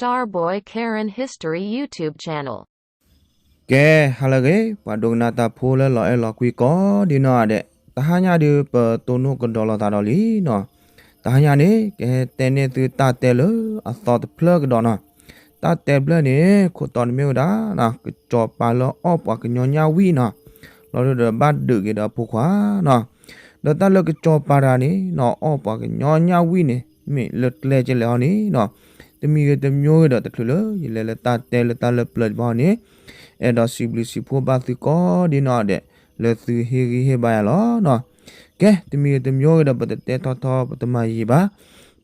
Starboy Karen History YouTube channel. ကဲ ဟါလၢအဂ့ၤ ပှၤဒိကနၣ်တၢ်ဖိလၢလီၤအဲၣ်လီၤကွံကိးဒ်နီၢ်ဂၤဒဲး, တဟါညါဒုး ပတိၢ်နီၣ်ကဒီးလိာ်သးဒီးလံနီၤ. တဟါညါန့ၣ် ကဟဲတဲန့ၢ်သုတၢ်တဲလၢအသီတဖျၢၣ်ကဒီးနီၤ. တၢ်တဲဖျၢၣ်န့ၣ် ခိၣ်တီန့ၣ်မ့ၢ်ဝဲဒၣ် ကစီၤပၤလၢအီၣ်ပှၤကညီညၣ်ဝံၣ်နီၤ, လီၤဒုးဒီးဘၣ်ဒုးက့ၤဒီးအဖိခွါနီၤ. ဒီးတၢ်လၢကစီၤပၤတဂၤန့ၣ်နီၤ အီၣ်ပှၤကညီညၣ်ဝံၣ်န့ၣ် မ့ၢ်လၢကျဲကလဲာ်ဟီန့ၣ်နီၤ, တမံၤဂ့ၤတမံၤဂ့ၤဒီး တချုးလၢယလဲၤလၢတၢ်တဲလၢတၢ်လၢပျၢၤတဘျီန့ၣ် အဲၣ်ဒိးစံးဘျုးစံးဖှိၣ်ဘၣ်သုကိးဒ်နီၢ်ဂၤဒဲး လၢသုဟ့ၣ်ဂံၢ်ဟ့ၣ်ဘါယၤလီၤနီၤ. ကဲ တမံၤဂ့ၤတမံၤဂ့ၤဒီး ပတတဲထီထီ ပတမၤယံာ်ဘၣ်,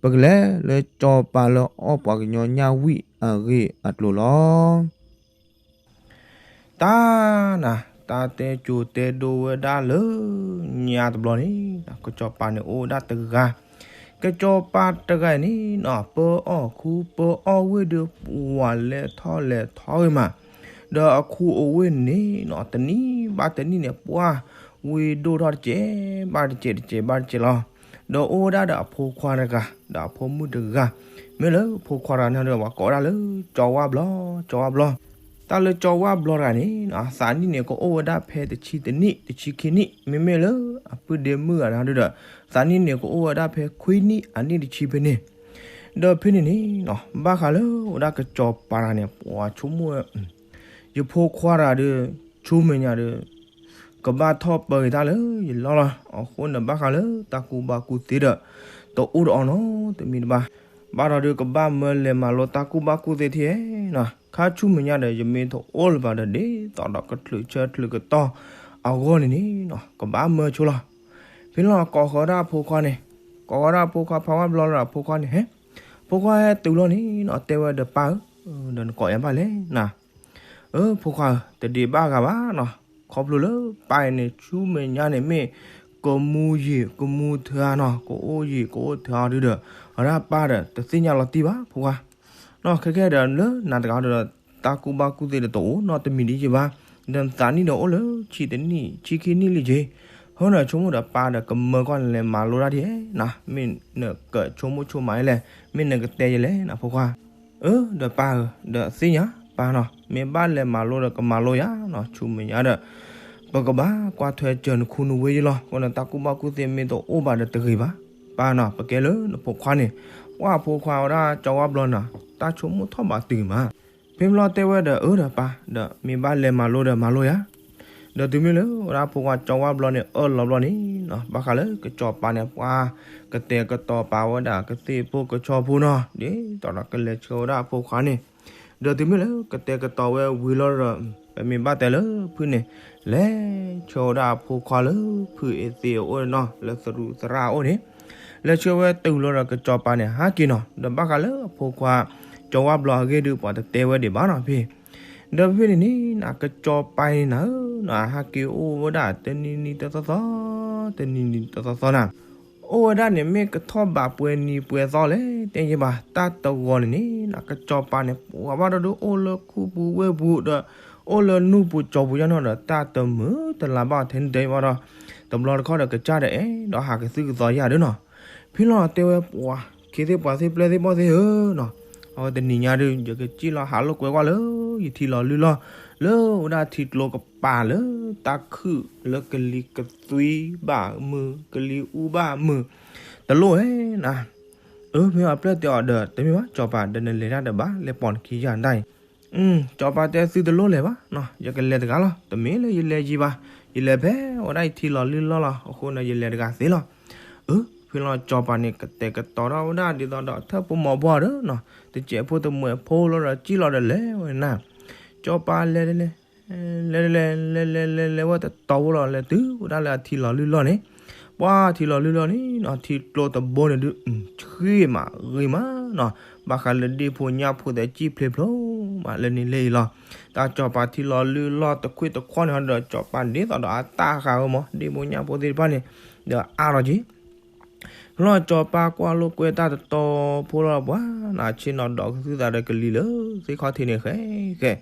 ပကလဲၤလၢစီၤပၤလၢအီၣ်ပှၤကညီညၣ်ဝံၣ်အဂ့ၢ်အကျိၤလီၤ. တၢ်နၤ တၢ်တဲကၠိတဲဒိဝဲဒၣ်လၢညါတဘျီန့ၣ် ကစီၤပၤန့ၣ်အိၣ်ဝဲဒၣ်တဂၤ, ကစီၤပၤတဂၤန့ၣ်နီၤ ပၢအီၣ်ခူပၢအီၣ်ဝ့ၢ်ဒီး ပှၤလဲၤထီၣ်လဲၤထီဂ့ၤမး, ဒီးအခူအဝ့ၢ်န့ၣ်နီၤ တနံၣ်ဘၣ်တနံၣ်န့ၣ် ပှၤဝံၤဒိၣ်ထီၣ်တကဲးဘၣ်တကဲး တကဲးဘၣ်တကဲးလီၤ. ဒီးအိၣ်ဝဲဒၣ်ဒီးအဖိခွါတဂၤ ဒီးအဖိမုၣ်တဂၤ, မ့ၢ်လၢဖိခွါတဂၤန့ၣ်ဒီး ပှၤကိးဝဲဒၣ်လၢ ကၠီၤဝၣ်ဘျီ, ကၠီၤဝၣ်ဘျီ. တၢ်လၢကၠီၤဝၣ်ဘျီတဂၤန့ၣ်နီၤ သးနံၣ်န့ၣ် ကအိၣ်ဝဲဒၣ်ဖဲတဆံတနံၣ် တဆံခံနံၣ်, မ့မ့ၢ်လၢအပုၢ်ဒ့မုၣ်ဂၤန့ၣ်ဒီး သးနံၣ်န့ၣ် ကအိၣ်ဝဲဒၣ်ဖဲခွံနံၣ်အနံၣ်တဆံဖဲန့ၣ်. ဒီးဖဲန့ၣ်န့ၣ်နီၤ ဘၣ်ဃးလၢဝဲဒၣ်ကစီၤပၤတဂၤန့ၣ် ပှၤဆိကမိၣ်ဝဲ ယဖိခွါတဂၤဒီး ဆူမဲာ်ညါဒီး ကဘၣ်ထီၣ်ပၢက့ၤတၢ်လၢယလီၢ်လီၤ. အဃိန့ၣ် ဘၣ်ဃးလၢတၢ်ကူၣ်ဘၣ်ကူၣ်သ့ဒီး တအိၣ်ဒီးအီၤနီတမံၤတဘၣ်. ဘၣ်ဒီးဒုး ကဘၣ်မၢလဲၤမၤလိတၢ်ကူၣ်ဘၣ်ကူၣ်သ့ထံဧါနီၤ. ခါဆူမဲာ်ညါဒီး ယမ့ၢ်တအိၣ်လၢၤဘၣ်ဒီး ဒ်သိးဒီးကချုးဆၢချုးကတီၢ်အဂီၢ်န့ၣ်န့ၣ်နီၤ ကဘၣ်မၢဆိလီၤ. ဖဲန့ၣ်လီၤ ကိးဃီၤဒၣ်အဖိခွါန့ၣ်, ကိးဃီၤဒၣ်အဖိခွါ ဖးဝၣ်ဘျီလီၤဒီးအဖိခွါန့ၣ် ဟဲ, ဖိခွါဟဲတုၤလီၤန့ၣ်နီၤ တဲဝဲဒီး ပၢ်ဧၢ, ဒီးနကိးယၤဘၣ်လဲၣ်နၤ. အၢ ဖိခွါဧၢ, တဒံးဘၣ်ဂၤဘၣ်နီၤ. ခီဖျိလၢပၢ်အံၤန့ၣ် ဆူမဲာ်ညါန့ၣ်မ့ၢ် ကမူယံာ် ကမူထုးအါနီၤ, ကအိၣ်ယံာ် ကအိၣ်ထုးအါဒုဒီး အဝဲဒၣ်ပၢ်ဒီး တသ့ၣ်ညါလီၤတံၢ်ဘၣ် ဖိခွါ. နီၤ ခဲကဲဒီး လၢနၤတဂၤဒီး တၢ်ကူၣ်ဘၣ်ကူၣ်သ့ဒီးတအိၣ်နီတမံၤဒ်ယံာ်ဘၣ်. ဒီးနသးနံၣ်ဒီးအိၣ်လၢဆံတနံၣ် ဆံခံနံၣ်လံက့ၤ. အဃိန့ၣ် ဆိကမိၣ်ဒီးပၢ်ဒီးကမၢကီၢ်န့ၣ်လဲၤမၤလိတၢ်ထံဧါနီၤ. မ့ၢ်နကဆိကမိၣ်ဆိကမးယလဲၣ်, မ့ၢ်နကတဲယလဲၣ်နၤ ဖိခွါ. အၢ ဒီးပၢ်ဧၢ, ဒီးသ့ၣ်ညါပၢ်နီၤ, မ့ၢ်ဘၣ်လဲၤမၤလိဒီးကမၤလိယၤနီၤ, ဆူမဲာ်ညါဒီး ပကဘၣ်ကွၢ်ထွဲစၢၤနခူနဝ့ယလီၤ. အဃိန့ၣ် တၢ်ကူၣ်ဘၣ်ကူၣ်သ့မ့ၢ်တအိၣ်ဘၣ်ဒီးတဂ့ၤဘၣ်. ပၢ်နီၤ ပကဲလၢနဖိခွါန့ၣ်, ပှၤဖိခွါဝဲဒၣ်ကၠီဝါဘျီနီၤ, တၢ်ဆိကမိၣ်ထီၣ်ဘးတုၤမး. ဖဲမ့ၢ်လီၤတဲဝဲဒီး အၢ ဒီးပၢ်, ဒီးမ့ၢ်ဘၣ်လဲၤမၤလိဒီးမၤလိယၤ. ဒီးတုၤမ့ၢ်လၢဝဲဒၣ်ဖိခွါကၠီဝါဘျီန့ၣ် အၢၣ်လီၤဘျီန့ၣ်နီၤ, ဘၣ်ဃးလၢကစီၤပၤန့ၣ် ပှၤကတဲာ်ကတီၤပာ်ဝဲဒၣ်ကသ့ၣ်ဖိကဆီဖိနီၤ, ဒ်သိးဒီးကလဲၤဆှၢဝဲဒၣ်အဖိခွါန့ၣ်. ဒီးတုၤမ့ၢ်လၢကတဲာ်ကတီၤဝဲဝံၤလီၤဒီး ပမ့ၢ်ဘၣ်တဲလၢဖုၣ်န့ၣ် လဲၤဆှၢဝဲဒၣ်အဖိခွါလၢဖုၣ်အသ့ၣ်အအိၣ်န့ၣ်နီၤ, လၢသရူးသရၣ်အအိၣ်န့ၣ် လဲၤဆှၢဝဲတုၤလီၤဒီးကစီၤပၤန့ၣ် ဟးက့ၤနီၤ. ဒီးဘၣ်ဃးလၢအဖိခွါကၠီဝါဘျီအဂ့ၢ်ဒုး ပှၤတတဲဝဲဒံးဘၣ်နီၤဖဲ ဒီးဖဲန့ၣ်န့ၣ်နီၤ ကစီၤပၤန့ၣ်နၤဧၢနီၤ, ဟးက့ၤအိၣ်ဝဲဒၣ်တနံၤနံၤတသီသီ, တနံၤနံၤတသီသီနၤ. အိၣ်ဝဲဒၣ်န့ၣ် မ့ၢ်ကထီၣ်ဘးပှဲၤနံၤပှဲၤသီလဲၣ် တဲယဲဘၣ်. တၢ်တဂီၤန့ၣ်န့ၣ်နီၤ ကစီၤပၤန့ၣ် ပှၤဘၣ်ဒီးဒုးအိၣ်လၢခူပူၤဝ့ၢ်ပူၤဒီး အိၣ်လၢနူၢ်ပူၤကၠီပူၤယါနီၤဒီး တၢ်တမုာ်တလၤဘၣ်ထဲန့ၣ်တဲဘၣ်ဒီး တဘျီတခီၣ်ဒီးကစၢ်ဒီးအဲၣ်ဒိး ဟးကသုကသီယၤဒုနီၤ. ဖဲလီၤတဲဝဲပှၤ ခ့သ့ၣ်ပှၤသ့ၣ်ပျဲၢ်သ့ၣ်ဘီၣ်သ့ၣ်ဧၢနီၤ, အဝဲတနံၤညါဒုး ယကစံၣ်လီၤဟးလိာ်ကွဲကွၢ်လၢ ယထံလီၤလုၢ်လီၢ် လၢဝဲဒၣ်ထံကျိကပၤလၢတၢ်ခုၣ်လၢကလံၤကသွံဘၣ်မုာ် ကလံၤအူဘၣ်မုာ် တလိၣ်ဧဲနၤ. အၢ မ့ၢ်အပျဲၢ်တဲအီၤဒီး တမ့ၢ်ဘၣ် ကစီၤပၤ ဒီးနလဲၤတၢ်ဒီးဘၣ် လဲၤပိာ်နခံယၤဒၣ်အံၤ ကစီၤပၤတဲသုတလိၣ်လဲၤဘၣ်နီၤ, ယကလဲၤတဂၤလီၤ, တမ့ၢ်လၢယလဲၤယံၤဘၣ်, ယလဲၤဖဲဝဲဒၣ်ယထံလီၤလုၢ်လီၢ်လီၤ, အဃိန့ၣ် ယလဲၤတဂၤသ့လီၤ. အၢ ဖဲလီၤကစီၤပၤန့ၣ် ကတဲာ်ကတီၤထီၣ်ဝဲဒၣ်ဒ်သိးဒီးထၢၣ်ဖိမီၤဘှီဒီးနီၤ, တစဲးဖိတမှဲးဖိလီၤဒီးစံၣ်လီၤဒီးလဲၤဝဲနၤ, ကစီၤပၤလဲၤလဲၤ လဲၤလဲၤ လဲၤလဲၤ လဲၤလဲၤဝဲတတီၤဖိလီၤ လဲၤတုၤဝဲဒၣ်လၢအထံလီၤလုၢ်လီၢ်န့ၣ်, ပှၤထံလီၤလုၢ်လီၢ်န့ၣ်နီၤ ထံကျိတဘိန့ၣ်ဒုး ဆှံမးဂ့ၤမးနီၤ, ဘၣ်ဃးလၢဒ့ၣ်ဖိညၣ်ဖိသ့ၣ်စံၣ်ဖျ့ဖျိမးလၢန့ၣ်လၢအံၤလီၤ. တၢ်ကစီၤပၤထံလီၤလုၢ်လီၢ်တခွံၣ်တခွီန့ၣ်ဒီး ကစီၤပၤဒ်သိးဒီးအတၢ်ဃးဝဲမး ဒ့ၣ်ဖိညၣ်ဖိသ့ၣ်တဖၣ်န့ၣ် ဒီးအါထီၣ်က့ၤ ဖဲလီၤကစီၤပၤကွၢ်လိာ်ကွဲတၢ်တတီၤဖိလီၤပှၤနၤ ဆ့ၣ်နီၤဒီးကသုသးဒီးကလံၤလၢသ့ၣ်ခီၣ်ထံးန့ၣ်ဃဲဃဲ,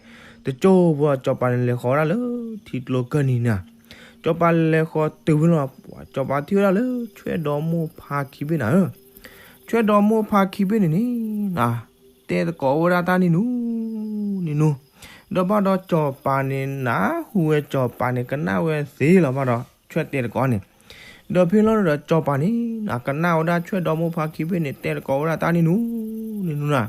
တကၠိဖိကစီၤပၤန့ၣ် လဲၤဃီၤဝဲဒၣ်လၢထံကျိကၢၢ်နံၤနၤ, ကစီၤပၤလဲၤဃီၤတုၤဖဲလီၤပှၤ ကစီၤပၤထံၣ်ဝဲဒၣ်လၢဆွဲဒီမိၢ်ဖါခံဘ့ၣ်နၤဧၢ, ဆွဲဒီမိၢ်ဖါခံဘ့ၣ်န့ၣ်န့ၣ်နၤ တဲတကိးဝဲဒၣ်တၢ်နံၣ်နူ နံၣ်နူ, ဒီးဘၣ်ဒီးစီၤပၤန့ၣ် နၢ်ဟူဝဲစီၤပၤန့ၣ် ကနၣ်ဝဲသ့လီၤဘၣ်ဒီး ဆွဲတဲတကိးန့ၣ်, ဒီးဖဲလီၤဒီးစီၤပၤန့ၣ် ကနၣ်ဝဲဒၣ်ဆွဲဒီမိၢ်ဖါခံဘ့ၣ်န့ၣ် တဲတကိးဝဲဒၣ်တၢ်နံၣ်နူ နံၣ်နူနၤ,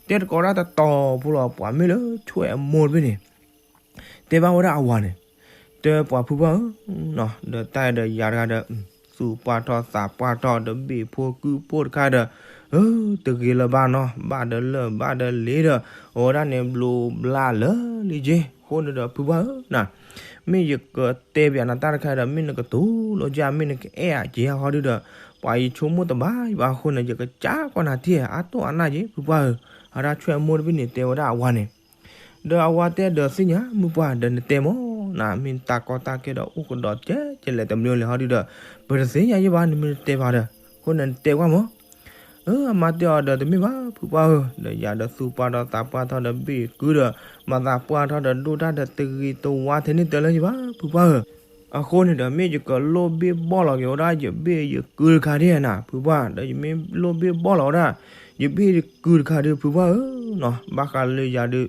တဲတကိးဒၣ်တတီၤဖိလီၤ ပှၤမ့ၢ်လၢဆွဲအမိၢ်တဘ့ၣ်န့ၣ် တဲဘၣ်ဝဲဒၣ်အဝၤန့ၣ်, တဲပှၤဖုပှၢ်ဧၢ, ဒီးတၢ်ဒီးယၤတဂၤဒီး သူၣ်ပှၢ်ထီၣ်သးပှၢ်ထီၣ်ဒီးဘ့ၣ်ဖိကုၢ်ဖိတခါဒီး, အၢ တဂ့ၤလၢၤဘၣ်နီၤ ဘၣ်ဒီးလၢၢ်ဘၣ်ဒီးလ့ဒီး အဝဲဒၣ်န့ၣ်ဘျိဘျၣ်လၢာ်လံက့, အဃိန့ၣ်ဒီးဖုပှၢ်ဧၢနၤ, မ့ၢ်ယကတဲပၠးနၤတၢ်တခါဒီး မ့ၢ်နကတိၤလိက့ၤ မ့ၢ်နကအဲၣ်အက့ၤဟီဒုဒီး ပှၤယဆိကမိၣ်တဘၣ်ဘၣ်အဃိန့ၣ် ယကစၢ်ကွၢ်နၤထံၣ်အါတိၢ်အါနၢ်က့ ဖုပှၢ်ဧၢ, အဝဲဒၣ်ဆွဲအမိၢ်တဘ့ၣ်န့ၣ် တဲဝဲဒၣ်အဝၤန့ၣ် ဒီးအဝၤတဲဒီးသ့ၣ်ညါ မုၢ်ပှၢ်ဒီးနတဲမၢ်, နမ့ၢ်တၢ်ကီတၢ်ခဲဒီးအိၣ်ကဒီးကဲကဲလဲၣ်တမံၤလဲၣ်ဟီဒုဒီး ပတသ့ၣ်ညါယဲဘၣ် နမ့ၢ်တတဲဘၣ်ဒီး, အဃိန့ၣ်နတဲကွၢ်မၢ်. အၢ အမါတဲအီၤဒီးတမ့ၢ်ဘၣ် ဖုပှၢ်ဧၢ, ဒီးယၤဒီးသူၣ်ပှၢ်ထီၣ်သးပှၢ်ထီၣ်ဒီးဘ့ၣ်ကုၢ်ဒီး မၤသးပှၢ်ထီၣ်ဒီးဒိၣ်တၢ်ဒီးတဂ့ၤတဝါထဲန့ၣ်တလၢယဘၣ် ဖုပှၢ်ဧၢ, အဃိန့ၣ်ဒီး မ့ၢ်ယကလိၣ်ဘ့ၣ်ဘီၣ်လီၤက့ၤဝဲဒၣ်ယဘ့ၣ်ယကုၢ်တခါဒၣ်နၤ ဖုပှၢ်, ဒီးယမ့ၢ်လိၣ်ဘ့ၣ်ဘီၣ်လီၤဝဲဒၣ် ယဘ့ၣ်ယကုၢ်တခါဒုး ဖုပှၢ်ဧၢ, ဘၣ်ဃးလၢယၤဒုး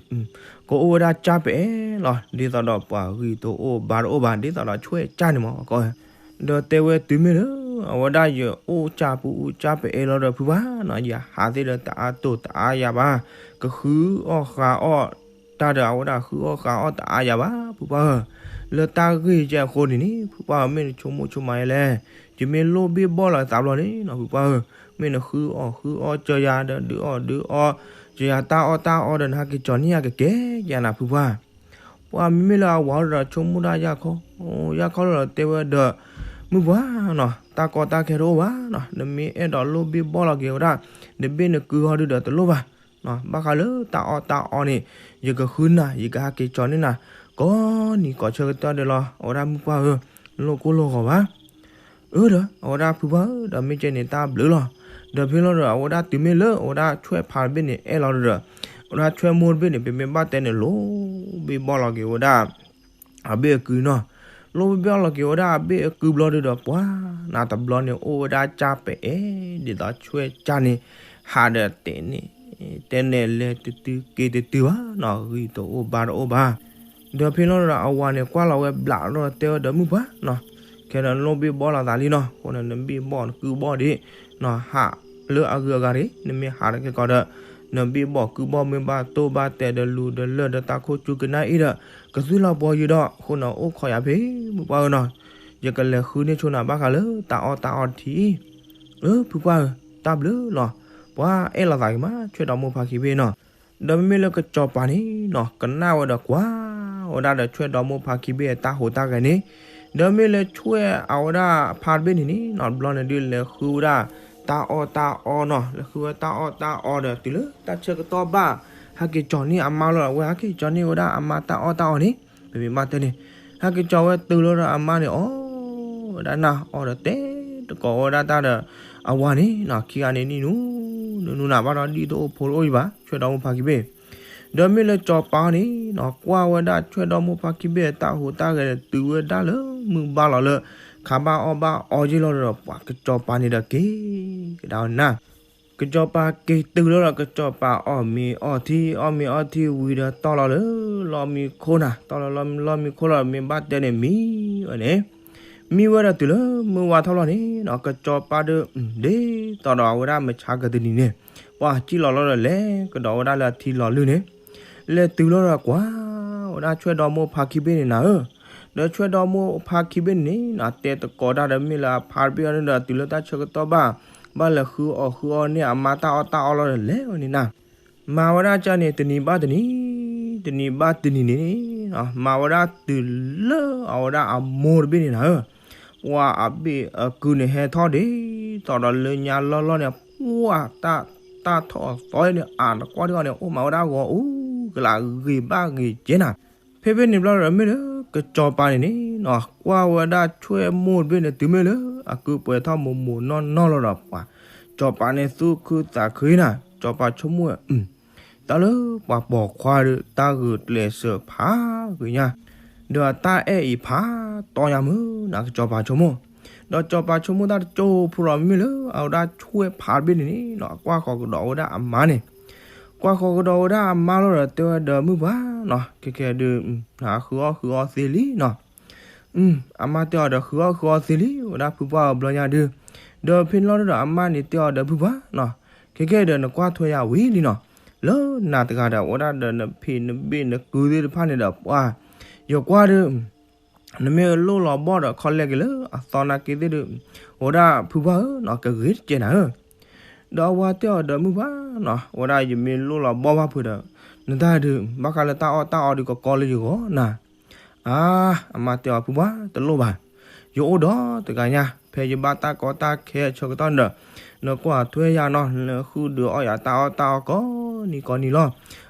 ကအိၣ်ဝဲဒၣ်ကၢ်ပအဲၣ်လီၤ ဒ်သိးဒီးပှၤဂံၢ်တအိၣ်ဘါတအိၣ်ဘၣ် ဒ်သိးဒီးဆွဲကၢ်န့ၣ်မၢ်ကီး, ဒီးတဲဝဲတုၤမ့ၢ်လၢ အဝဲဒၣ်ယအိၣ်ကၢ်ပူၤအူကၢ်ပအဲၣ်လီၤဒီး ဖုပှၢ်နီၤ ယဟးသ့ၣ်ဒီးတအါတိၢ်တအါယၤဘၣ်, ကဃုအီၣ်ဃးအီၣ်တၢ်ဒီးအဝဲဒၣ်ဃုအီၣ်ဃးအီၣ်တအါယၤဘၣ် ဖုပှၢ်ဧၢ, လၢတၢ်ဂ့ၢ်ကဲအဃိန့ၣ်န့ၣ် ဖုပှၢ်ဧၢ မ့ၢ်နဆိကမိၣ်ဆိကမးယဲလဲၣ်, ယမ့ၢ်လိၣ်ဘ့ၣ်ဘီၣ်လီၤသးဘျီန့ၣ်နီၤ ဖုပှၢ်ဧၢ, မ့ၢ်နဃုအီၣ်ဃုအီၣ်ကၢယၤဒီးဒုးအီၣ်ဒုးအီၣ် ကၢယၤတၢ်အီၣ်တၢ်အီဒီးနဟဲက့ၤကၠီၤန့ၢ်ယၤကကဲယၤနၤ ဖုပှၢ် ပှၤမ့မ့ၢ်လၢအဝၤအိၣ်ဒီးဆိကမိၣ်တၢ်ယၢ်ခီ, ယၢ်ခီလီၤဒီးတဲဝဲဒီး, မုၢ်ပှၢ်နီၤ တၢ်ကီတၢ်ခဲတအိၣ်ဘၣ်နီၤ နမ့ၢ်အဲၣ်ဒိးလိၣ်ဘ့ၣ်ဘီၣ်လီၤက့ၤဝဲဒၣ်, နဘ့ၣ်နကုၢ်ဟီဒုဒီးတလိၣ်ဘၣ်, ဘၣ်ဃးလၢတၢ်အီၣ်တၢ်အီန့ၣ်, ယကဃုနၤ ယကဟဲက့ၤကၠီၤန့ၢ်နၤ, ကိးနံၤကိးဆၢကတီၢ်ဒဲးလီၤ အဝဲဒၣ်မုၢ်ပှၢ်ဧၢ, နလိၣ်ကိၢ်လိၣ်ဂီၤဘၣ် အၢဒီး အဝဲဒၣ်ဖုပှၢ်ဧၢ ဒီးမ့ၢ်ကဲန့ၣ်တၢ်ဘျုးလီၤ, ဒီးဖဲလီၤဒီး အဝဲဒၣ်တုၤမ့ၢ်လၢ အဝဲဒၣ်ဆွဲဖးတဘ့ၣ်န့ၣ် အဲၣ်လီၤဒီး, အဝဲဒၣ်ဆွဲမိၢ်တဘ့ၣ်န့ၣ် ပမ့ၢ်ဘၣ်တဲန့ၣ် လိၣ်ဘ့ၣ်ဘီၣ်လီၤက့ၤဝဲဒၣ်, အဘ့ၣ်အကုၢ်နီၤ, လိၣ်ဘ့ၣ်ဘီၣ်လီၤက့ၤဝဲဒၣ်အဘ့ၣ်အကုၢ်ဘျီဒုဒီး ပှၤနၤတဘျီန့ၣ် အိၣ်ဝဲဒၣ်ကၢ်ပအဲၣ် ဒ်သိးဆွဲကၢ်န့ၣ်, ဟးဒီးတဲန့ၣ် တဲန့ၣ်လဲၤတတုၤက့ၤတတုၤဘၣ်နီၤ ဂံၢ်တအိၣ်ဘါတအိၣ်ဘၣ် ဒီးဖဲလီၤဒီးအဝၤန့ၣ် ကွၢ်လီၤဝဲဘျးဒီးတဲဝဲဒီးမုၢ်ပှၢ်နီၤ, ခဲဒီးနလိၣ်ဘ့ၣ်ဘီၣ်လီၤသးလံနီၤ, အဃိန့ၣ် နဘ့ၣ်ဘီၣ်နကုၢ်ဘီၣ်ဒံး, ဟးလၢအဂုၤအဂၤတဂ့ၤ, နမ့ၢ်ဟးတက့ၢ်ကီးဒီး, နဘ့ၣ်ဘီၣ်ကုၢ်ဘီၣ်မ့ၢ်ဘၣ်တိၢ်ဘၣ်တဲာ်ဒီးလူၤဒီးလၢၢ်ဒီးတၢ်ခိၣ်ကူကနၣ်အံၤဒီး, ကသုလီၤပှီၤယုာ်ဒီး အဃိန့ၣ် အိၣ်ခိးယၤဖဲ မုၢ်ပှၢ်ဧၢနီၤ, ယကလဲၤဃုန့ၢ်ဆိနၤဘၣ်ဃးလၢတၢ်အီၣ်တၢ်အီတထံၣ် အၢ ဖုပှၢ်ဧၢ, တၢ်ဘျုးလီၤ, ပှၤအဲၣ်လိာ်သးက့ၤမး ဆွဲဒီမိၢ်ဖါခံဘ့ၣ်နီၤ, ဒီးမ့မ့ၢ်လၢကစီၤပၤန့ၣ်နီၤ ကနၣ်ဝဲဒီးကွၢ်ဝဲဒၣ်ဒီးဆွဲဒီမိၢ်ဖါခံဘ့ၣ်အတၢ်ဟူးတၢ်ဂဲၤန့ၣ်, ဒီးမ့ၢ်လၢဆွဲအဝဲဒၣ်ဖါတဘ့ၣ်န့ၣ်န့ၣ်နီၤ ဘျီန့ၣ်ဒုးလဲၤဃုဝဲဒၣ် တၢ်အီၣ်တၢ်အီနီၤ လဲၤဃုဝဲတၢ်အီၣ်တၢ်အီဒီးတုၤလၢတၢ်ဆၢကတီၢ်ဘၣ် ဟဲက့ၤကၠီၤန့ၢ်အမါလီၤ အဝဲဟဲက့ၤကၠီၤန့ၢ်ဝဲဒၣ်အမါတၢ်အီၣ်တၢ်အီန့ၣ် ပမ့ၢ်ဘၣ်တဲန့ၣ်, ဟဲက့ၤကၠီၤဝဲတုၤလီၤဒီးအမါန့ၣ် အီၣ်ဝဲဒၣ်နၢ်အီၣ်ဒီးတဲတကိးဝဲဒၣ်တၢ်ဒီး အဝၤန့ၣ်နီၤ ခံဂၤန့ၣ်နံၣ်နူ နံၣ်နူနၤ ဘၣ်ဒီးဒ်တအိၣ်ဖိတအိၣ်အံၤဘၣ် ဆွဲဒီမိၢ်ဖါခံဘ့ၣ် ဒီးမ့ၢ်လၢစီၤပၤန့ၣ်နီၤ ကွၢ်ဝဲဒၣ်ဆွဲဒီမိၢ်ဖါခံဘ့ၣ်အတၢ်ဟူးတၢ်ဂဲၤဒီးတုၤဝဲဒၣ်လၢမုၢ်ဘၣ်လီၤလၢ ခးဘၣ်အီၣ်ဘၣ်အီယ့ၢ်လီၤဒီး ပှၤကစီၤပၤန့ၣ်ဒီးက့ၤကဒါဝဲနၤ ကစီၤပၤက့ၤတုၤလီၤဒီး ကစီၤပၤအီၣ်မ့ၤအီထံ အီၣ်မ့ၤအီထံဝံၤဒီး တီၢ်လီၤလၢလီၢ်မံခိၣ်နၤ တီၢ်လီၤလၢလီၢ်မံခိၣ်လီၤ မ့ၢ်ဘၣ်တဲန့ၣ် မံဝဲန့ၣ် မံဝဲဒီးတုၤလၢမုၢ်ဝါထီၣ်လီၤန့ၣ်နီၤ ကစီၤပၤဒီး ဒ်သိးဒီးအဝဲဒၣ်မဆါကတနံၤန့ၣ် ပှၤစံၣ်လီၤလီၤဒီးလဲၤကဒီးဝဲဒၣ်လၢအထံလီၤလုၢ်န့ၣ် လဲၤတုၤလီၤဒီးကွၢ်ဝဲဒၣ်ဆွဲဒီမိၢ်ဖါခံဘ့ၣ်န့ၣ်နၤဧၢ ဒီးဆွဲဒီမိၢ်ဖါခံဘ့ၣ်န့ၣ်နီၤ တဲသကိးတၢ်ဒီးမ့ၢ်လၢအဖါတဘ့ၣ်အီၤန့ၣ်ဒီး တုၤလၢတၢ်ဆၢကတီၢ်ဘၣ် ဘၣ်လဲၤဃုအီၣ်ဃုအီန့ၢ်အမါတၢ်အီၣ်တၢ်အီလီၤဒီးလဲၤဝဲန့ၣ်နၤ မၤဝဲဒၣ်ကၢ်န့ၣ် တနံၤဘၣ်တနံၤ တနံၤဘၣ်တနံၤန့ၣ် မၤဝဲဒၣ်တုၤလၢအဝဲဒၣ်အမိၢ်တဘ့ၣ်န့ၣ်နၤဧၢ ပှၤအဘ့ၣ်အကုၢ်န့ၣ်ဟဲထီၣ်ဒ်သိးဒီးလၢညါလီၢ်လီၢ်န့ၣ် ပှၤတၢ်ထီၣ်အသီန့ၣ် အါတကွၢ်တဂီၢ်န့ၣ် အိၣ်မၤဝဲဒၣ်ဂီၤအူကလးဂ့ၤဘၣ်ဂ့ၤကဲနၤ ဖဲဖဲန့ၣ်ဘျီဒီးမ့ၢ်လၢ ကစီၤပၤန့ၣ်န့ၣ်နီၤ ကွၢ်ဝဲဒၣ်ဆွဲမိၢ်တဘ့ၣ်န့ၣ် တုၤမ့ၢ်လၢအကုၢ်ပှဲၤထီၣ်မိၢ်မိၢ်နီၢ်နီၢ်လီၤဒီးပှၤ စီၤပၤန့ၣ်သူၣ်ခုသးခုနၤ စီၤပၤဆိကမိၣ်ဝဲ တၢ်လၢပှၤပိာ်ခွါဒီး တၢ်ဂုာ်ကျဲးစၢးဖးဂ့ၤညါ ဒီးတၢ်အဲၣ်အံၤဖးတီညါမုၢ်နၤ ကစီၤပၤဆိကမိၣ် ဒီးစီၤပၤဆိကမိၣ်တၢ်တကၠိဖိဒီးမ့ၢ်လၢအဝဲဒၣ်ဆွဲဖးတဘ့ၣ်န့ၣ်န့ၣ်နီၤ အကွၢ်ဃီၤကဒီးဝဲဒၣ်အမါန့ၣ် ကွၢ်ဃီကဒီးဝဲဒၣ်အမါလီၤဒီးတဲဝဲဒီးမုၣ်ပှၢ်နီၤ, ခဲခဲဒုး နဟးဃုအီၣ်ဃုအီသ့လံနီၤ. အမါတဲအီၤဒီး ဃုအီၣ်ဃုအီသ့လံ ဝဲဒၣ်ဖုပှၢ်အဘျီညါဒုး. ဒီးဖဲန့ၣ်လီၤဒီးအမါန့ၣ်တဲအီၤဒီး ဖုပှၢ်နီၤ, ခဲခဲဒီးနကွၢ်ထွဲယၤဝံၤလံနီၤ, လၢနၤတဂၤဒီး အဝဲဒၣ်ဒီးနဖံးနဘ့ၣ်နကုသ့ၣ်တဖၣ်န့ၣ်ဒီး ပှၢ် ယကွၢ်ဒုး နမ့ၢ်လိၣ်လီၤဘီၣ်ဒီးခီလဲက့ၤလၢအသီနာ်က့သ့ၣ်ဒုး, အဝဲဒၣ်ဖုပှၢ်ဧၢနီၤ ကဂ့ၤတကဲးနၤဧၢ. ဒီးအဝၤတဲအီၤဒီးမုၣ်ပှၢ်နီၤ, အဝဲဒၣ်ယမ့ၢ်လိၣ်လီၤဘီၣ်ဘၣ်ဖုးဒီး နတၢ်ဒုး ဘၣ်ဃးလၢတၢ်အီၣ်တၢ်အီဒုးကကီလၢယဂီၢ်နၤ. အါ, အမါတဲအီၤဖုပှၢ်တလိၣ်ဘၣ်, ယအိၣ်ဒီးတဂၤညါ ဖဲယဘၣ်တၢ်ကီတၢ်ခဲအဆၢကတီၢ်န့ၣ်ဒီး နကွၢ်ထွဲယၤနီၤ နဃုဒုးအီၣ်ယၤတၢ်အီၣ်တၢ်အီကိးနံၤကိးနံၤလီၤ.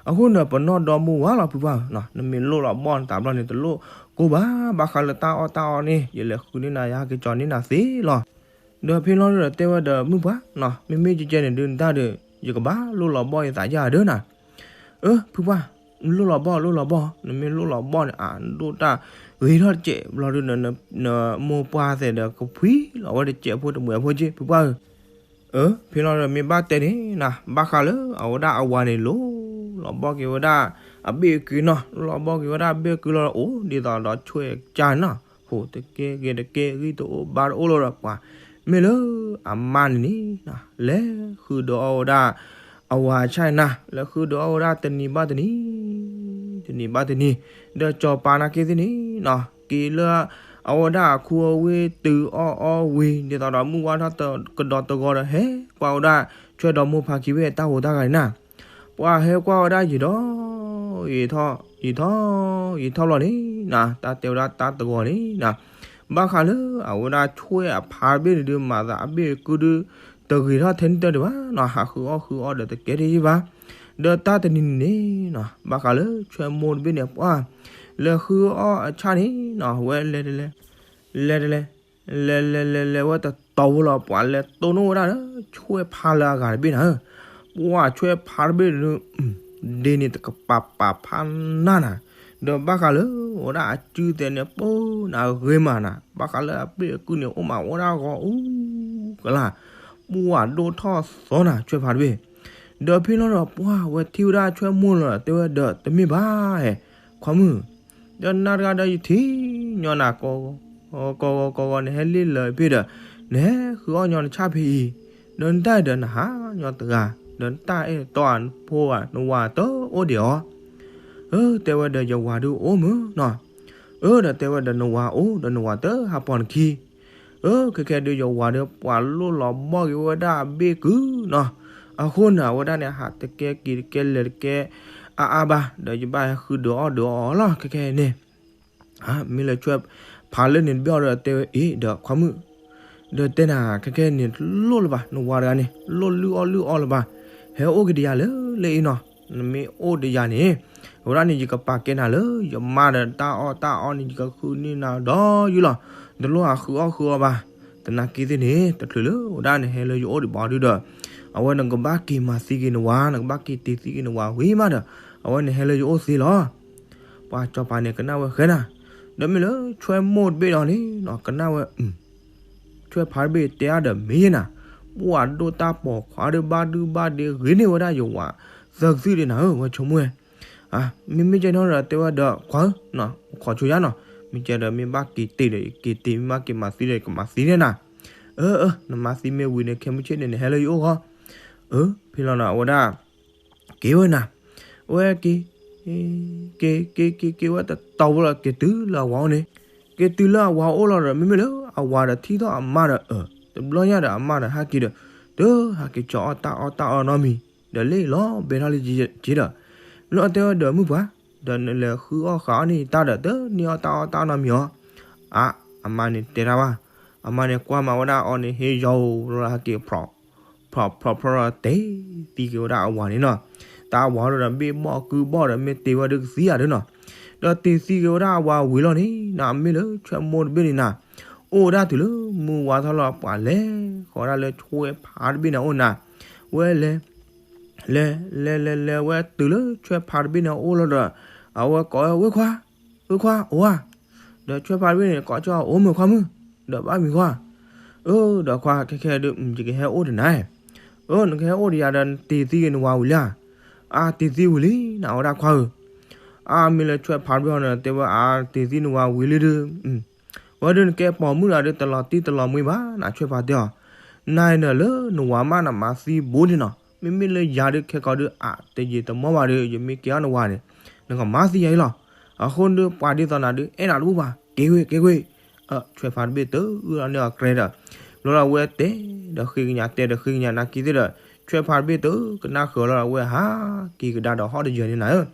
အဃိန့ၣ် ပနီၢ်ဒီမါဝၤလီၤဖုပှၢ်ဧၢ, နမ့ၢ်လိၣ်လီၤဘီၣ်နသးဘျီန့ၣ် တလိၣ်ကိၢ်ဘၣ်, ဘၣ်ဃးလၢတၢ်အီၣ်တၢ်အီန့ၣ် ယလဲၤဃုန့ၢ်နၤ ယဟဲက့ၤကၠီန့ၢ်နၤသ့လီၤ. ဒီးဖဲလီၤဒီးတဲဝဲဒီးမုၣ်ပှၢ်နီၤ, မ့မ့ၢ်ကဲကဲန့ၣ်ဒုးနတၢ်ဒီး ယကဘၣ်လိၣ်လီၤဘီၣ်ယသးယၤဒၢနၤ. အၢ ဖုပှၢ်, လိၣ်လီၤဘီၣ်လိၣ်လီၤဘီၣ်, နမ့ၢ်လိၣ်လီၤဘီၣ်န့ၣ် အဒိၣ်တၢ်ဂ့ၤထီၣ်တစဲးဘျီဒုး နမိၢ်ပှၢ်သဲးဒီးကဖှံလီၤဝဲတစဲးဖိတမှဲးဖိက့ ဖုပှၢ်ဧၢ. အၢ ဖဲလီၤဒီးမ့ၢ်ဘၣ်တဲန့ၣ်နၤ, ဘၣ်ဃးလၢအဝဲဒၣ်အဝၤန့ၣ် လိၣ်လီၤဘီၣ်က့ၤဝဲဒၣ်အဘ့ၣ်အကုနီၤ, လိၣ်လီၤဘီၣ်က့ၤဝဲဒၣ်အဘ့ၣ်အကုလီၤ အိၣ်ဒ်သိးဒီးဆွဲကၢ်နီၤ, ဟိးတကဲဂဲၤတကဲ ဂံၢ်တအိၣ်ဘါတအိၣ်လီၤဒီးပှၤ, မ့ၢ်လၢအမါန့ၣ်န့ၣ် လဲၤဃုဒုးအီၣ်ဝဲဒၣ် အဝၤဆၣ်နၤ, လဲၤဃုဒုးအီၣ်ဝဲဒၣ်တနံၤဘၣ်တနံၤ, တနံၤဘၣ်တနံၤ, ဒီးစီၤပၤနာ်က့သ့ၣ်န့ၣ်နီၤ က့ၤလၢအဝဲဒၣ်အခိအဝ့ၢ်တုၤအီၣ်အီဝံၤ ဒ်သိးဒီးမုၢ်ဝါထီၣ်ကဒီးတဂီၤဒီး ဟဲကွၢ်ဝဲဒၣ်ဆွဲဒီးမိၢ်ဖးခံဝဲတၢ်ဟူးတၢ်ဂဲၤန့ၣ်နၤ, ပှၤဟဲကွၢ်ဝဲဒၣ်ယံာ်ဒီး ယံာ်ထီၣ် ယံာ်ထီၣ် ယံာ်ထီၣ်လီၤန့ၣ် နၤ တၢ်တဲဝဲဒၣ်တၢ်တဂီၤန့ၣ်နၤ, ဘၣ်ဃးလၢအဝဲဒၣ်ဆွဲအဖါတဘ့ၣ်န့ၣ်ဒုး မၤသးအဘ့ၣ်အကုဒုး တဂ့ၤထီၣ်ထဲန့ၣ်တၢ်ဒံးဘၣ်နီၤ, ဟးဃုအီၣ်ဃုအီဒီးတကဲထီၣ်ယံာ်ဘၣ်, ဒီးတၢ်တနံၤန့ၣ်န့ၣ်နီၤ ဘၣ်ဃးလၢဆွဲမိၢ်တဘ့ၣ်န့ၣ် ပှၤ လဲၤဃုအီၣ်အဆၣ်န့ၣ်နီၤ ဝဲလဲၤတလဲၤ လဲၤတလဲၤ လဲၤလဲၤလဲၤလဲၤဝဲတတီၤဖိလီၤ ပှၤလဲၤတိၢ်နီၣ်ဝဲဒၣ်လၢဆွဲဖါလၢအဂၤတဘ့ၣ်နၤဧၢ, ပှၤဆွဲဖါတဘ့ၣ်ဒုး ဒ်န့ၣ်တကပၤပာ်ဖးနၢ်နၤ, ဒီးဘၣ်ဃးလၢအဝဲဒၣ်အစုသဲးန့ၣ် ပၢနၤဂ့ၤမးနၤ, ဘၣ်ဃးလၢအဘ့ၣ်အကုန့ၣ် အိၣ်မးဝဲဒၣ်ဂီၤအူကလါ, ပှၤဒိၣ်ထီၣ်သီနၤ ဆွဲဖါတဘ့ၣ်, ဒီးဖဲလီၤဒီး ပှၤဝဲထံၣ်ဝဲဒၣ်ဆွဲမိၢ်လီၤ တဲဝဲဒီး တမ့ၢ်ဘၣ်ဟဲ ခွါမုၣ်, ဒီးနၤတဂၤဒီးယထံၣ်ညီနၤ ကိးဂီၤကိးဂီၤ နဟဲလ့ၣ်လၢဖဲဒီး နဟဲဃုအီၣ်ညီနဆၣ်ဖဲအံၤ, ဒီးနတၢ်ဒီးနဟးညီတဂၤ, ဒီးနတၢ်အဲၣ်တီအဖိဧါ နဝၤတအိၣ်ဒံးဧါ, အၢ တဲဝဲဒီးယဝၤဒုးအိၣ်မုၢ်နီၤ, အၢ ဒီးတဲဝဲဒီးနဝၤအိၣ်ဒီးနဝၤတဟးပိာ်နခံ အၢ ခဲခဲဒုးယဝၤဒီးပှၤလိၣ်လီၤဘီၣ်က့ၤဝဲဒၣ်အဘ့ၣ်ကုနီၤ, အဃိန့ၣ် အဝဲဒၣ်န့ၣ် ဟးတကဲက့ၤတကဲလဲၤတကဲအါအါဘၣ်, ဒီးယဘၣ်ဟဲဃုဒုးအီၣ်ဒုးအီလီၤ ခဲခဲန့ၣ် မ့ၢ်လၢဆွဲဖးလၢန့ၣ်တဘ့ၣ်အီၤဒီးတဲဝဲအံၤဒီးခွါမုၣ်, ဒီးတဲနၤ ခဲခဲန့ၣ်တလိၣ်လၢၤဘၣ်, နဝၤတဂၤန့ၣ် လိၣ်လုၢ်အီၣ်လုၢ်အီလၢၤဘၣ်, ဟဲအိၣ်က့ၤတယၤလၢလၢအံၤနီၤ, နမ့ၢ်အိၣ်တယၤန့ၣ် အဝဲဒၣ်န့ၣ် ယကပာ်ကဲနၤလၢယမါဒီးတၢ်အီၣ်တၢ်အီန့ၣ် ယကဃုန့ၢ်နၤဒီးယုၢ်လီၤ, တလိၣ်ဟးဃုအီၣ်ဃုအီဘၣ်, သနာ်က့သ့ၣ်န့ၣ် တချုးလၢဝဲဒၣ်နဟဲလၢယအိၣ်ဒံးဘၣ်ဒုဒီး အဝဲနကဘၣ်က့ၤမၤသံက့ၤနဝၤ, နကဘၣ်က့ၤတ့ၤသံက့ၤနဝၤဝံၤမးဒီး အဝဲနဟဲလၢယအိၣ်သ့လီၤ. ပှၤစီၤပၤန့ၣ်ကနၣ်ဝဲဃဲနၤ, ဒီးမ့ၢ်လၢဆွဲမိၢ်တဘ့ၣ်ဒီးန့ၣ်နီၤ ကနၣ်ဝဲ ဆွဲဖးတဘ့ၣ်တဲအါဒီးမ့ၢ်ယဲနၤ, ပှၤဒိၣ်တၢ်ပိာ်ခွါဒုးဘၣ်ဒုဘၣ်ဒ့ဂ့ၤန့ၢ်ဝဲဒၣ်ယဝၤသၢကသုၣ်ဒံးနၤဧၢ ဝဲဆိကမိၣ်ဝဲ, မ့မ့ၢ်ကဲနီၤဒီးတဲဝဲဒီးခွါဧၢ, ခိးဆိယါနီၤ, မ့ၢ်ကဲဒီးမ့ၢ်ဘၣ်က့ၤတ့ၤဒီးယက့ၤတ့ၤ, မ့ၢ်ဘၣ်က့ၤမၤသံဒီးယကမၤသံန့ၣ်နၤ, အၢ အၢ နမၤသံမ့ၢ်ဝံၤန့ၣ် ခဲမုၢ်ဆ့ၣ်န့ၣ် နဟဲလၢယအိၣ်ဃီ, အၢ ဖဲလီၤနီၤ အဝဲဒၣ် က့ၤဝဲနၤ, အဝဲက့ၤ က့ၤ က့ၤ က့ၤ က့ၤဝဲတတီၤဖိလီၤ က့ၤတုၤလၢအဝၤအိၣ်န့ၣ်, က့ၤတုၤလၢအဝၤအိၣ်လီၤဒီး မ့မ့ၢ်လၢအဝၤဒီးထံၣ်ထီၣ်အမါဒီး အၢ တဘျီညါဒီးအမါဒီးဟဲက့ၤဒီး တဟဲက့ၤကၠီအီၣ်တၢ်အီၣ်တၢ်အီနီတမံၤ, ဒီးလ့ၣ်လီၤဘဲထီၣ်လၢက့ၤဒီး မ့ၢ်လီၤတဲဝဲဒီးမုၣ်ပှၢ်, ဒီးနလဲၤဃုအီၣ်ဃုအီန့ၢ်ယတၢ်ဒီး တန့ၢ်အီၣ်တၢ်အီၣ်တၢ်အီနီတမံၤအီၤ, အါ အမါန့ၣ်တဲတၢ်ဘၣ်, အမါန့ၣ်ကွၢ်မၤဝဲဒၣ်အီၤန့ၣ် ဟ့ၣ်ယီၤလီၤဟဲက့ၤ ဖျီၣ်ဖျီၣ်ဖျီၣ်ဒီးတ့ၤသံက့ၤဝဲဒၣ်အဝၤန့ၣ်နီၤ, တၢ်အဝၤဒီးဘ့ၣ်ဘီၣ်ကုဘီၣ်ဒီးမ့ၢ်တ့ၤဝဲဒုးကသံဧါဒုနီၤ, ဒီးတ့ၤသံက့ၤဝဲဒၣ်အဝၤဝံၤလီၤန့ၣ် နမ့ၢ်လၢဆွဲမိၢ်တဘ့ၣ်န့ၣ်နၤ, အိၣ်ဝဲဒၣ်တုၤလၢမုၢ်ဝါထီၣ်လီၤ ပှၤလဲၤဃီၤဒၣ်လၢဆွဲဖးတဘ့ၣ်န့ၣ်အအိၣ်နၤ, ဝဲလဲၤ လဲၤ လဲၤ လဲၤ လဲၤဝဲတုၤလၢဆွဲဖးတဘ့ၣ်န့ၣ်အအိၣ်လီၤဒီး အဝဲကိးဝဲ ဝ့ၢ်ခွါ, ဝ့ၢ်ခွါ အိၣ်ဧါ, ဒီးဆွဲဖးတဘ့ၣ်န့ၣ် ကိးကၠီ အိၣ်မုၢ်ခွါမုၣ်, ဒီးဘၣ်မံၤခွါ, အၢ ဒီးခွါ ခဲခဲဒုး ယကဟဲအိၣ်တနၤ, အၢ နကဟဲအိၣ်တယၤဒီးနတ့ၤသံက့ၤနဝၤဝံၤလံဧါ, အါတ့ၢ်သံဝံၤလံနၤ အဝဲဒၣ်ခွါဧၢ. အါမ့ၢ်လၢဆွဲၣ်ဖးတဘ့ၣ်အီၤန့ၣ် တဲဝဲအါတ့ၢ်သံနဝၤဝံၤလံဒီး ဝဲဒၣ်နကဲပိာ်မုၣ်ဒၣ်ဒီး တလီၤတံၢ်တလီၤမှံဘၣ်နၤ ဆွဲၣ်ဖးတဲအီၤ. နၤအံၤန့ၣ်လၢနဝၤမးနမၤသံဘိန့ၣ်နီၤ, မ့မ့ၢ်လၢယၤဒုးခဲကိာ်ဒုး အတယံာ်တမီၢ်ဘၣ်ဒီး ယမ့ၢ်ကဲအီၤနဝၤန့ၣ် နကမၤသံယၤအံၤလီၤ. အဃိဒုး ပှၤဒ်သိးနၤဒုး အဲၣ်နၤတဘူၣ်ဘၣ်, က့ၤဝဲ က့ၤဝဲ. ဆွဲၣ်ဖးတဘ့ၣ်တအုၣ်လီၤန့ၢ်အီၤကြဲဒီး ဘျီဒီးအဝဲတဲဒီးဃ့ကညး တဲဒီးဃ့ကညး နာ်က့သ့ၣ်ဒီး ဆွဲၣ်ဖးတဘ့ၣ်တအုၣ်ကနၣ်ဃုာ်လီၤဒီး အဝဲဟးက့ၤကဒါဒီးဟီၣ်တယၢၤန့ၣ်နၤဧၢ.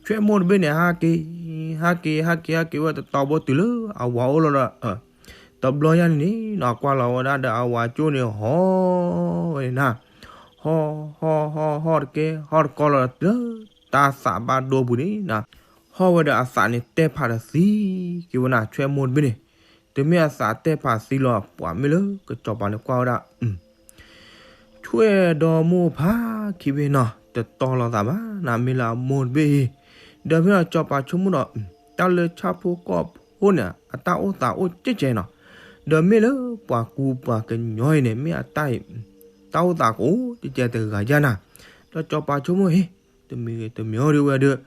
ဆွဲၣ်မိၢ်တဘ့ၣ်န့ၣ် ဟးက့ၤ ဟးက့ၤ ဟးက့ၤ ဟးက့ၤဝဲတတီၤဘိတုၤလၢအဝၤအိၣ်လီၤဒီး တဘျီညါန့ၣ်န့ၣ်နီၤ ကွၢ်လီၤဝဲဒၣ်ဒီးအဝၤကၠိန့ၣ် ဟီၣ်ဝဲန့ၣ်နၤ, ဟီၣ် ဟီၣ် ဟီၣ် ဟီၣ်တကဲ ဟီၣ်တကီလီၤဒီး တၢ်သးဘၣ်ဒိပူၤန့ၣ်နၤ, ဟီၣ်ဝဲဒီးအသးန့ၣ် တဲဖးဒီးသံက့ၤဝဲနၤ ဆွဲၣ်မိၢ်တဘ့ၣ်န့ၣ်, တမ့ၢ်အသးတဲဖးသံလီၤ ပှၤမ့ၢ်လၢကစီၤပၤန့ၣ်ကွၢ်ဝဲဒၣ် ဆွဲၣ်ဒီမိၢ်ဖးခံဘ့ၣ်နီၤ တတီလိာ်သးဘၣ်နၤ မ့ၢ်လၢအမိၢ်တဘ့ၣ်အံၤ, ဒီးဖဲလီၤစီၤပၤဆိကမိၣ်ဒီး တၢ်လၢဆၣ်ဖိကီၢ်ဖိန့ၣ် အတၢ်အိၣ်သးအိၣ်ကဲကဲနီၤ, ဒီးမ့ၢ်လၢပှၤကူပှၤကညီအံၤန့ၣ် မ့ၢ်အတၢ်အံၤ တၢ်အိၣ်သးကအိၣ်ကဲကဲတဂၤယါနၤ, ဒီးစီၤပၤဆိကမိၣ်ဟ့ၣ် တမံၤဂ့ၤတမံၤဂ့ၤဒီးဝဲဒၣ်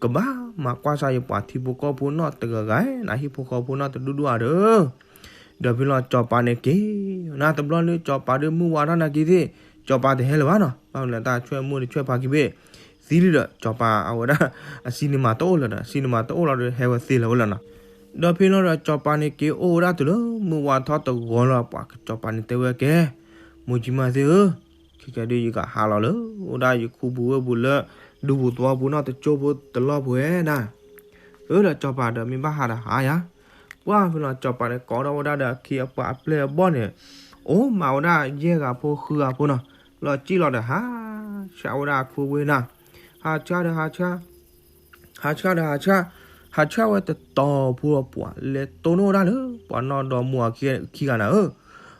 ကဘၣ်မၤကွၢ်စၢ်ယပှၤထံဖိကီၢ်ဖိနီတဂၤဂၤ နဟံၣ်ဖိဃီဖိနီတဒူၣ်ဒူၣ်ဧါဒီး, ဒီးဖဲလီၤစီၤပၤန့ၣ်က့ၤ နၤတဘျီလၢစီၤပၤဒီးမုၢ်ဝါထီၣ်နာ်က့သ့ၣ် စီၤပၤတဟဲလၢၤဘၣ်နီၤ, ဘၣ်မနုၤလၢတၢ်ဆွဲၣ်မိၢ်ဒီးဆွဲၣ်ဖးခံဘ့ၣ် သံလံဒီး စီၤပၤအဝဲဒၣ် အစံန့ၣ်မၤတအိၣ်လၢၤဒီး စံန့ၣ်မၤတအိၣ်လီၤဒီး ဟဲဝဲသ့လၢၤဝဲလီၤနီၤ, ဒီးဖဲလီၤဒီးစီၤပၤန့ၣ်က့ၤအိၣ်ဝဲဒၣ်တုၤလၢမုၢ်ဝါထီၣ်တဂီၤလီၤ ပှၤကစီၤပၤန့ၣ်တဲဝဲကဲ မိၢ်ကၠံမါသ့ၣ်ဧၢ, ခဲကဲဒုးယကဟးလီၤလၢ အိၣ်ဒၣ်ယခူပူၤဝ့ၢ်ပူၤလၢ ဒူပူၤသဝီပူၤနီတကၠိဖိတလီၢ်ဖိဝဲဒၣ်, အၢဒီးစီၤပၤဒီးမ့ၢ်ဘၣ်ဟးဒီးဟးယါ, ပှၢ်ဖဲလီၤစီၤပၤန့ၣ်ကိးထီၣ်ဝဲဒၣ်ဒီးအခ့အပှၤအပျဲၢ်အဘီၣ်န့ၣ်, အိၣ်မးဝဲဒၣ်ယဲၢ်ဂၤဖိဃုဂၤဖိနီၤ, လီၤစံၣ်လီၤဒီးဟး ဆှၣ်ဝဲဒၣ်အခိဝ့ၢ်နၤ, ဟးဆှၣ်ဒီးဟးဆှၣ် ဟးဆှၣ်ဒီးဟးဆှၣ်, ဟးဆှၣ်ဝဲတတီၤဖိဒီးပှၤလဲၤတိၢ်နီၣ်ဝဲဒၣ်လၢ ပှၤနီၢ်ဒီမါဝၤခံဂၤနၤဧၢ,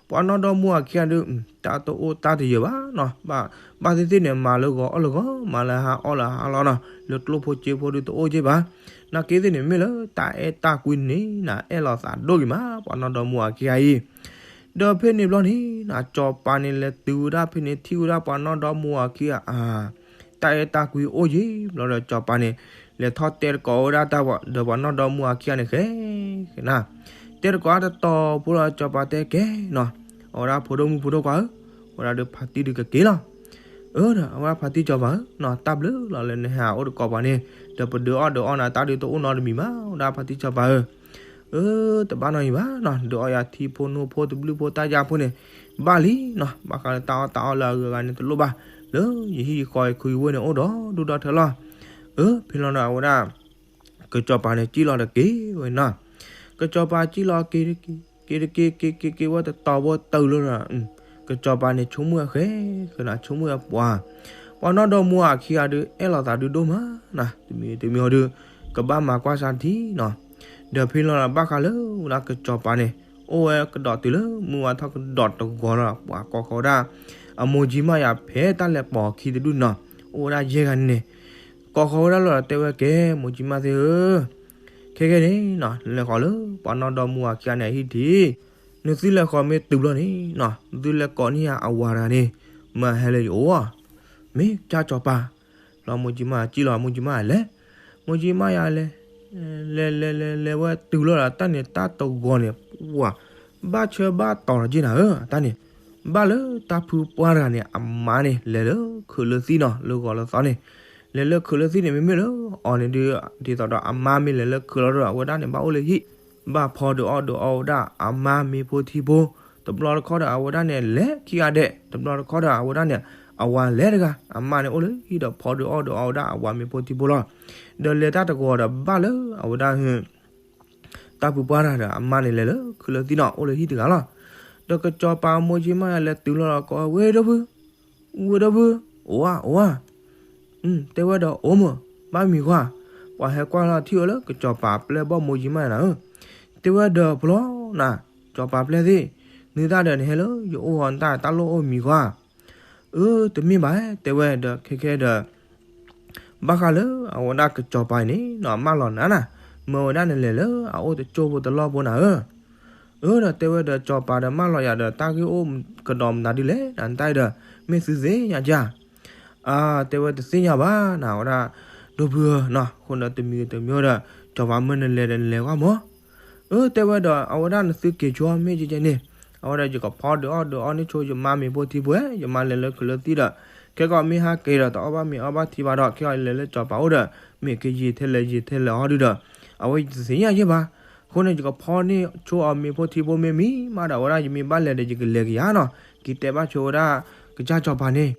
ပှၤနီၢ်ဒီမါဝၤခံဂၤဒီး တၢ်တအိၣ်တၢ်တယၢၤဘၣ်နီၤ, ဘၣ်သ့ၣ်သ့ၣ်န့ၣ် မၤလၢဂီၤအီၣ်လၢဂီၤ မၤလၢဟါအီၣ်လၢဟါလီၤနီၤ, လၢကျိၣ်ဖိစ့ဖိဒုးတအိၣ်က့ဘၣ်, နာ်က့သ့ၣ်န့ၣ် မ့ၢ်လၢတၢ်အဲၣ်တၢ်ကွံန့ၣ်နၤ အဲၣ်လီၤသးဒိၣ်က့ၤမး ပှၤနီၢ်ဒီမါဝၤခံဂၤအံၤ ဒီးဖဲန့ၣ်ဘျီန့ၣ် စီၤပၤန့ၣ်လဲၤတုၤဝဲဒၣ်ဖဲန့ၣ် ထံၣ်ဝဲဒၣ်ပှၤနီၢ်ဒီမါဝၤခံဂၤအ တၢ်အဲၣ်တၢ်ကွံအိၣ်ယံၤဘျီဒီးစီၤပၤန့ၣ် လဲၤထီၣ်တဲတကိးဝဲဒၣ်တၢ်ဒီးပှၤနီၢ်ဒီမါဝၤခံဂၤန့ၣ်ဃဲ ဃဲနၤ, တဲတကိးအတတီၤဖိဒီးစီၤပၤတဲကဲနီၤ, အဝဲဒၣ်ဖိဒိၣ်မုၣ်ဖိဒိၣ်ခွါဧၢ, အဝဲဒၣ်ဒီးဖါတံၢ်ဒုးကက့ၤလီၤ အၢဒီးအဝဲဒၣ်ဖါတံၢ်စီၤပၤဧၢနီၤ, တၢ်ဘျုးလီၤလၢနဟဲအိၣ်တကိးပှၤန့ၣ်, ဒီးပဒုးအီၣ်ဒုးအီနၤတၢ်ဒုးတအိၣ်နီတမံၤဘၣ်, အဝဲဒၣ်ဖါတံၢ်စီၤပၤဧၢ, အၢ တဘၣ်နီတမံၤဘၣ်နီၤ, ဒုးအီယၤထံဖိနိဖိတဘျုးဖိတၢ်ယၢ်ဖိန့ၣ် ဘၣ်လံနီၤ, ဘၣ်ဃးလၢတၢ်အီၣ်တၢ်အီလၢအဂုၤအဂၤန့ၣ်တလိၣ်ဘၣ်, လၢယဟံၣ်ယဃီယခူယဝ့ၢ်န့ၣ်အိၣ်ဒီးဒူၣ်ဒီထၢလီၤ, အၢ ဖဲလီၤဒီးအဝဲဒၣ် ကစီၤပၤန့ၣ်စံၣ်လီၤတက့ၢ်ဝဲနီၤ, ကစီၤပၤစံၣ်လီၤက့ၤ က့ၤတက့ၢ် က့ၤက့ၤဝဲတတီၤဖိတၢၢ်လီၤဒီး ကစီၤပၤန့ၣ်ဆိကမိၣ်အဃဲ ဃဲနၤဆိကမိၣ်အပှၤ, ပှၤနီၢ်ဒီမါဝၤခံဂၤဒီး အဲၣ်လီၤသးဒုးဒိၣ်မးနၤ, တမံၤတမံၤအီၤဒီး ကဘၣ်မၤကွၢ်စၢ်ထံနီၤ, ဒီးဖဲလီၤဒီးဘၣ်ဃးလၢဝဲဒၣ်ကစီၤပၤန့ၣ် အိၣ်ဝဲကဒီးတုၤလၢမုၢ်ဝါထီၣ်ကဒီးတဂီၤလီၤ, ပှၤကိးဃီဝဲဒၣ် အမိၢ်ကၠံမါယၤဖဲတၢ်လဲၤပိာ်အခံတဒူၣ်နီၤ, အိၣ်ဝဲဒၣ်ယဲၢ်ဂၤန့ၣ် ကိးဃီဝဲဒၣ်လီၤဒီးတဲဝဲကဲ မိၢ်ကၠံမါသ့ၣ်ဧၢ, ခဲကဲန့ၣ်နီၤ နလဲၤဃီၤလၢပှၤနီၢ်ဒီမါဝၤခံဂၤန့ၣ်အဟံၣ်ဒံး, နသုလဲၤဃီၤမ့ၢ်တုၤဘျီန့ၣ်နီၤ သုလဲၤကိးန့ၢ်ယၤအဝၤတဂၤန့ၣ် မၢဟဲလၢယအိၣ်ဧါ, မ့ၢ်ကၠၢ်စီၤပၤ, လီၤမိၢ်ကၠံမါစံၣ်လီၤမိၢ်ကၠံမါလဲၤ, မိၢ်ကၠံမါယၤလဲၤ လဲၤလဲၤလဲၤလဲၤဝဲတုၤလီၤဒီးတၢ်န့ၣ်တၢ်တဂီၤန့ၣ် ပှၤ ဘၣ်ဆၢဘၣ်တီၤလီၤက့နၤဧၢ, တၢ်န့ၣ် ဘၣ်လၢတၢ်ဖုပှၢ်တဂၤန့ၣ် အမါန့ၣ် လဲၤလၢခုးလၢသံၣ်နီၤ လၢဂီၤလၢသီန့ၣ်, လဲၤလၢခုးလၢသံၣ်န့ၣ် မ့မ့ၢ်လၢအီၤန့ၣ်ဒုး ဒ်သိးဒီးအမါမ့ၢ်လဲၤလၢခုးလီၤဒီး အဝဲဒၣ်န့ၣ် ဘၣ်အိၣ်လၢဟံၣ် ဘၣ်ဖီဒုးအီၣ်ဒုးအီဝဲဒၣ်အမါမ့ၤဖိထံဖိ, တဘျီတခီဒီးအဝဲဒၣ်န့ၣ် လဲၤခံဂၤဒဲး, တဘျီတခီဒီးအဝဲဒၣ်န့ၣ် အဝၤလဲၤတဂၤ, အမါန့ၣ်အိၣ်လၢဟံၣ်ဒီးဖီဒုးအီၣ်ဒုးအီဝဲဒၣ်အဝၤမ့ၤဖိထံဖိလီၤ. ဒီးလဲၤတၢ်တဂီၤဒီးဘၣ်လၢအဝဲဒၣ် တၢ်ဖုပှၢ်တဂၤဒီးအမါန့ၣ်လဲၤလၢခုးလၢသံၣ်နီၤ အိၣ်လၢဟံၣ်တဂၤလီၤ. ဒီးကစီၤပၤမိၢ်ကၠံမါယၤလဲၤတုၤလီၤဒီးကိးဝဲ ဝ့ၢ်ဒီပုၢ်, ဝ့ၢ်ဒီပုၢ်, အိၣ်ဧါ အိၣ်ဧါ, တဲဝဲဒီးအိၣ်မး, ဘၣ်မံၤကွၢ်, ပှၤဟဲကွၢ်လီၤထံၣ်ဝဲလၢကစီၤပၤပျဲၢ်ဘီၣ်မိၢ်ကၠံမါယၤနၤဧၢ, တဲဝဲဒီးဖျီနၤ, စီၤပၤပျဲၢ်သ့ၣ်, နသၣ်ဒီးနဟဲလၢယအိၣ်အီၤနတၢ်တၢ်လိၣ်အိၣ်မံၤကွၢ် အၢ တမ့ၢ်ဘၣ် တဲဝဲဒီးခဲခဲဒီး ဘၣ်ဃးလၢအဝဲဒၣ်ကစီၤပၤအံၤန့ၣ်နီၤ မၢလီၤနၤနၤ, မၢဝဲဒၣ်န့ၣ်လဲၤလၢအအိၣ်တကၠိဖိတလီၢ်ဖိနၤဧၢ, အၢ ဒီးတဲဝဲဒီးစီၤပၤဒီးမၢလီၤယၤဒီးတၢ်ဂ့ၢ်အိၣ်ကဒီးမနုၤဒ်လဲၣ် နတၢ်အံၤဒီး မ့ၢ်သုသ့ၣ်ညါကၢ် အါ တဲဝဲတသ့ၣ်ညါဘၣ်နၤ အဝဲဒၣ် ဒိၣ်ဖုဧၢနီၤ, အဃိန့ၣ်တမံၤတမံၤဒီး ကစီၤပၤမၢနလဲၤဒီးနလဲၤကွၢ်မး. အၢ တဲဝဲဒီး အဝဲဒၣ်နသုက့ၤဆိမ့ၢ်ကဲကဲန့ၣ်, အဝဲဒၣ်ယကဖီဒုးအီၣ်ဒုးအီန့ၢ်ဆိယမါမ့ၤဖိထံဖိဧၢ, ယမါလဲၤလၢခုးလၢသံဒီး ခဲကီးမ့ၢ်ဟဲက့ၤဒီးတအီၣ်ဘၣ်မ့ၤအီဘၣ်ထံဘၣ်ဒီး ခဲကီးလဲၤလၢစီၤပၤအိၣ်ဒီး မ့ၢ်ကယံာ်ထဲလဲၣ်ယံာ်ထဲလဲၣ်အီဒုဒီး အဝဲယတသ့ၣ်ညါယဲဘၣ်. အဃိန့ၣ် ယကဖီန့ၢ်ဆိအီၤမ့ၤဖိထံဖိမ့ၢ်မံၤမးဒီး အဝဲဒၣ်ယမ့ၢ်ဘၣ်လဲၤဒီးယကလဲၤကယၤနီၤ, က့ၤတဲဘၣ်ဆိဝဲဒၣ် ကစၢ်စီၤပၤန့ၣ်.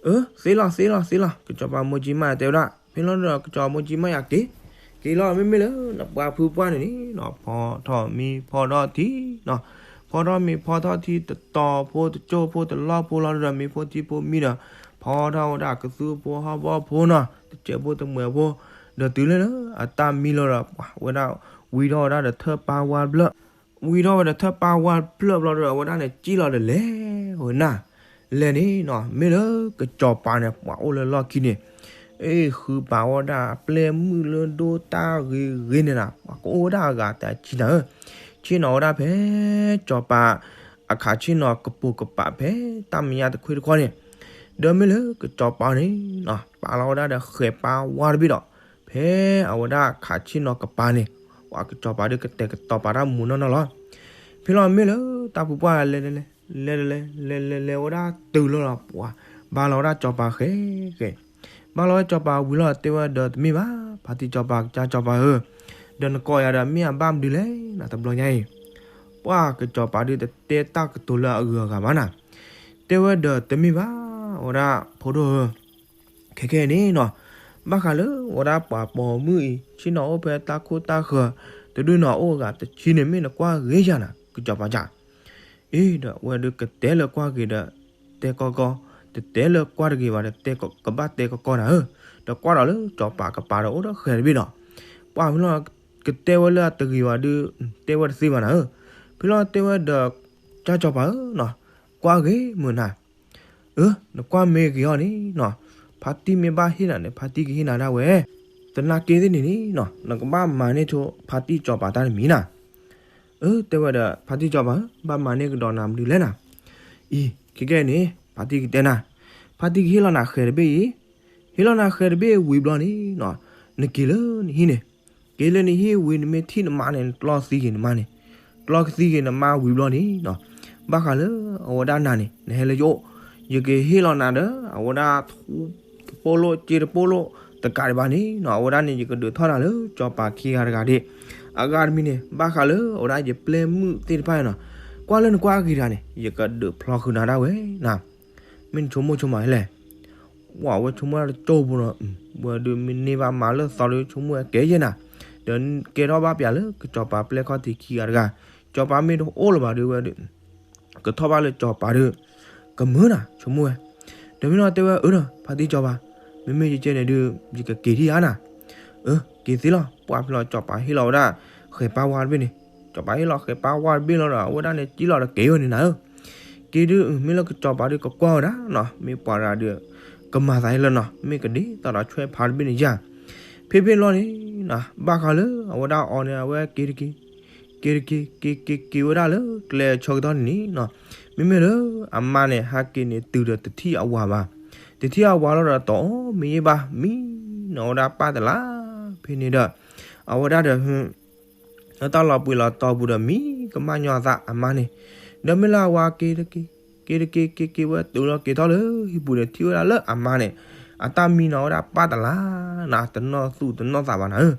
အၢ သ့လီၤသ့လီၤသ့လီၤ, ကစီၤပၤမိၢ်ကၠံမးတဲဝဲဒၣ်, ဖဲလီၤဒီးကစီၤပၤမိၢ်ကၠံမးယၤက့ၤ, က့ၤလီၤမ့မ့ၢ်လၢ နပှၤဖုပှၢ်န့ၣ်န့ၣ်နီၤ ဖီထီၣ်မံဖီထီၣ်ထံနီၤ, ဖီထီၣ်မံဖီထီၣ်ထံ တတီၤဖိတကၠိၢ်ဖိတလီၢ်ဖိလီၤဒီး မ့ၤဖိထံဖိမံဒီး ဖီထီၣ်ဝဲဒၣ်ကသူဖိဟီၣ်ဘီဖိနီၤ တစဲးဖိတမှဲးဖိ, ဒီးတုၤလၢအတၢ်မံလီၤဒီး ပှၤဝဲဒၣ် ဝံထီၣ်ဝဲဒၣ်ဒီးထၢၣ်ပၢ်ဝါတဖျၢၣ်, ဝံထီၣ်ဝဲဒီးထၢၣ်ပၢ်ဝါတဖျၢၣ်ဘျီဒီး အဝဲဒၣ်န့ၣ်ကံၣ်လီၤဒီးလဲၤဝဲနၤ, လဲၤန့ၣ်နီၤ မ့ၢ်လၢကစီၤပၤန့ၣ် ပှၤအိၣ်လၢလီၢ်ခံန့ၣ် အ့ ဃုပာ်ဝဲဒၣ်ပျဲၢ်မုၣ်လၢဒိၣ်တၢ်ဂ့ၤဂ့ၤန့ၣ်နီၤ ပှၤကအိၣ်ဝဲဒၣ်အဂၤတဆံနၤဧၢ, ဆ့ၣ်နီၤဝဲဒၣ်ဖဲ စီၤပၤ အခးဆ့ၣ်နီၤကပိာ်ကပၤဖဲတၢ်မဲာ်ညါတခွ့တခီန့ၣ်, ဒီးမ့ၢ်လၢကစီၤပၤန့ၣ်နီၤ ပာ်လီၤဝဲဒၣ်ဒီးဃဲၤပၢ်ဝါတဘ့ၣ်ဒီး ဖဲအဝဲဒၣ်ခးဆ့ၣ်နီၤကပၤန့ၣ် ပှၤကစီၤပၤဒီးကတဲာ်ကတီၤပာ်တၢ်မူနီၢ်နီၢ်လီၤ. ဖဲလီၤမ့ၢ်လၢတၢ်ဖုပှၢ်လဲၤလဲၤလဲၤလဲၤလဲၤလဲၤလဲၤဝဲဒၣ်တုၤလီၤလီၤ ပှၤ ဘါလီၤဝဲဒၣ်စီၤပၤဃဲၤဃဲၤ, ဘါလီၤဝဲစီၤပၤဝံၤလီၤ တဲဝဲဒီးတမ့ၢ်ဘၣ် ဖါတံၢ်စီၤပၤ ကစၢ်စီၤပၤဧၢ, ဒီးနကိးယၤဒီးမ့ၢ်အဘၣ်မနုၤလဲၣ်နီၤ တဘျီညါအံၤ, ပှၤကစီၤပၤဒုးတတဲတၢ်ကတိၤလၢအဂုၤအဂၤဘၣ်နၤ, တဲဝဲဒီးတမ့ၢ်ဘၣ် အဝဲဒၣ်ဖိဒိၣ်ဧၢ ခဲခဲအံၤန့ၣ်နီၤ, ဘၣ်ဃးလၢအဝဲဒၣ်ပှၤပိာ်မုၣ်အံၤ ဆ့ၣ်နီၤအိၣ်ဖဲတၢ်ခိၣ်တၢ်ဃၢၤ, တဒုးနီၤအိၣ်အဂၤတဆံန့ၣ် မ့ၢ်နကွၢ်ဂ့ၤယၤနၤ ကစီၤပၤကၢ်, အ့ ဒီးအဝဲဒုးကတဲလၢကွၢ်က့ၤဒီး တဲကီကီ, တတဲလၢကွၢ်တဂ့ၤဘၣ်ဒီး ကဘၣ်တဲကီကီနၤဧၢ, ဒီးကွၢ်ဒီးလၢစီၤပၤကပၤဒီးအိၣ်ဒီးဃဲၤတဘ့ၣ်ဒီး, ပှၤဖဲလီၤ ကတဲဝဲလၢအတဂ့ၤဘၣ်ဒုး တဲဝဲတသ့ဘၣ်နၤဧၢ, ဖဲလီၤတဲဝဲဒီး ကစၢ်စီၤပၤဧၢနီၤ, ကွၢ်ဂ့ၤမုာ်နၤ အၢ နကွၢ်မ့ၢ်ဂ့ၤအီၤန့ၣ်နီၤ, ဖါတံၢ်မ့ၢ်ဘၣ်ဟ့ၣ်နၤန့ၣ် ဖါတံၢ်ကဟ့ၣ်နၤဒၣ်ဝဲ, သနာ်က့သ့ၣ်န့ၣ်န့ၣ်နီၤ နကဘၣ်မၤန့ၢ်ဆိဖါတံၢ်စီၤပၤတၢ်တမံၤနၤ, အၢ တဲဝဲဒီး ဖါတံၢ်စီၤပၤဧၢ ဘၣ်မၤန့ၢ်ကဒီးနၤမနုၤလဲၣ်နၤ, အံၤ ခဲကဲန့ၣ် ဖါတံၢ်ကတဲနၤ, ဖါတံၢ်ကဟ့ၣ်လီၤနၤဃဲၤတဘ့ၣ်အံၤ, ဟ့ၣ်လီၤနၤဃဲၤတဘ့ၣ်ဝံၤဘျီန့ၣ်နီၤ, နက့ၤလၢနဟံၣ်န့ၣ် က့ၤလၢနဟံၣ်ဝံၤ နမ့ၢ်ထံၣ်နမါန့ၣ် နကျီသံက့ၤနမါန့ၣ်, ကျီကသံက့ၤနမါဝံၤဘျီန့ၣ်နီၤ, ဘၣ်ဃးလၢအဝဲဒၣ်နၤန့ၣ် နဟဲလၢယအိၣ်, ယကဟ့ၣ်လီၤနၤဒီး အဝဲဒၣ်ထူတပိၢ်လိၣ် စ့တပိၢ်လိၣ် တကးဒံးဘၣ်န့ၣ်နီၤ, အဝဲဒၣ်န့ၣ် ယကဒုးထီၣ်နၤလၢစီၤပၤခံဂၤတဂၤဒၣ်, အဂၤတမံၤန့ၣ် ဘၣ်ဃးလၢအဝဲဒၣ်ယပျဲၢ်မုၣ်သ့ၣ်တဖၣ်န့ၣ်နီၤ, ကွၢ်လၢနကွၢ်အဂ့ၤတဂၤန့ၣ် ယကဒုးဖျီဃုာ်နၤဒၣ်ဝဲနၤ, မ့ၢ်နဆိကမိၣ်ဆိကမးလဲၣ် ဝဲဆိကမိၣ်တၢ်တကၠိဖိနီၤ, ဝဲဒုးမ့ၢ်န့ၢ်ဘၣ်မၤလၢသီဒီး ဆိကမိၣ်ဝဲကဲယဲၢ်နၤ, ဒီးကဲထီၣ်ဘၣ်ပၠးလၢကစီၤပၤပျဲၢ်ခီၣ်ထံးခံဂၤတဂၤ, စီၤပၤမ့ၢ်တအိၣ်လၢၤဘၣ်ဒီး ဝဲဒုး ကထီၣ်ဘၣ်လၢစီၤပၤဒီး ကမုာ်နၤ ဆိကမိၣ်ဝဲ, ဒီးမ့ၢ်လီၤတဲဝဲအၢဒီး ဖါတံၢ်စီၤပၤ, မ့မ့ၢ်ယကဲန့ၣ်ဒုး ယကက့ၤထံၣ်ဧါနၤ, အၢ က့ၤသ့လီၤ, ပှၢ်ဖဲလီၤစီၤပၤဟ့ၣ်လီၤဝဲဒၣ် ဃဲၤပၢ်ဝါတဘ့ၣ်န့ၣ်, စီၤပၤဟ့ၣ်လီၤဃဲၤပၢ်ဝါတဘ့ၣ်လီၤဒီး အဝဲဒၣ်န့ၣ်ကံၣ်လီၤဒီးက့ၤဝဲန့ၣ်နၤဧၢ က့ၤဒုး မ့ၢ်လၢကစီၤပၤဒုးကကွၢ်ဝဲဒၣ်နီၤ, မ့ၢ်ပှၤတဂၤဒုး ကမၤသးဟဲလၢနီၤ, မ့ၢ်ကဒ့သးဒီးဆွဲဖးတဘ့ၣ်န့ၣ်ယၤ, ဖဲဖဲလီၤန့ၣ်နီၤ, ဘၣ်ဃးလၢအဝဲဒၣ်အီၤန့ၣ် အဝဲက့ၤတက့ၤ, က့ၤတက့ၤ က့ၤက့ၤက့ၤဝဲဒၣ်လၢကျဲဆၢကတီၢ်န့ၣ်နီၤ, မ့မ့ၢ်လၢအမါန့ၣ် ဟးက့ၤန့ၣ်တုၤဒီးတထံၣ်အဝၤဘၣ်, တထံၣ်အဝၤလီၤဒီးတအီၣ်မ့ၤယဲၢ်ဘၣ်, မံနီၤဝဲဒၣ်ပၢ်တလး, ဖဲန့ၣ်ဒီး အဝဲဒၣ်ဒီး လၢတၢ်လီၤပှ့ၤလီၤတီၤပူၤဒီးမံကမၣ်ညီအသးအမါန့ၣ်, ဒီးမ့ၢ်လၢအဝၤက့ၤတက့ၤ, က့ၤတက့ၤက့ၤက့ၤဝဲတုၤလီၤက့ၤထီၣ်လၢဟံၣ်ပူၤန့ၣ် ထံၣ်ဝဲဒၣ်လၢအမါန့ၣ် အတၢ်မံနီၤဝဲဒၣ်ပၢ်တလးနၤ, တနီၣ်သူၣ်တနီၣ်သးဘၣ်နၤဧၢ,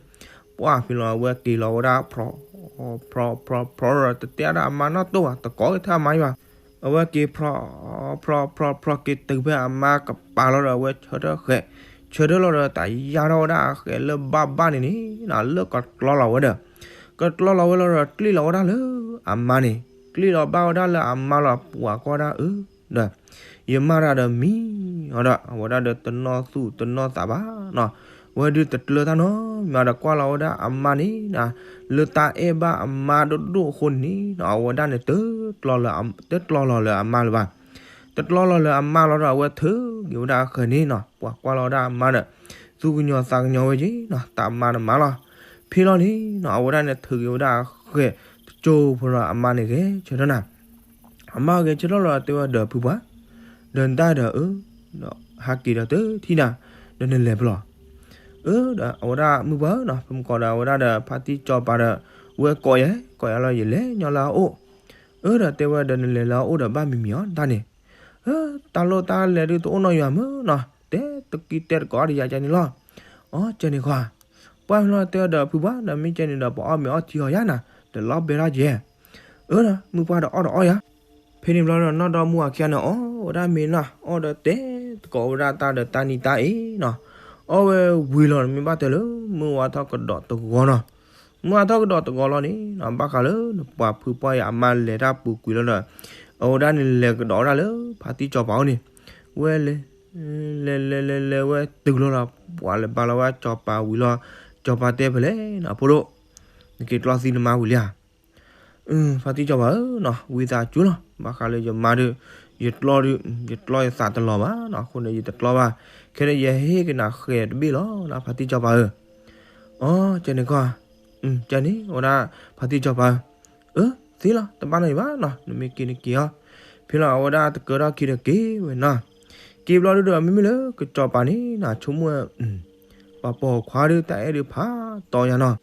ပှၢ်ဖဲလီၤအဝဲက့ၤလီၤဝဲဒၣ် ဖြီ ဖြီ ဖြီ ဖြီ တတဲဒၣ်အမါနီၣ်တိၢ်ဘၣ်, တကိးက့ၤထၢၣ်အမါယဘၣ်, အဝဲက့ၤဖြီ ဖြီ ဖြီ ဖြီ က့ၤတုၤဖဲအမါကပၤလီၤဒီး အဝဲဆၢထၢၣ်ဃဲၤ, ဆၢထၢၣ်လီၤဒီးတၢ်ယါထီၣ်ဝဲဒၣ်အဃဲၤလၢဘၣ်ဘၣ်န့ၣ်န့ၣ် လၢကကျီလီၤဝဲဒီး ကကျီလီၤဝဲလီၤဒီး ကျ့ၣ်လီၤဝဲဒၣ်လၢအမါန့ၣ်, ကျ့ၣ်လီၤဘၣ်ဝဲဒၣ်လၢအမါလီၤ, ပှၤကွၢ်ဒၣ်အၢ ဒီး ယမါတၢ်ဒီးမံအီၤဒီး အဝဲဒၣ်ဒီးတနီၣ်သူၣ်တနီၣ်သးဘၣ်နီၤ, ဝဲဒုးတကျၢၤတၢ်နီတမံၤဒီး ကွၢ်လီၤဝဲဒၣ်အမါန့ၣ် လၢတၢ်အဲၣ်ဘၣ်အမါဒိၣ်ဒိၣ်အဃိန့ၣ်နီၤ, အဝဲဒၣ်န့ၣ် တကျီလီၤလၢအမါလၢၤဘၣ်, တကျီလီၤလၢအမါလီၤဒီး အဝဲထုးက့ၤဝဲဒၣ်အဃဲၤန့ၣ်နီၤ, ပှၤကွၢ်လီၤဝဲဒၣ်အမါဒီး သူၣ်ကညီၤသးကညီၤဝဲက့ၤနီၤ, တၢ်မါတမါလီၤ, ဖဲလီၤန့ၣ်နီၤ အဝဲဒၣ်န့ၣ်ထုးက့ၤဝဲဒၣ်အဃဲၤတကၠိဖိဒီး အမါန့ၣ်ဂဲၤဆၢထၢၣ်နၤ အမါဂဲၤဆၢထၢၣ်လီၤ တဲဝဲဒီးဖုပှၢ်, ဒီးနတၢ်ဒီးအၢ, ဒီး ဟးက့ၤဒီးတထံၣ်နၤ, ဒီးနလဲၤဖဲလဲၣ်. အၢ ဒီးအဝဲဒၣ်မုၢ်ပှၢ်ဧၢနီၤ, ဖဲမုၢ်ဂီၤဒီး အဝဲဒၣ်ဒီးဖါတံၢ်စီၤပၤဒီး ဝဲကိးယၤ ကိးယၤလီၤ ယလဲၤညီလၢအအိၣ်. အၢ ဒီးတဲဝဲဒီး နလဲၤလၢအအိၣ်ဒီးဘၣ်မံၤမံၤအီၤတၢ်န့ၣ်, အၢ တၢ်လိၣ်တၢ်လဲၤဒုးတအိၣ်နီတမံၤမ့ၢ်နီၤ, တဲတကံတဲတကိးဒီးယၤကန့ၣ်လီၤ. အီ ကန့ၣ်ကွၢ်, ပှၢ်ဖဲလီၤတဲဒီးဖုပှၢ်ဒီး မ့ၢ်ကန့ၣ်ဒီး ပအီၣ်မ့ၤအီထံအီယၤနၤ, ဒီးလီၤဘဲထီၣ်ကဲ. အၢ ဒီးမုၢ်ပှၢ်ဒီးအီၣ်ဒီးအီၣ်ယၤ. ဖဲန့ၣ်ဘျီဒီး နီၢ်ဒီမါဝၤခံဂၤန့ၣ် အီၣ်ဝဲဒၣ်မ့ၤနၤ, အီၣ်ဒီးတဲသကိးဝဲဒၣ်တၢ်ဒီးတၢ်နံၤတၢ်အ့နီၤ, အီၣ်ဝဲဝံၤလီၤ မ့ၢ်ဘၣ်တဲလၢ မုၢ်ဝါထီၣ်ကဒီးတဂီၤနီၤ. မုၢ်ဝါထီၣ်ကဒီးတဂီၤလီၤန့ၣ်နီၤ, ဘၣ်ဃးလၢနပှၤဖုပှၢ်အံၤအမါလဲၤတၢ်ပူၤကွံာ်လီၤဒီး အဝဲဒၣ်န့ၣ်လဲၤကဒီးဝဲဒၣ်လၢဖါတံၢ်စီၤပၤအိၣ်န့ၣ်, ဝဲလဲၤ လဲၤလဲၤလဲၤလဲၤဝဲတုၤလီၤဒီး ပှၤလဲၤဘါလီၤဝဲစီၤပၤဝံၤလီၤ, စီၤပၤတဲဖဲလဲၣ်နီၤ ဖိဒိၣ်, နက့ၤကျီသံနမါဝံၤလံဧါ. ဖါတံၢ်စီၤပၤဧၢနီၤ, ဝံသးစူၤလီၤ, ဘၣ်ဃးလၢယမါဒုး ယကျီဒုး ယကျီယသးတလီၤဘၣ်နီၤ, အဃိန့ၣ် ယတကျီဘၣ်, ခဲန့ၣ် ယဟ့ၣ်က့ၤနၤဃဲၤတဘ့ၣ်လီၤ ဖါတံၢ်စီၤပၤဧၢ. အီ ကန့ၣ်ကွၢ်, ကန့ၣ် အဝဲဒၣ်ဖါတံၢ်စီၤပၤဧၢ, အၢ သ့လီၤ တဘၣ်နီတမံၤဘၣ်နီၤ, နမ့ၢ်က့ၤနက့ၤအီၤ. ဖဲလီၤအဝဲဒၣ်တကၢထီၣ်ခံဒီးက့ၤဝဲနီၤ, က့ၤဘျီဒုးဒီး မ့မ့ၢ်လၢကစီၤပၤန့ၣ်နီၤ ဆိကမိၣ်ဝဲ ပှၤပိာ်ခွါဒုးတၢ်အဲၣ်ဒုးဖးတီယၤနီၤ,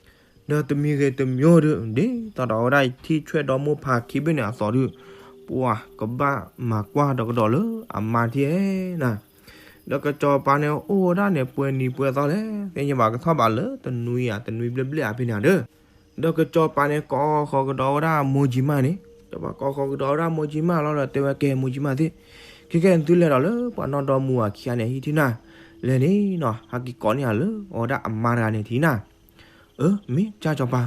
ဒီးတမံၤဂ့ၤတမံၤဒုး ဒ်သိးဒီးအဝဲဒၣ်ထံၣ်ဆွဲဒီမိၢ်ဖးခံဘ့ၣ်န့ၣ်အသိးဒုး, ပှၤကဘၣ်မၤကွၢ်ဒီးကဒီးလၢအမါထံၣ်ဧါနၤ. ဒီးကစီၤပၤန့ၣ်အိၣ်ဝဲဒၣ်န့ၣ် ပှဲၤနံၤပှဲၤသီလဲၣ်, သ့ၣ်ညါဘၣ်ကထီၣ်ဘၣ်လၢတနွံဧါ တနွံဘျဲၣ်ဘျဲၣ်ဧါဖဲန့ၣ်ဧါဒီး, ဒီးကစီၤပၤန့ၣ်ကိးဃီၤကဒီးဝဲဒၣ်မိၢ်ကၠံမၢ်န့ၣ်, ဒီးပှၤကိးဃီၤကဒီးဝဲဒၣ်မိၢ်ကၠံမၢ်လီၤဒီး တဲဝဲကဲမိၢ်ကၠံမၢ်သ့ၣ်, ခဲကဲနသုလဲၤဒီးလၢပှၤနီၢ်ဒီမါဝၤခံဂၤန့ၣ် ဟံးထံၣ်နၤ, လဲၤန့ၣ်နီၤ ဟးက့ၤကိးန့ၢ်ယၤလၢအဝဲဒၣ်အမါတဂၤန့ၣ်ထံၣ်နၤ. အၢ မ့ၢ်ကၢ်စီၤပၤ,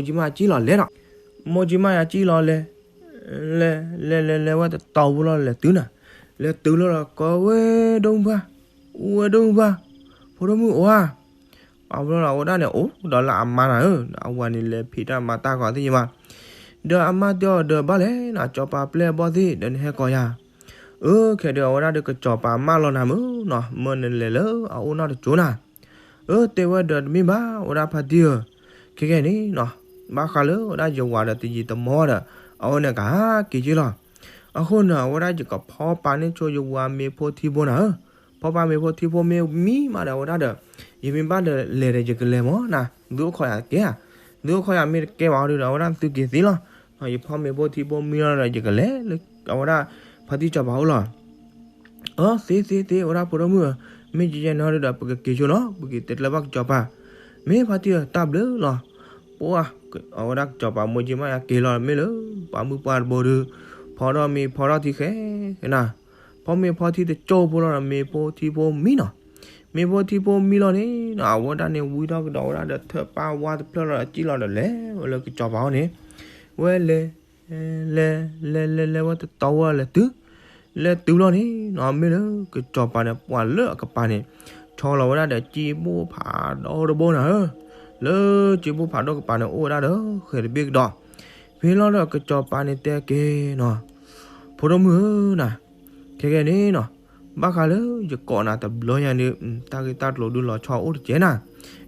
ဒီးမိၢ်ကၠံမၢ်ကံၣ်လီၤလဲၤဒီး, မိၢ်ကၠံမၢ်ယၤကံၣ်လီၤလဲၤ, လဲၤလဲၤလဲၤလဲၤဝဲတတီၤဖိလီၤ လဲၤတုၤနၤ, လဲၤတုၤလီၤဒီး ကိးဝဲဒိၣ်မုၣ်ပှၢ်, အူဝဲဒိၣ်မုၣ်ပှၢ်, ဖိဒိၣ်မုၣ်အိၣ်ဧါ. ပှၤဘျီလီၤအဝဲဒၣ်န့ၣ် အိၣ်ဒီးလၢအမါနၤဧၢ, အဝၤန့ၣ်လဲၤဖံးတၢ်မၤတၢ်ကီးသ့ၣ်ညါဘၣ်, ဒီးအမါတဲအီၤဒီး ဘၣ်လဲၣ်နၤ စီၤပၤပျဲၢ်အဘီၣ်သ့ၣ်ဒီးနဟဲကိးယၤ. အၢ ခဲဒီးအဝဲဒၣ်ဒီးကစီၤပၤမၢလီၤနၤမုၢ်နီၤ, မၢနလဲၤလၢအအိၣ်နီတစိၤနၤ. အၢ တဲဝဲဒီးတမ့ၢ်ဘၣ် ဝဲဒၣ်ဖါတံၢ်ဧၢ, ခဲကဲန့ၣ်နီၤ, ဘၣ်ဃးလၢဝဲဒၣ်ယဝၤဒီးတယံာ်တမီၢ်ဒီး အဝဲန့ၣ်ကဟးက့ၤက့လီၤ. အဃိန့ၣ် အဝဲဒၣ်ယကဖီပာ်န့ၢ်ဆိယဝၤမ့ၤဖိထံဖိနၤဧၢ, ဖီပာ်မ့ၤဖိထံဖိမ့ၢ်မံမးဒီး အဝဲဒၣ်ဒီး ယမ့ၢ်ဘၣ်ဒီးလဲၤဒီးယကလဲၤမၢ်နၤ, သုအိၣ်ခိးယၤကဲဧါ, သုအိၣ်ခိးယၤမ့ၢ်တကဲဘၣ်အီၤဒီး အဝဲဒၣ်သုက့ၤသ့လီၤ. ယဖီမ့ၤဖိထံဖိမံလီၤဒီး ယကလဲၤလၢအဝဲဒၣ်ဖါတံၢ်စီၤပၤအိၣ်လီၤ. အၢ သ့သ့သ့ အဝဲဒၣ်ဖိဒိၣ်မုၣ်ဧၢ, မ့ၢ်ယဲယဲန့ၣ်ဒီး ပကက့ၤဆိနီၤ, ပက့ၤတဲကျၢၤဘၣ်ကစီၤပၤ, မ့ၢ်ဖါတံၢ်ဧၢ တၢ်ဘျုးလီၤ. ပှၤ အဝဲဒၣ်ကစီၤပၤမိၢ်ကၠံမၢ်ယၤက့ၤလီၤ မ့ၢ်လၢ ပှၤမုၢ်ပှၢ်တဘိဒုး ဖီထီၣ်မ့ၤဖီထီၣ်ထံဃဲနၤ, ဖီမ့ၤဖီထံတကၠိဖိလီၤဒီး မ့ၤဖိထံဖိမံနီၤ, မ့ၤဖိထံဖိမံလီၤန့ၣ်နီၤ အဝဲဒၣ်န့ၣ်ဝံထီၣ်ကဒီးဝဲဒၣ်ဒီး ထၢၣ်ပၢ်ဝါတဖျၢၣ်လီၤဒီး ကံၣ်လီၤဒီးလဲၤဝဲလၢကစီၤပၤအအိၣ်န့ၣ်, ဝဲလဲၤ လဲၤ လဲၤလဲၤလဲၤဝဲတတီၤဝဲလဲၤတုၤ, လဲၤတုၤလီၤန့ၣ်နီၤ မ့ၢ်လၢကစီၤပၤန့ၣ် ပှၤလၢအကပၤန့ၣ် ဆီလီၤဝဲဒၣ်ဒီးစ့ဘိၣ်ဖးဒိၣ်တဘိနၤဧၢ, လၢစ့ဘိၣ်ဖးဒိၣ်ကပၤန့ၣ် အိၣ်ဝဲဒၣ်ဒီးဃဲၤတဘ့ၣ်ကဒီး, ဖဲလီၤဒီးကစီၤပၤန့ၣ်တဲက့ၤနီၤ, ဖိဒိၣ်မုၣ်ဧၢနၤ, ခဲကဲန့ၣ်နီၤ ဘၣ်ဃးလၢယကိးနၤတဘျီညါန့ၣ် တၢ်ဂ့ၢ်တၢ်ကျိၤဒုးလီၤဆီအိၣ်တကဲနၤ,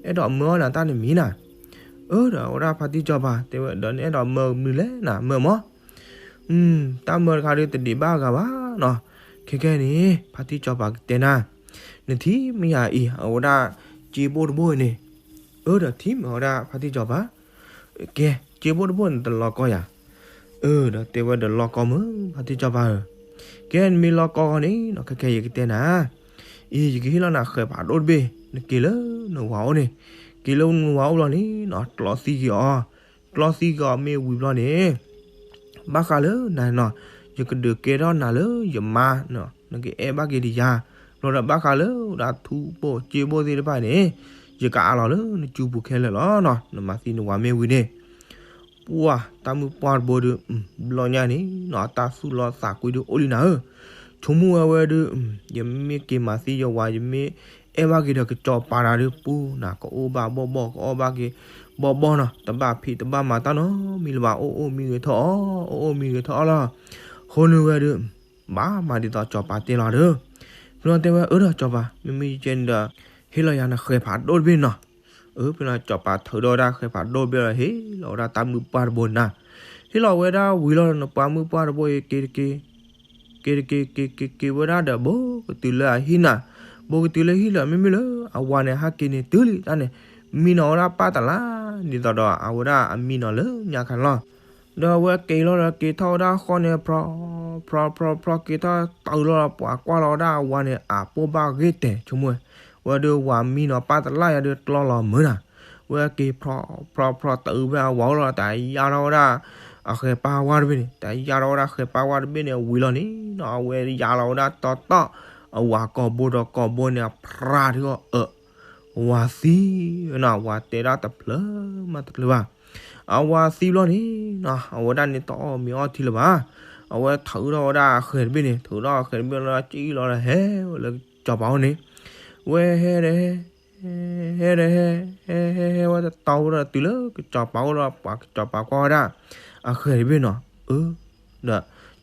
အဲၣ်ဒိးမၢအီၣ်နၤတၢ်တမံၤနၤ, အၢ ဒီးအဝဲဒၣ်ဖါတံၢ်စီၤပၤတဲဝဲ ဒီးနအဲၣ်ဒိးမၢမနုၤလဲၣ်နၤ မၢမၢ်, တၢ်မၢတခါဒုးတဒံးဘၣ်အဂၤဘၣ်နီၤ, ခဲကဲန့ၣ် ဖါတံၢ်စီၤပၤကတဲနၤ, နထံၣ်မ့ၢ်ယၤအံၤ အဝဲဒၣ်စ့ဘိၣ်တဘိန့ၣ်, အၢ ဒီးထံၣ်မ့ၢ်အဝဲဒၣ်ဖါတံၢ်စီၤပၤ, ကဲ စ့ဘိၣ်တဘိန့ၣ်တလီၤကီယၤ, အၢ ဒီးတဲဝဲဒီးလီၤကီမုၢ် ဖါတံၢ်စီၤပၤဧၢ, ကဲနမ့ၢ်လီၤကီဃီန့ၣ်နီၤ ခဲကဲယကတဲနၤ, အံၤ ယကဟ့ၣ်လီၤနၤဃဲၤဖးဒိၣ်တဘ့ၣ် နက့ၤလၢနဝၤအိၣ်န့ၣ်, က့ၤလၢနဝၤအိၣ်ဘျီန့ၣ်နီၤ ကျီသံက့ၤအီၤ, ကျီသံက့ၤအီၤမ့ၢ်ဝံၤဘျီန့ၣ် ဘၣ်ဃးလၢနၤနီၤ, ယကဒုးကဲထီၣ်နၤလၢယမါ, နကအဲၣ်ဘၣ်က့ၤဒံးယၤ, ဘျီဒီးဘၣ်ဃးလၢဒၣ်ထူဘိၣ်စ့ဘိၣ်သ့ၣ်တဖၣ်န့ၣ်, ယကအးလီၤလၢနစုပူၤခဲလၢာ်လီၤနီၤ, နမၤသံနဝၤမ့ၢ်ဝံၤန့ၣ်, ပှၤတၢ်မုၢ်ပှၢ်တဘိဒုး, ဘျီညါန့ၣ်နီၤ တၢ်သူၣ်လီသးကွံဒုးအိၣ်လံနၤဧၢ, ဆိကမိၣ်ဝဲဝဲဒုး, ယမ့ၢ်က့ၤမၤသံယဝၤ ယမ့ၢ်အဲၣ်ဘၣ်က့ၤဒီးကစီၤပၤတၢ်ဒုးပူၤနၤ ကအီၣ်ဘၣ်ဘီၣ်ဘီၣ် ကအီၣ်ဘၣ်က့ၤဘီၣ်ဘီၣ်နီၤ, တဘၣ်ဖံးတဘၣ်မၤတၢ်နီတမံၤလၢၤဘၣ်, အိၣ်အိၣ်မံဂဲၤထီၣ်အီၣ်, အိၣ်အိၣ်မံဂဲၤထီၣ်အီၣ်လီၤ, ဃိနုာ်ဝဲဒုး, ဘၣ်မၤဒ်သိးစီၤပၤတဲလီၤဒီး, ဖဲလီၤတဲဝဲအၢဒီးစီၤပၤ မ့မ့ၢ်ယကဲန့ၣ်ဒီး, ဟ့ၣ်လီၤယၤနဃဲၤဖးဒိၣ်တဘ့ၣ်နီၤ, အၢ ဖဲလီၤစီၤပၤထုးဒီးဝဲဒၣ်ဃဲၤဖးဒိၣ်တဘ့ၣ်ဒီး ဟ့ၣ်လီၤဝဲဒၣ်တၢ်မုၢ်ပှၢ်တဘိနၤ, ဟ့ၣ်လီၤဝဲဒၣ်ဝံၤလီၤနပှၤမုၢ်ပှၢ်တဘိအံၤက့ၤတက့ၢ် က့ၤတက့ၤက့ၤက့ၤက့ၤဝဲဒၣ်ဒီး ဘိးကတုၤလၢအဟံၣ်နၤ, ဘိးကတုၤလၢဟံၣ်လီၤ မ့မ့ၢ်လၢအဝၤန့ၣ် ဟးက့ၤန့ၣ်တုၤလံတၢ်န့ၣ်, မံနီၤဝဲဒၣ်ပၢ်တလါ, ဒ်သိးဒီးအဝဲဒၣ်အမံနီၤလၢညါခါန့ၣ်လီၤ. ဒီးအဝဲက့ၤလီၤဒီးက့ၤထီၣ်ဝဲဒၣ်ဃီန့ၣ် ဖြီဖြီဖြီဖြီ က့ၤထီၣ်တုၤလီၤဒီး ပှၤကွၢ်လီၤဝဲဒၣ်အဝၤန့ၣ် အပိၢ်ဘၣ်ဂ့ၢ်တဲာ်ဆိကမိၣ်, ဝဲဒၣ်ဝၤမံနီၤပၢ်တလါယၤဒုးကျီလီၤမုာ်နၤ, ဝဲက့ၤဖြီဖြီဖြီတုၤဖဲအဝၤအိၣ်လီၤ တၢ်ယါထီၣ်ဝဲဒၣ် အဃဲၤပၢ်ဝါတဘ့ၣ်န့ၣ်, တၢ်ယါထီၣ်ဝဲဒၣ်ဃဲၤပၢ်ဝါတဘ့ၣ်န့ၣ်ဝံၤလီၤန့ၣ်နီၤ, အဝဲယါလီၤဝဲဒၣ်တီတီ အဝၤကိာ်ဘိဒီးကိာ်ဘိန့ၣ် အဖြးထံအီၤအၢ ဝၤသံနီၤ, ဝၤတဲဒၣ်တဖျၢၣ်မးတဖျၢၣ်ဘၣ်. အဝၤသံဘျီန့ၣ်နီၤ, အဝဲဒၣ်န့ၣ်တအီၣ်မ့ၤအီထံလၢၤဘၣ်. အဝဲထုးထီၣ်ဝဲဒၣ်အဃဲၤတဘ့ၣ်န့ၣ်, ထုးထီၣ်အဃဲၤတဘ့ၣ်လီၤ ကံၣ်လီၤဒီးဟဲလၢကစီၤပၤအိၣ်န့ၣ်, ဝဲဟဲဒီးဟဲ ဟဲဒီးဟဲ ဟဲဟဲဟဲဝဲတတီၤဝဲဒီးတုၤလၢကစီၤပၤအိၣ်ဒီး ပှၤကစီၤပၤကွၢ်ဝဲဒၣ် အဃဲၤတဘ့ၣ်နီၤ, အၢ ဒီး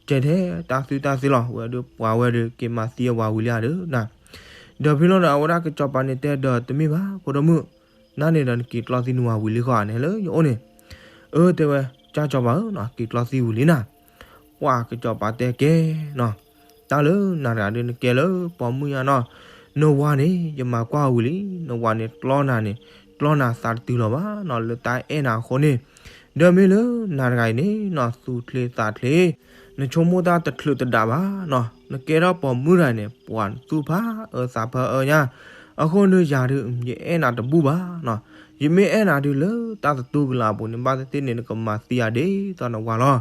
ကဲထဲတၢ်သူတၢ်သ့လီၤ, ဝဲဒုးပှၤဝဲဒုးက့ၤမၤသံအဝၤဝံၤလံဧါဒီးနၤ, ဒီးဖဲလီၤဒီး အဝဲဒၣ်ကစီၤပၤန့ၣ်တဲဒီး တမ့ၢ်ဘၣ် ဖိဒိၣ်မုၣ်, နၤန့ၣ်ဒီးနက့ၤကျီသံနဝၤဝံၤလံဃီဧါန့ၣ်လၢယအိၣ်န့ၣ်, အၢ တဲဝဲ ကၢ်စီၤပၤဧၢနီၤ က့ၤကျီသံဝံၤလံနၤ, ပှၤကစီၤပၤတဲကဲနီၤ, တၢ်လၢနၤတဂၤဒုးနကဲလၢပိာ်မုၣ်ညါနီၤ, နဝၤန့ၣ် ယမၤကွၢ်ဝံၤလံ, နဝၤန့ၣ်ကျီနၤန့ၣ် ကျီနၤသးတတုၤလီၤဘၣ်နီၤ လၢတၢ်အဲၣ်နၤအဃိန့ၣ်, ဒီးမ့ၢ်လၢနၤတဂၤအံၤန့ၣ်နီၤ သူၣ်ချ့သးချ့ နဆိကမိၣ်တၢ်တချုးတဒးဘၣ်နီၤ, နကဲထီၣ်ပိာ်မုၣ်တဂၤန့ၣ် ပှၤနသူၣ်ဖးအၢသးဖးအၢညါ, အဃိန့ၣ်ယၤဒုး ယအဲၣ်နၤတဘူၣ်ဘၣ်နီၤ, ယမ့ၢ်အဲၣ်နၤဒုးလၢတၢ်သတူၢ်ကလာ်အပူၤန့ၣ် ဘၣ်သ့ၣ်သ့ၣ်န့ၣ် နကမၤသံအီၤဒ်သိးနဝၤလီၤ,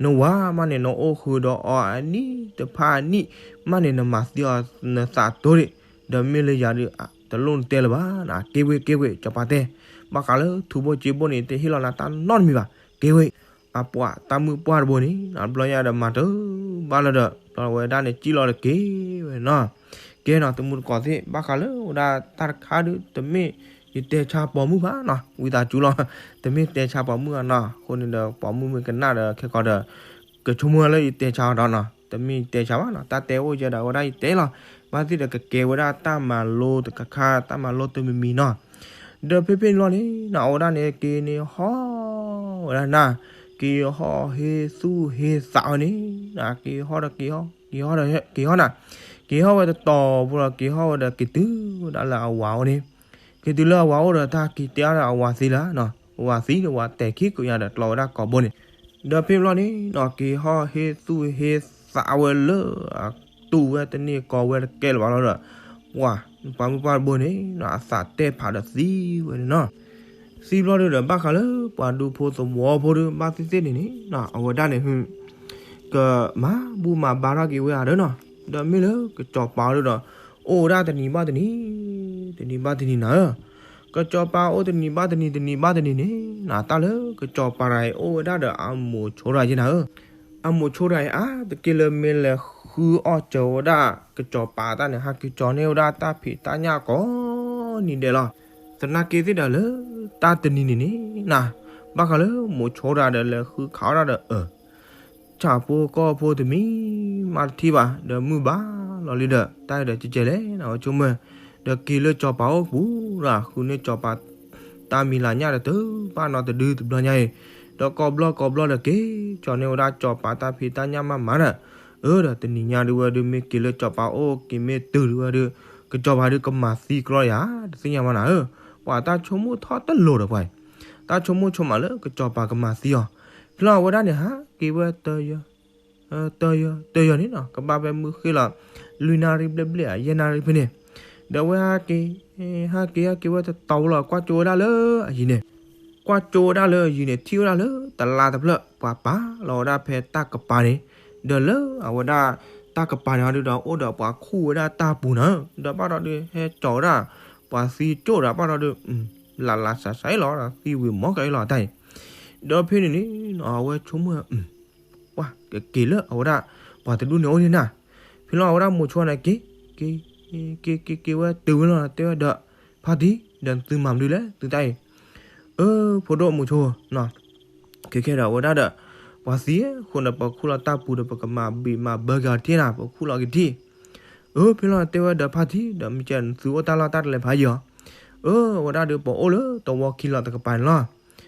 နဝၤမးန့ၣ် နအိၣ်ဃုာ်ဒီးအီၤအနံၣ်တဖၣ်အနံၣ်မးန့ၣ် နမၤသံအီၤနသးတိၢ်ဒံး, ဒီးမ့ၢ်လၢယၤဒုး တလိၣ်နတဲလၢၤဘၣ်နီၤ, က့ၤဝဲက့ၤဝဲ စီၤပၤတဲ, ဘၣ်ဃးလၢထူဘိစ့ဘိန့ၣ် တဟ့ၣ်လီၤနၤတၢ်နီတမံၤဘၣ်, က့ၤဝဲ အပှၤတၢ်မုၢ်ပှၢ်တဘိန့ၣ် ဘျီညါဒီးမၤတဘၣ်လၢၤဒီး ဘျီဝဲဒၣ်န့ၣ် ကံၣ်လီၤတက့ၢ်ဝဲနီၤ, ကဲနီၤ တမူတကိးသ့ၣ် ဘၣ်ဃးလၢဝဲဒၣ်တၢ်တခါဒုး တမ့ၢ်ယတဲဆါပိာ်မုၣ်ဘၣ်နီၤ ဝံသးစူၤလီၤ, တမ့ၢ်တဲဆါပိာ်မုၣ်အနီၤ, အဃိန့ၣ်ဒီး ပိာ်မုၣ်မ့ၢ်ကနၣ်ဒီး ခဲကီးဒီး ကဆိကမိၣ်လၢယတဲဆါအီၤဒီးနီၤ, တမ့ၢ်ယတဲဆါဘၣ်နီၤ, တၢ်တဲအိၣ်ယဲဒီး အဝဲဒၣ်ယတဲလီၤ, ဘၣ်သ့ၣ်ဒီးကကဲဝဲဒၣ်တၢ်မၤလိတကခါ တၢ်မၤလိတမံၤမံၤနီၤ, ဒီးဖဲဖဲန့ၣ်လီၤန့ၣ်နီၤ အဝဲဒၣ်န့ၣ် က့ၤန့ၣ်ဟီၣ်ဝဲဒၣ်နၤ, က့ၤဟီၣ်ဟ့သူၣ်ဟ့သးဝဲန့ၣ်, က့ၤဟီၣ်ဒီးက့ၤဟီၣ် က့ၤဟီၣ်ဒီးက့ၤဟီၣ်နၤ, က့ၤဟီၣ်ဝဲတတီၤဖိလီၤ က့ၤဟီၣ်ဝဲဒီးက့ၤတုၤဝဲဒၣ်လၢအဝၤအိၣ်န့ၣ်, က့ၤတုၤလၢအဝၤအိၣ်ဒီး တၢ်က့ၤတဲအီၤဒီးအဝၤသံလၢနီၤ, အဝၤသံဒီးဝၤတဲာ်ခံကိးညါဒီးကျီဝဲဒၣ်ကိာ်ဘိန့ၣ်, ဒီးဖဲဖဲလီၤန့ၣ်နီၤ က့ၤဟီၣ်ဟ့သူၣ်ဟ့သးဝဲလၢ အတူၢ်ဝဲတန့ၢ်ကီဝဲတကဲလၢၤဘၣ်လီၤဒီး, ပှၤပှၤတဘိန့ၣ်နီၤ အသးတဲဖးဒီးသံဝဲန့ၣ်နီၤ, သံဘျီဒုးဒီး ဘၣ်ဃးလၢပှၤဒူဖိသဝီဖိဒုး ဘၣ်သ့ၣ်သ့ၣ်န့ၣ်န့ၣ်နီၤ အဝဲဒၣ်န့ၣ် ကမၤဘူၣ်မၤဘါထီၣ်က့ၤဝဲဧါဒီးနီၤ, ဒီးမ့ၢ်လၢကစီၤပၤဒုးဒီး အိၣ်ဝဲဒၣ်တနံၤဘၣ်တနံၤ, တနံၤဘၣ်တနံၤနၤဧၢ, ကစီၤပၤအိၣ်တနံၤဘၣ်တနံၤ တနံၤဘၣ်တနံၤန့ၣ်နီၤ တၢ်လၢကစီၤပၤတဂၤအံၤအိၣ်ဝဲဒၣ်ဒီးအမိၢ်ဆိတဂၤယဲနၤဧၢ, အမိၢ်ဆိတဂၤအံၤ အါတက့ၢ်လၢမ့ၢ်လဲၤဃုအီၣ်စၢၤဝဲဒၣ် ကစီၤပၤတၢ်န့ၣ် ဟးက့ၤကၠီန့ၢ်ဝဲဒၣ်တၢ်ဖံးတၢ်ညၣ်ကိးနံၤဒဲးလီၤ, သနာ်က့သ့ၣ်ဒီးလၢတၢ်တနံၤန့ၣ်န့ၣ်နီၤ, ဘၣ်ဃးလၢမိၢ်ဆိတဂၤဒီးလဲၤဃုခးဝဲဒၣ်ဒီးအၢ ဆၣ်ဖိကီၢ်ဖိတမံၤမးတထံၣ်ဘၣ်, ဒီးမုၢ်ဘၣ်လီၤလံဒီး တၢ်အံၤဒီးကဲကဲလဲၣ်နီၤ ဝဲဆိကမိၣ်, ဒီးက့ၤလၢစီၤပၤအိၣ်ပူၤဒီး ဃုန့ၢ်စီၤပၤ တၢ်မံၤလၤညၣ်ဒီးတုၤဘၣ်နီတဒုတဘျီညါအံၤ, ဒီးကိးဘျီကိးဘျီဒီးက့ၤကၠီန့ၢ်ဝဲဒၣ်စီၤပၤတၢ်ဖံးတၢ်ညၣ်မးမးဒီး, အၢ ဒီးတနံၤညါဒုးဝဲဒုး မ့ၢ်က့ၤလၢစီၤပၤအိၣ်က့ၤမ့ၢ်တုၤဒုးဝဲဒုး ကစီၤပၤဒုးကမၤသံကြီယၤ တသ့ၣ်ညါဘၣ်နၤဧၢ, ပှၤတၢ်ဆိကမိၣ်ထီၣ်တလိၤဒီးပှၤအံၤ, တၢ်ဆိကမိၣ်ဆိကမးလၢကစီၤပၤကမၤသံအီၤ, ဖဲလီၤအဝဲဒၣ်န့ၣ် ဟးက့ၤဝဲတယၢ တယၢန့ၣ်နီၤ ကဘၣ်ဖဲမုၢ်ဃ့ၢ်လီၤ လွံၢ်နၣ်ရံၣ်ဘျဲၣ်ဘျဲၣ်ဧါ ယဲၢ်နၣ်ရံၣ်ဖဲန့ၣ်, ဒီးအဝဲဟးက့ၤ ဟးက့ၤဟးက့ၤဝဲတတီၤဖိလီၤ ကွၢ်ကၠိဝဲဒၣ်လၢအယံၤန့ၣ်, ကွၢ်ကၠိဝဲဒၣ်လၢအယံၤန့ၣ် ထံၣ်ဝဲဒၣ်လၢတလါတဖျၢၣ် ပှၤပာ်လီၤဝဲဒၣ်ဖဲတၢ်ကပၤန့ၣ်, ဒီးလၢအဝဲဒၣ် တၢ်ကပၤန့ၣ်ဟီဒုးဒီး အိၣ်ဒီးပှၤခူၣ်ဝဲဒၣ်တၢ်ပူၤနၤ, ဒီးဘၣ်ဒီးဒုးဟဲကၠီၤဝဲဒၣ် ပှၤသံကၠိၣ်ဒီးဘၣ်ဒီးဒုး လၢ်လၢ်စးစးအံၤလီၤ ဒီးသံဝံၤမီၤကဲအံၤလီၤတၢ်အံၤ, ဒီးဖဲန့ၣ်န့ၣ်နီၤ အဝဲဆိကမိၣ် ပှၤကက့ၤလၢအဝဲဒၣ် ပှၤတဒူၣ်န့ၣ်အိၣ်န့ၣ်နၤ, ဖဲလီၤအဝဲဒၣ်မိၢ်ဆိန့ၣ်က့ၤ က့ၤ က့ၤ က့ၤ က့ၤဝဲတုၤဝဲလီၤ တဲဝဲဒီး ဖါတံၢ် ဒီးသုမၤမနုၤလဲၣ် သုတၢ်အံၤ, အၢ ဖိဒိၣ်မိၢ်ဆိ ခဲခဲဒီးအဝဲဒၣ်ဒီး ပှၤသံအဃိန့ၣ် ပခူၣ်လီၤတၢ်ပူၤဒီး ပကမၤဘံးမၤဘၢက့ၤအီၤတထံၣ်နၤ ပခူၣ်လီၤက့ၤတထံၣ်, အၢ ဖဲလီၤတဲဝဲဒီးဖါတံၢ် ဒီးမ့ၢ်ကဲ သုအိၣ်တၢ်လီၢ်တၢ်တလဲၤဖးယံၤအီၤ, အၢ အဝဲဒၣ်ဒီးပအိၣ်လၢသဝီခံလီၤတကပၤန့ၣ်လီၤ,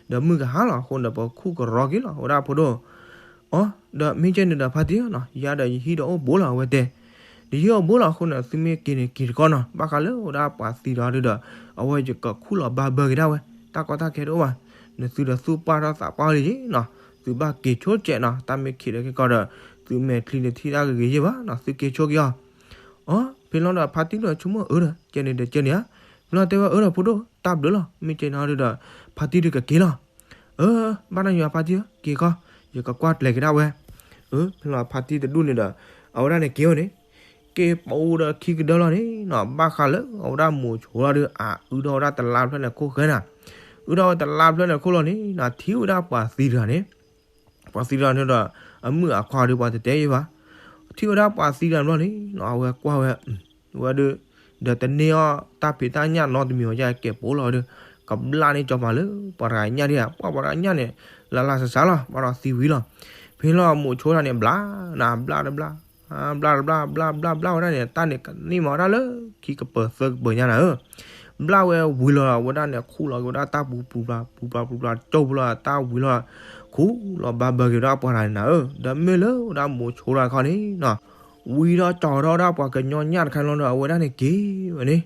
ဒီးမုၢ်ကဟါလီၤအဃိန့ၣ် ပခူၣ်ကရီက့ၤလီၤ အဝဲဒၣ်ဖိဒိၣ် အီၤ ဒီးမ့ၢ်ကဲန့ၣ်ဒီးဖါတံၢ်ဧၢနီၤ ယၤဒီးယဟံးဒီးအိၣ်ဘူးလီၤ အဝဲတဲ. ဒီးယဟံးအိၣ်ဘူးလီၤအဃိန့ၣ် သုမ့ၢ်က့ၤန့ၣ်က့ၤတကီၢ်နီၤ ဘၣ်ဃးလၢဝဲဒၣ်ပှၤသံတဂၤဒုဒီး အဝဲယကခူၣ်လီၤဘၣ်ဘၢက့ၤဒၣ်ဝဲ, တၢ်ကီတၢ်ခဲတအိၣ်ဘၣ်, နသုဒီးသူၣ်ပှၢ်ထီၣ်သးပှၢ်လံယ့ၤနီၤ, သုဘၣ်က့ၤဆိကဲးနီၤ, တၢ်မ့ၢ်ခံးဒီးကဲကီးဒီး သုမဲာ်ချံန့ၣ်ထံၣ်တၢ်ဂ့ၤဂ့ၤယ့ၢ်ဘၣ်နီၤ, သုက့ၤဆိက့ၤအီၤ. အီၤ ဖဲလီၤဒီးဖါတံၢ်ဒီးဆိကမိၣ်အၢဒီး ကဲန့ၣ်ဒီးကဲန့ၣ်ဧါ, ဖဲလီၤတဲဝဲအၢဒီးဖိဒိၣ် တၢ်ဘျုးလီၤ, မ့ၢ်ကဲန့ၣ်ဒုဒီး ဖါတံၢ်ဒုကက့ၤလီၤ. အၢ ဘၣ်နီၢ်ယွၤဖါတံၢ်ဧၢ က့ၤခီ, ယကကွၢ်ကျဲၤက့ၤဒၣ်ဝဲ. အၢ ဖဲလီၤဖါတံၢ်တဒူၣ်န့ၣ်ဒီး အဝဲဒၣ်န့ၣ်က့ၤဝဲန့ၣ် က့ၤပိာ်ဒီးခံကဒၢလီၤန့ၣ်နီၤ, ဘၣ်ဃးလၢအဝဲဒၣ်မိၤဆိဒီး အအုထီၣ်ဝဲဒၣ်တလါဖျၢၣ်န့ၣ်ခိၣ်ဃဲနၤ, အုထီၣ်ဝဲတလါဖျၢၣ်န့ၣ်ခိၣ်လီၤန့ၣ်နီၤ, ထံၣ်ဝဲဒၣ်ပှၤသံတဂၤန့ၣ်, ပှၤသံတဂၤန့ၣ်ဒီး အမုၣ်အခွါဒီးပှၤတတဲယ့ၢ်ဘၣ်, ထံၣ်ဝဲဒၣ်ပှၤသံတဂၤန့ၣ်လီၤန့ၣ်နီၤ, အဝဲကွၢ်ဝဲ ဝဲဒု ဒီးတန့ၢ်အီၣ်တၢ်ဖံးတၢ်ညၣ်နီတမံၤဝဲ ကဲပိာ်လီၤဒီး ကဘျၣ်န့ၢ်စီၤပၤလၢပှၤတဂၤညၣ်ဒၣ်ဧါ, ပှၤပှၤတဂၤညၣ်န့ၣ် လၢလၢစးစးလီၤ ဘၣ်ဒီးသံဝံၤလီၤ. ဖဲလီၤမိၤဆိတၢ်န့ၣ် ဘျါနၤ ဘျါတဘျါ ဘျါတဘျါ ဘျါဘျါဘျါဝဲဒၣ်န့ၣ် တၢ်န့ၣ်ကန့ၢ်မးဝဲဒၣ်လၢခံကပၤသၢကပၤညါနၤဧၢ, ဘျါဝဲဝံၤလီၤဝဲဒၣ်န့ၣ် ခူၣ်လီၤက့ၤဝဲဒၣ်တၢ်ပူၤပူၤပျၢ်ပူၤပျၢ်ပူၤပျၢ် ကၠိပူၤလီၤတၢ်ဝံၤလီၤ, ခူၣ်လီၤဘၣ်ဘၢက့ၤဝဲဒၣ်ပှၤတဂၤန့ၣ်နၤဧၢ, ဒီးမ့ၢ်လၢဝဲဒၣ်မိၤဆိတၢ်တခီန့ၣ်နီၤ ဝံၤဒီးကၠီၤထီၣ်ဝဲဒၣ်ပှၤကညီညၣ်တခါန့ၣ်လီၤဒီး အဝဲဒၣ်န့ၣ်က့ၤဝဲန့ၣ်, ဝဲက့ၤ က့ၤက့ၤ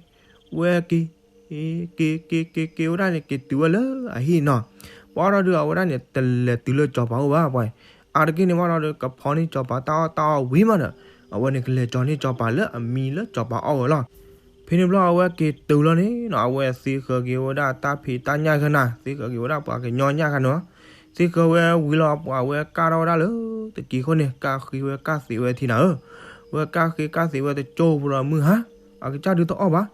က့ၤက့ၤဝဲဒၣ်န့ၣ် က့ၤတုၤဝဲလၢအဟံၣ်နီၤ, ပှၤဒီးဒုးအဝဲဒၣ်န့ၣ် တလဲၤတုၤလၢစီၤပၤအိၣ်ဘၣ်ပှၤ, အါတက့ၢ်န့ၣ်ဘၣ်ဒီးဒုး ကဖီန့ၢ်စီၤပၤတၢ်အီၣ်တၢ်အီဝံၤမးဒီး အဝဲန့ၣ်ကလဲၤကၠီၤန့ၢ်စီၤပၤလၢအမံၤလၢစီၤပၤအီၣ်ဝဲလီၤ. ဖဲန့ၣ်ဘျီအဝဲက့ၤတုၤလီၤန့ၣ်နီၤ အဝဲသ့ဃၢၤက့ၤဝဲဒၣ်တၢ်ဖံးတၢ်ညၣ်ခါနၤ, သ့ဃၢၤက့ၤဝဲဒၣ်ပှၤကညီညၣ်ခါန့ၣ်လီၤ. သ့ဃၢၤဝဲဝံၤလီၤ ပှၤဝဲကၢ်ထီၣ်ဝဲဒၣ်လၢတကံၤခိၣ်န့ၣ် ကၢ်ဃ့ဝဲကၢ်သံးဝဲထံနၤဧၢ, ဝဲကၢ်ဃ့ကၢ်သံးဝဲတကၠိဖိလီၤမုၢ်ဟါ, အကစၢ်ဒုးတအီၣ်ဘၣ်,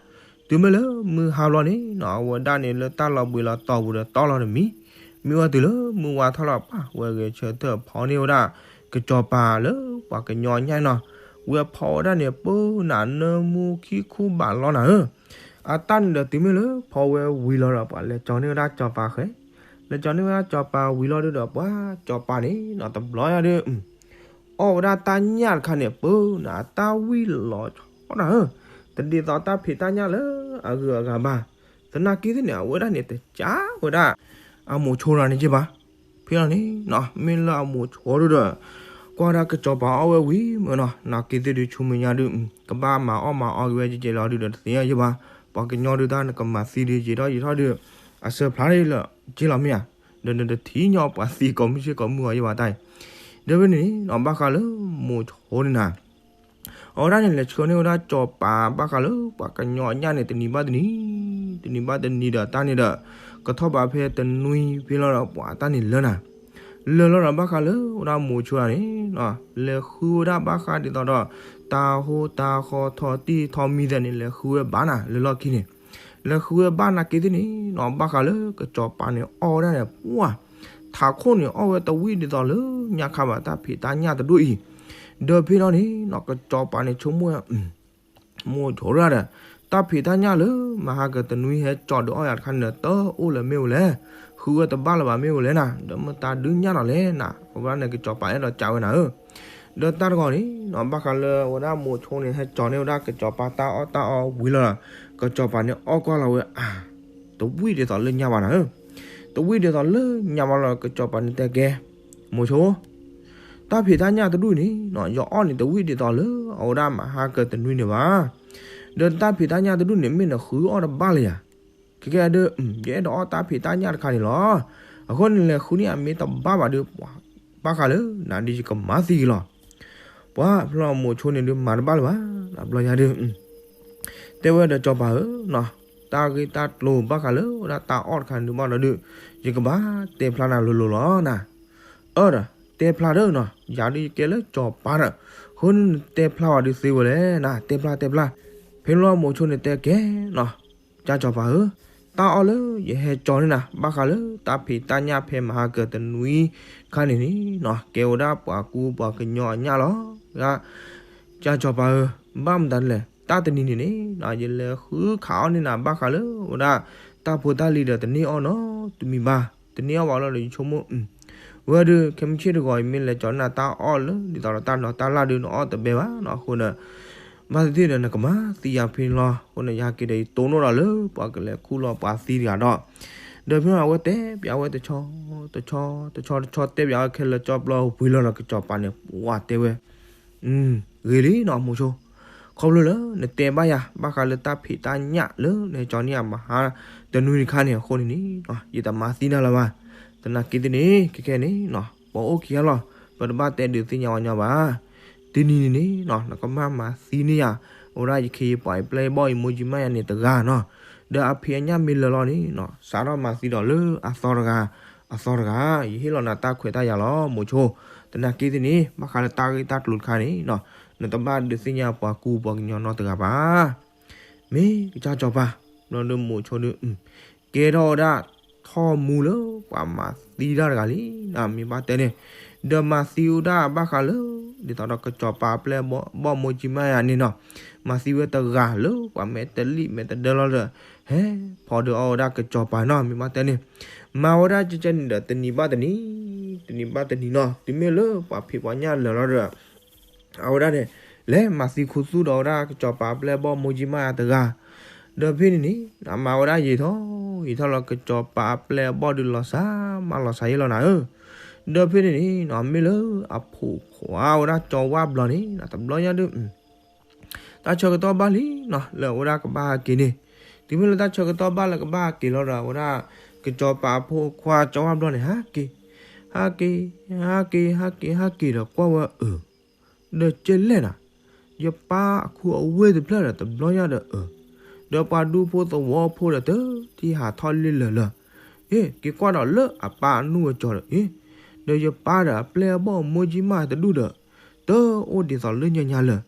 တုၤမ့ၢ်လၢမုၢ်ဟါဘျီန့ၣ်နီၤ အဝဲဒၣ်န့ၣ်လၢတၢ်လီၤဘှံးလီၤတီၤပူၤဒီးတီလီၤတမံၤ, မ့ၢ်ဝဲတုၤလၢမုၢ်ဝါထီၣ်လီၤပှၤ ဝဲဂဲၤဆၢထၢၣ်ဖီန့ၢ်ဝဲဒၣ် ကစီၤပၤလၢပှၤကညီညၣ်နီၤ, ဝဲဖီဝဲဒၣ်န့ၣ် ပၢနၤနၢမူခံခူဘးလီနၤဧၢ, အတၢ်န့ၣ်ဒီးတုၤမ့ၢ်လၢဖီဝဲဝံၤလီၤဒီး ပှၤလဲၤကၠီၤန့ၢ်ဝဲဒၣ်စီၤပၤဃဲ, လဲၤကၠီၤန့ၢ်ဝဲဒၣ်စီၤပၤဝံၤလီၤဒုးဒီး ပှၤစီၤပၤန့ၣ်နီၤ တဘျီယၤဒုး အီၣ်ဝဲဒၣ်တၢ်ညၣ်တခါန့ၣ် ပၢနၤတၢ်ဝံၣ်လီၤဆီနၤဧၢ, တဒ်သိးတၢ်ဖံးတၢ်ညၣ်လၢအဂုၤအဂၤဘၣ်, သနာ်က့သ့ၣ်န့ၣ် အဝဲဒၣ်န့ၣ်တကးဝဲဒၣ် အမိၤဆိတဂၤန့ၣ်က့ဘၣ်. ဖဲလီၤန့ၣ်နီၤ မ့ၢ်လၢအမိၤဆိဒုးဒီး ကွၢ်ဒၣ်ကစီၤပၤအီၣ်ဝဲဝံၤမးနီၤ နာ်က့သ့ၣ်ဒုး ဆူမဲာ်ညါဒုး ကဘၣ်မၤအီၣ်မၤအီက့ၤဝဲကဲကဲလီၤဒုးဒီးတသ့ယဘၣ်, ပှၤကညီဒုးတၢ်နကမၤသံဒုး ယံာ်ထီၣ်ယံာ်ထီၣ်ဒုး အစၢဖျါထီၣ်လၢက့လီၤမ့ၢ်ဧါ, ဒီးနတထံၣ်ညီပှၤသံကိးမုၢ်ဆ့ၣ်ကိးမုၢ်အီၤယဘၣ်တၢ်အံၤ, ဒီးဖဲန့ၣ်နီၤ ဘၣ်ဃးလၢမိၤဆိန့ၣ်နၤ အဝဲဒၣ်န့ၣ်လဲၤဆှၢန့ၢ်ဝဲဒၣ်စီၤပၤဘၣ်ဃးလၢပှၤကညီအညၣ်န့ၣ် တနံၤဘၣ်တနံၤ, တနံၤဘၣ်တနံၤဒီးတၢ်န့ၣ်ဒီး ကထီၣ်ဘးဖဲတနွံဖဲလီၤဒီးပှၤတၢ်န့ၣ်လၢနၤ, လၢလီၤဒီးဘၣ်ဃးလၢဝဲဒၣ်မိၤဆိတဂၤန့ၣ် လဲၤဃုဝဲဒၣ်ဘၣ်ဃးဒ်သိးဒီး တၢ်ဟိတၢ်ဃီထီၣ်တံၢ်ထီၣ်မံသဲးန့ၣ် လဲၤဃုဝဲဘၣ်နၤ လၢလီၢ်ခံန့ၣ်, လဲၤဃုဝဲဘၣ်နာ်က့သ့ၣ်န့ၣ်နီၤ ဘၣ်ဃးလၢကစီၤပၤန့ၣ်အီၣ်ဝဲဒၣ်န့ၣ် ပှၢ် ထးခိၣ်န့ၣ်အီၣ်ဝဲတဝံၣ်ဒ်သိးလၢညါခါဘၣ် တၢ်ဖံးတၢ်ညၣ်တဒူၣ်အံၤ, ဒီးဖဲလီၤန့ၣ်နီၤ ကစီၤပၤန့ၣ်ဆိကမိၣ်ဝဲ မိၤဆိတဂၤဒီး တၢ်ဖံးတၢ်ညၣ်လၢမဟါကတနွံဟဲကၠီၤဒီးအီၣ်ယၤတခါန့ၣ်ဒီး တအိၣ်လၢၤမ့ၢ်ဝဲလဲၣ်, ဃုဝဲတဘၣ်လၢၤဘၣ်မ့ၢ်ဝဲလဲၣ်နၤ, ဒီးမ့ၢ်တၢ်ဒုးညၣ်နီၤလဲၣ်နၤ, အဝဲဒၣ်န့ၣ်ကစီၤပၤအဲၣ်ဒိးကးဝဲနၤဧၢ, ဒီးတၢ်တဂီၤန့ၣ်နီၤ ဘၣ်ဃးလၢဝဲဒၣ်မိၤဆိန့ၣ် ဟဲကၠီၤန့ၢ်ဝဲဒၣ်ကစီၤပၤတၢ်အီၣ်တၢ်အီဝံၤလီၤဒီး ကစီၤပၤန့ၣ်အီၣ်ကွၢ်လီၤဝဲအါ တဝံၣ်ဒ်သိးလၢညါဘၣ်နၤဧၢ, တဝံၣ်ဒ်သိးလၢညါဘၣ်လီၤ ကစီၤပၤန့ၣ်တဲကဲ မိၤဆိ တၢ်ဖံးတၢ်ညၣ်တဒူၣ်န့ၣ်နီၤ ယအီၣ်န့ၣ်တဝံၣ်ဒ်သိးလၢအဝဲဒၣ်မဟါကတနွံန့ၣ်ဘၣ်, ဒီးတၢ်ဖံးတၢ်ညၣ်တဒူၣ်န့ၣ် မ့ၢ်နဃုအီၣ်တဘၣ်လၢၤယၤ, ခဲကဲဒုး ယအဲၣ်ဒိးအီၣ်တၢ်ဖံးတၢ်ညၣ်တခါန့ၣ်လီၤ, အဃိန့ၣ်လဲၤဃုန့ၢ်အမ့ၢ်တဘၣ်ဘၣ်ဒီး ဘၣ်ဃးလၢနၤဒုးယကမၤသံက့ၤလီၤ, ပှၤဖျီမိၤဆိန့ၣ်ဒုးမၤတဘၣ်လၢၤဘၣ်, တဘျီညါဒုး တဲဝဲဒီးစီၤပၤဧၢနီၤ, တၢ်ဂ့ၢ်တၢ်ကျိၤဘၣ်ဃးလၢဝဲဒၣ်တၢ်အီၣ်တခါန့ၣ်ဒုးဘၣ်ဒီးဒုး ယကဘၣ်တဲဖျါနၤလိၤလိၤလီၤနၤ, အၢဒီး တဲဖျါဒီးနီၤ ယၤဒုးယကဲလၢစီၤပၤဒီး အဃိန့ၣ်တဲဖျါဝဲဒုးသ့ဝဲလဲၣ်နၤ တဲဖျါတဲဖျါ, ဖဲလီၤမိၤဆိန့ၣ်တဲကဲနီၤ, ကၢ်စီၤပၤဧၢ, တၢ်အီၣ်လၢယဟဲကၠီၤန့ၢ်နၤ ဘၣ်ဃးလၢတၢ်ဖံးတၢ်ညၣ်ဖဲမဟါကတနွံခါန့ၣ်န့ၣ်နီၤ ကဲဝဲဒၣ်ပှၤကူပှၤကညီအညၣ်လီၤ, ကၢ်စီၤပၤဧၢ, ဘၣ်မတၤလဲၣ် တၢ်တနံၤန့ၣ်န့ၣ် ယလဲၤဃုခးအီၣ်န့ၢ်နၤ ဘၣ်ဃးလၢဝဲဒၣ် တၢ်ဖိတၢ်လံၤဒီးတန့ၢ်အီၣ်နီတမံၤဘၣ်, တန့ၢ်အီၣ်ဘၣ်လီၤဒီးယဆိကမိၣ် ဝဲဒုး ခဲမုၢ်ဆ့ၣ်တဂီၤ ယမ့ၢ်လဲၤကၠီၤန့ၢ်နၤတၢ်အီၣ်လၢ ဒ်သိးဒီးတၢ်ဒီးတၢ်လၢ်ဒုး နအီၣ်တဘဲဘၣ်နီၤ အဃိဒီး ဘၣ်သ့ၣ်သ့ၣ်ဒီးနကမၤသံယၤဖဲန့ၣ်လီၤ, အဃိန့ၣ် ယဟဲက့ၤဒီးယတိၢ်နီၣ်ဒီးလၢပှၤကလဲၤခူၣ်လီၤပှၤသံတဂၤဒီး, ဒီးဖဲန့ၣ်အဝဲတဲပၠးဝဲတဆီ တဆီတဆီတဆီတဲဘၣ်ဝဲခဲလၢာ်ကၠီပျီဝံၤလီၤဒီး ကစီၤပၤန့ၣ် ပှၤတဲဝဲ ဂ့ၤလံနီၤ မိၤဆိ, ခီဖျိလၢနတဲဘၣ်ယၤ ဘၣ်ဃးလၢတၢ်ဖံးတၢ်ညၣ်လၢနဟဲကၠီန့ၢ်အမဟါတနွံတခါန့ၣ်အဃိန့ၣ်န့ၣ် ယတမၤသံနၤလၢၤဘၣ်. သနာ်က့သ့ၣ်န့ၣ် ခဲခဲန့ၣ် ပအိၣ်ခံဂၤလီၤ, ပတဘၣ်တဲဒုးသ့ၣ်ညါဝဲညီဘၣ်. တနံၤန့ၣ်န့ၣ် နကဘၣ်မၤသံန့ၢ်ယၤ အဝဲဒၣ်ယခ့ယပှၤ ယပျဲၢ်ယဘီၣ် ယမိၢ်ကၠံမါယၤန့ၣ်တဂၤနီၤ, ဒီးအဖံးအညၣ်မ့ၢ်လၢာ်လီၤန့ၣ် စးထီၣ်မၤသံဒီးလၢအသီတဂၤ အသီတဂၤ, ယဟ့ၣ်လီၤနၤတၢ်ခွဲးတၢ်ယာ်လီၤ မိၤဆိ. သနာ်က့သ့ၣ်န့ၣ် ဘၣ်ဃးလၢတၢ်ဂ့ၢ်တၢ်ကျိၤတခါန့ၣ် နတဘၣ်ဒုးသ့ၣ်ညါပှၤကူပှၤကညီနီတဂၤဘၣ်. မ့ၢ်ကစၢ်စီၤပၤ, ဘျီဒီးမိၤဆိဒီး ကဲထီၣ်ဝဲဒၣ်ထီၣ်မူလၢပှၤမၤသံတၢ်တဂၤလံ, မ့ၢ်ဘၣ်တဲန့ၣ်, ဒီးမၤသံဝဲဒၣ်ဘၣ်ဃးလၢ ဒ်သိးဒီးကစီၤပၤအပျဲၢ်ဘီၣ်မိၢ်ကၠံမါယၤန့ၣ်နီၤ, မၤသံဝဲတဂၤလၢပှၤမဲာ်တလံၣ်မဲာ်တဒၢလီၤဒီး ဟဲဖီဒုးအီၣ်ဝဲဒၣ်ကစီၤပၤနီၤ, မ့ၢ်ဘၣ်တဲန့ၣ်, မၤဝဲဒၣ်ကဲကဲန့ၣ်ဒီး တနံၤဘၣ်တနံၤ, တနံၤဘၣ်တနံၤနီၤ, တုၤမ့ၢ်လၢပှၤဖံးပှၤညၣ်လၢာ်လီၤဒီး အဝဲဒၣ်န့ၣ် လဲၤမၤသံခူသူၣ်ဒီးဝဲဒၣ်ကစီၤပၤအပျဲၢ်ဘီၣ်မိၢ်ကၠံမါယၤတဂၤ, ဒီးဖဲန့ၣ်န့ၣ် မၤဝဲဒၣ်ယံာ်ထီၣ်ယံာ်ထီၣ်လီၤ ကစီၤပၤအပျဲၢ်အဘီၣ်ဒုးလီၤစၢ်မးလီၤစၢ်ယဲၢ်လီၤနၤဧၢ, ဒီးဖဲန့ၣ်န့ၣ် မ့ၢ်လၢအဖိခွါဝဲဒၣ်ကၠီဝၣ်ဘျီန့ၣ် တဘျီညါဒုး တၢ်ဆၢကတီၢ်ဘၣ်လံနီၤ လၢအဝဲဒၣ်ကဘၣ်ဟဲက့ၤန့ၣ်, တုၤမ့ၢ်လၢတၢ်ဆၢကတီၢ်ဘၣ်လၢကဘၣ်ဟဲက့ၤလီၤဒီး အဝဲဒၣ်ကစီၤပၤအဖိခွါကၠီဝၣ်ဘျီန့ၣ် ဟဲက့ၤ, ဟဲက့ၤ, ဟဲက့ၤ, ဟဲက့ၤဒီးကွၢ်ဝဲအၢ ဒီးကဲလဲၣ်နၤ, ယပၢ်အခူအဝ့ၢ်တဖျၢၣ်ဒီးတဘျီညါဒီးအၢ, ဒီးပှၤဒူဖိသဝီဖိဒီးတထံၣ်ဟးထီၣ်လံလၢာ်လၢာ်, အ့ က့ၤကွၢ်ဒီးလၢအပၢ်အနူၢ်အကၠီဒီး အ့ ဒီးယပၢ်ဒီးအပျဲၢ်အဘီၣ်မိၢ်ကၠံမါယၤတဒူၣ်ဒီး တအိၣ်ဒ်သိးလၢညါညါလၢာ်,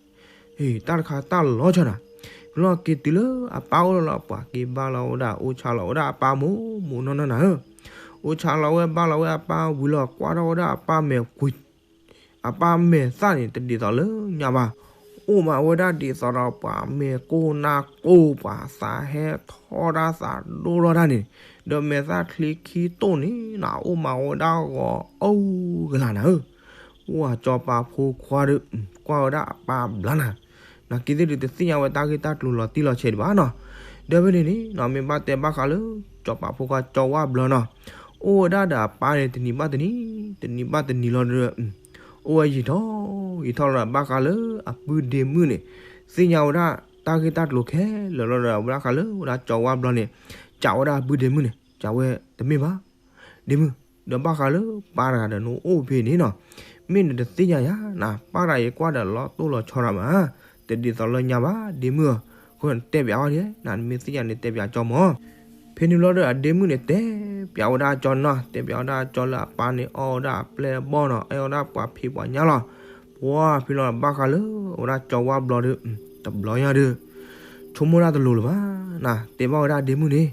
အ့ တၢ်တခါတၢ်လီၤဆီနၤ, ဖဲလီၤက့ၤတုၤလၢအပၢ်အိၣ်လီၤလီၤ ပှၤက့ၤဘါလီၤဝဲဒၣ် အိၣ်ဆါလီၤဝဲဒၣ်အပၢ်မိၢ်မိၢ်နီၢ်နီၢ်နၤဧၢ, အိၣ်ဆါလီၤဝဲဘါလီၤဝဲအပၢ်ဝံၤလီၤ ကွၢ်ထီၣ်ဝဲဒၣ်အပၢ်မဲာ်ကွံာ် အပၢ်မဲာ်သၣ်န့ၣ် တဒ်သိးလၢညါဘၣ်, အိၣ်မးဝဲဒၣ်ဒ်သိးဒီးပှၤမဲာ်ကိၢ်နါကိၢ် ပှၤသးဟဲထီၣ်တၢ်သးဒိၣ်ထီၣ်တၢ်န့ၣ်, ဒီးမဲာ်သၣ်ချံခံတိၢ်န့ၣ်နၤ အိၣ်မးဝဲဒၣ်ဂီၤအိၣ်ကလာ်နၤဧၢ, အိၣ်အကၠီပၤဖိခွါဒီး ကွၢ်ဝဲဒၣ်အပၢ်ဘျါနၤ, နာ်က့သ့ၣ်ဒုးတသ့ၣ်ညါဝဲတၢ်ဂ့ၢ်တၢ်ကျိၤလီၤတံၢ်လီၤဆဲးဒံးဘၣ်နီၤ, ဒီးဖဲန့ၣ်န့ၣ် မ့ၢ်ဘၣ်တဲဘၣ်ဃးလၢ ကၠီပၤဖိခွါကၠီဝၣ်ဘျီနီၤ, အိၣ်ဝဲဒၣ်ဒီးအပၢ်န့ၣ် တနံၤဘၣ်တနံၤ, တနံၤဘၣ်တနံၤလီၤဒီး အိၣ်ဝဲယံာ်ထီၣ်ယံာ်ထီၣ်လီၤ ဘၣ်ဃးလၢအပုၢ်ဒ့မုၣ်န့ၣ် သ့ၣ်ညါဝဲဒၣ်တၢ်ဂ့ၢ်တၢ်ကျိၤခဲလၢာ်လီၤဒီး ဘၣ်ဃးလၢဝဲဒၣ်ကၠီဝၣ်ဘျီန့ၣ် စံးဝဲဒၣ်အပုၢ်ဒ့မုၣ်န့ၣ် စံးဝဲတမ့ၢ်ဘၣ် ဒ့မုၣ်, ဒီးဘၣ်ဃးလၢပၢ်တဂၤဒီးနအိၣ်ဖဲန့ၣ်နီၤ, မ့ၢ်နတသ့ၣ်ညါယၤနၤ, ပၢ်တဂၤအံၤကွၢ်ဒီးလီၤတိၢ်လီၤဆီဒၣ်မး, တဒ်သိးလၢညါဘၣ် ဒ့မုၣ်ဧၢ, အဃိနတဲပၠးအီၤန့ၣ် နမ့ၢ်သ့ၣ်ညါန့ၣ်တဲပၠးကၠီမး ဖဲန့ၣ်ဘျီဒီးအဒ့မုၣ်န့ၣ် တဲပၠးဝဲဒၣ်ကၠီနီၤ, တဲပၠးဝဲဒၣ်ကၠီလၢအပၢ်န့ၣ် အီၣ်ဝဲဒၣ်အပျဲၢ်အဘီၣ်နီၤ, အီၣ်ဝဲဒၣ်ပှၤဖံးပှၤညၣ်လီၤ, ပှၤဖဲလီၤဘၣ်ဃးလၢ အဝဲဒၣ်ကၠီဝၣ်ဘျီဒီး တဘျီညါဒီး ဆိကမိၣ်တၢ်တလိၤလၢၤဘၣ်, နတဲဘၣ်ဝဲဒၣ်ဒ့မုၣ်န့ၣ်,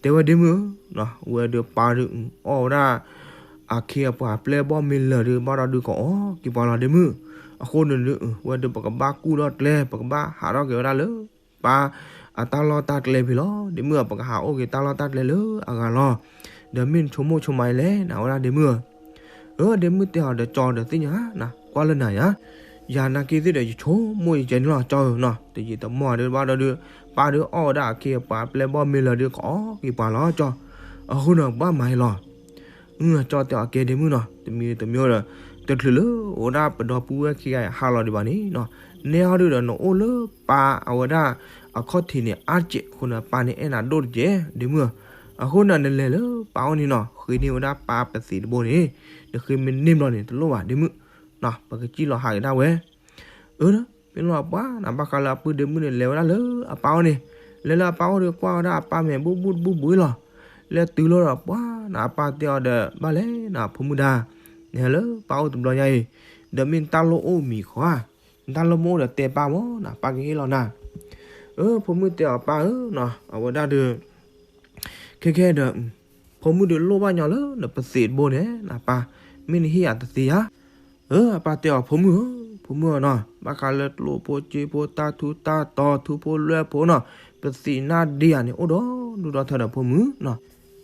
တဲဝဲဒ့မုၣ်ဧၢ, ဝဲဒီးပၢ်ဒီး အီၣ်ဝဲဒၣ် အခ့အပှၤအပျဲၢ်အဘီၣ်မ့ၢ်လၢာ်ဒီး ဘၣ်ဒီးဒုးကအီၣ်က့ၤပှၤလီၤဒ့မုၣ်, အဃိန့ၣ်ဒီး ဝဲဒီးပကဘၣ်ကူၣ်ထီၣ်ကျဲ ပကဘၣ်ဟးထီၣ်က့ၤဝဲဒၣ်လၢ ပၢ်အတၢ်လီၢ်တၢ်ကျဲဖဲလီၤ, ဒ့မုၣ်ဧၢ, ပကဟးအိၣ်က့ၤတၢ်လီၢ်တၢ်ကျဲလၢအဂၤလီၤ, ဒီးမ့ၢ်နဆိကမိၣ်ဆိကမးလဲၣ် နဝဲဒၣ်ဒ့မုၣ်ဧၢ, အၢ ဒ့မုၣ်တဲအီၤဒီးကၠီဒီးသ့ၣ်ညါနၤ, ကွၢ်လၢနၤယၤ ယၤနာ်က့သ့ၣ်ဒီး ယဆိကမိၣ်ယကဲန့ၣ်လီၤ ကၠီဧၢနီၤ, တယံာ်တမီၢ်ဒီးဘၣ်ဒီးဒုး ပၢ်ဒီးအီၣ်ဝဲဒၣ်အခ့အပှၤအပျဲၢ်အဘီၣ်မ့ၢ်လၢာ်ဒီး ကအီၣ်က့ၤပှၤလီၤကၠီ, အဃိန့ၣ် ဘၣ်မၤအံၤလီၤ, ကၠီတဲအီၤကဲဒ့မုၣ်နီၤ, တမံၤတမံၤဒီး တချုးလၢအိၣ်ဒၣ်ပဒီပုၢ်ဝဲၢ်ခံဂၤအံၤဟးလီၤဒံးဘၣ်န့ၣ်နီၤ, နဲဟီဒုးဒီးနအိၣ်လၢပၢ်အဝဲဒၣ်အခီၣ်ထံးန့ၣ် အါတကဲးအဃိန့ၣ် ပၢ်န့ၣ်အဲၣ်နၤဒိၣ်တကဲး ဒ့မုၣ်ဧၢ, အဃိန့ၣ်နလဲၤလၢပၢ်အိၣ်န့ၣ်နီၤ ဃ့န့ၢ်ဝဲဒၣ်ပၢ်ပသံးတဘိန့ၣ်, နဃ့မ့ၢ်န့ၢ်ဘျီန့ၣ် တလိၣ်ဘၣ်ဒ့မုၣ်, ပကစံၣ်လီၤဟးက့ၤဒၣ်ဝဲ အၢ မ့ၢ်လီၤပှၤနၤ ဘၣ်ဃးလၢအပုၢ်ဒ့မုၣ်န့ၣ် လဲၤဝဲဒၣ်လၢအပၢ်အိၣ်န့ၣ်, လဲၤလၢအပၢ်အိၣ်ဒီးကွၢ်ဝဲဒၣ်အပၢ်မဲာ်ဘူၣ်ဘူၣ်တဘူၣ်ဘူၣ်လီၤ, လဲၤတုၤလီၤဒီးပှၤနၤ အပၢ်တဲအီၤဒီး ဘၣ်လဲၣ်နၤ ဖိမုၣ်တၢ်, နဟဲလၢပၢ်အိၣ်တဘျီညါအံၤ, ဒီးမ့ၢ်နတၢ်လိၣ်အိၣ်မံၤဃီဧါ, နတၢ်လိၣ်မ့ၢ်အိၣ်ဒီးတဲပၢ်မၢ်နၤ ပၢ်ကဟ့ၣ်လီၤနၤ, အၢ ဖိမုၣ်တဲအီၤပၢ်ဧၢနီၤ အဝဲဒၣ်ဒီး ခဲခဲဒီး ဖိမုၣ်ဒုးလိၣ်ဘၣ်ညီလၢနပသံးတဘိန့ၣ် နပၢ်, မ့ၢ်နဟ့ၣ်ယၤတသ့ဧါ, အၢ အပၢ်တဲအီၤဖိမုၣ်ဧၢ, ဖိမုၣ်ဧၢနီၤ ဘၣ်ဃးလၢကျိၣ်ဖိစ့ဖိတၢ်ထူတၢ်တီၤထူဖိလွဲၢ်ဖိနီၤ, ပသံးနၢ်ဒ့ယၤန့ၣ် အိၣ်ဒီဒူၣ်ဒီထၢဒီးဖိမုၣ်နီၤ,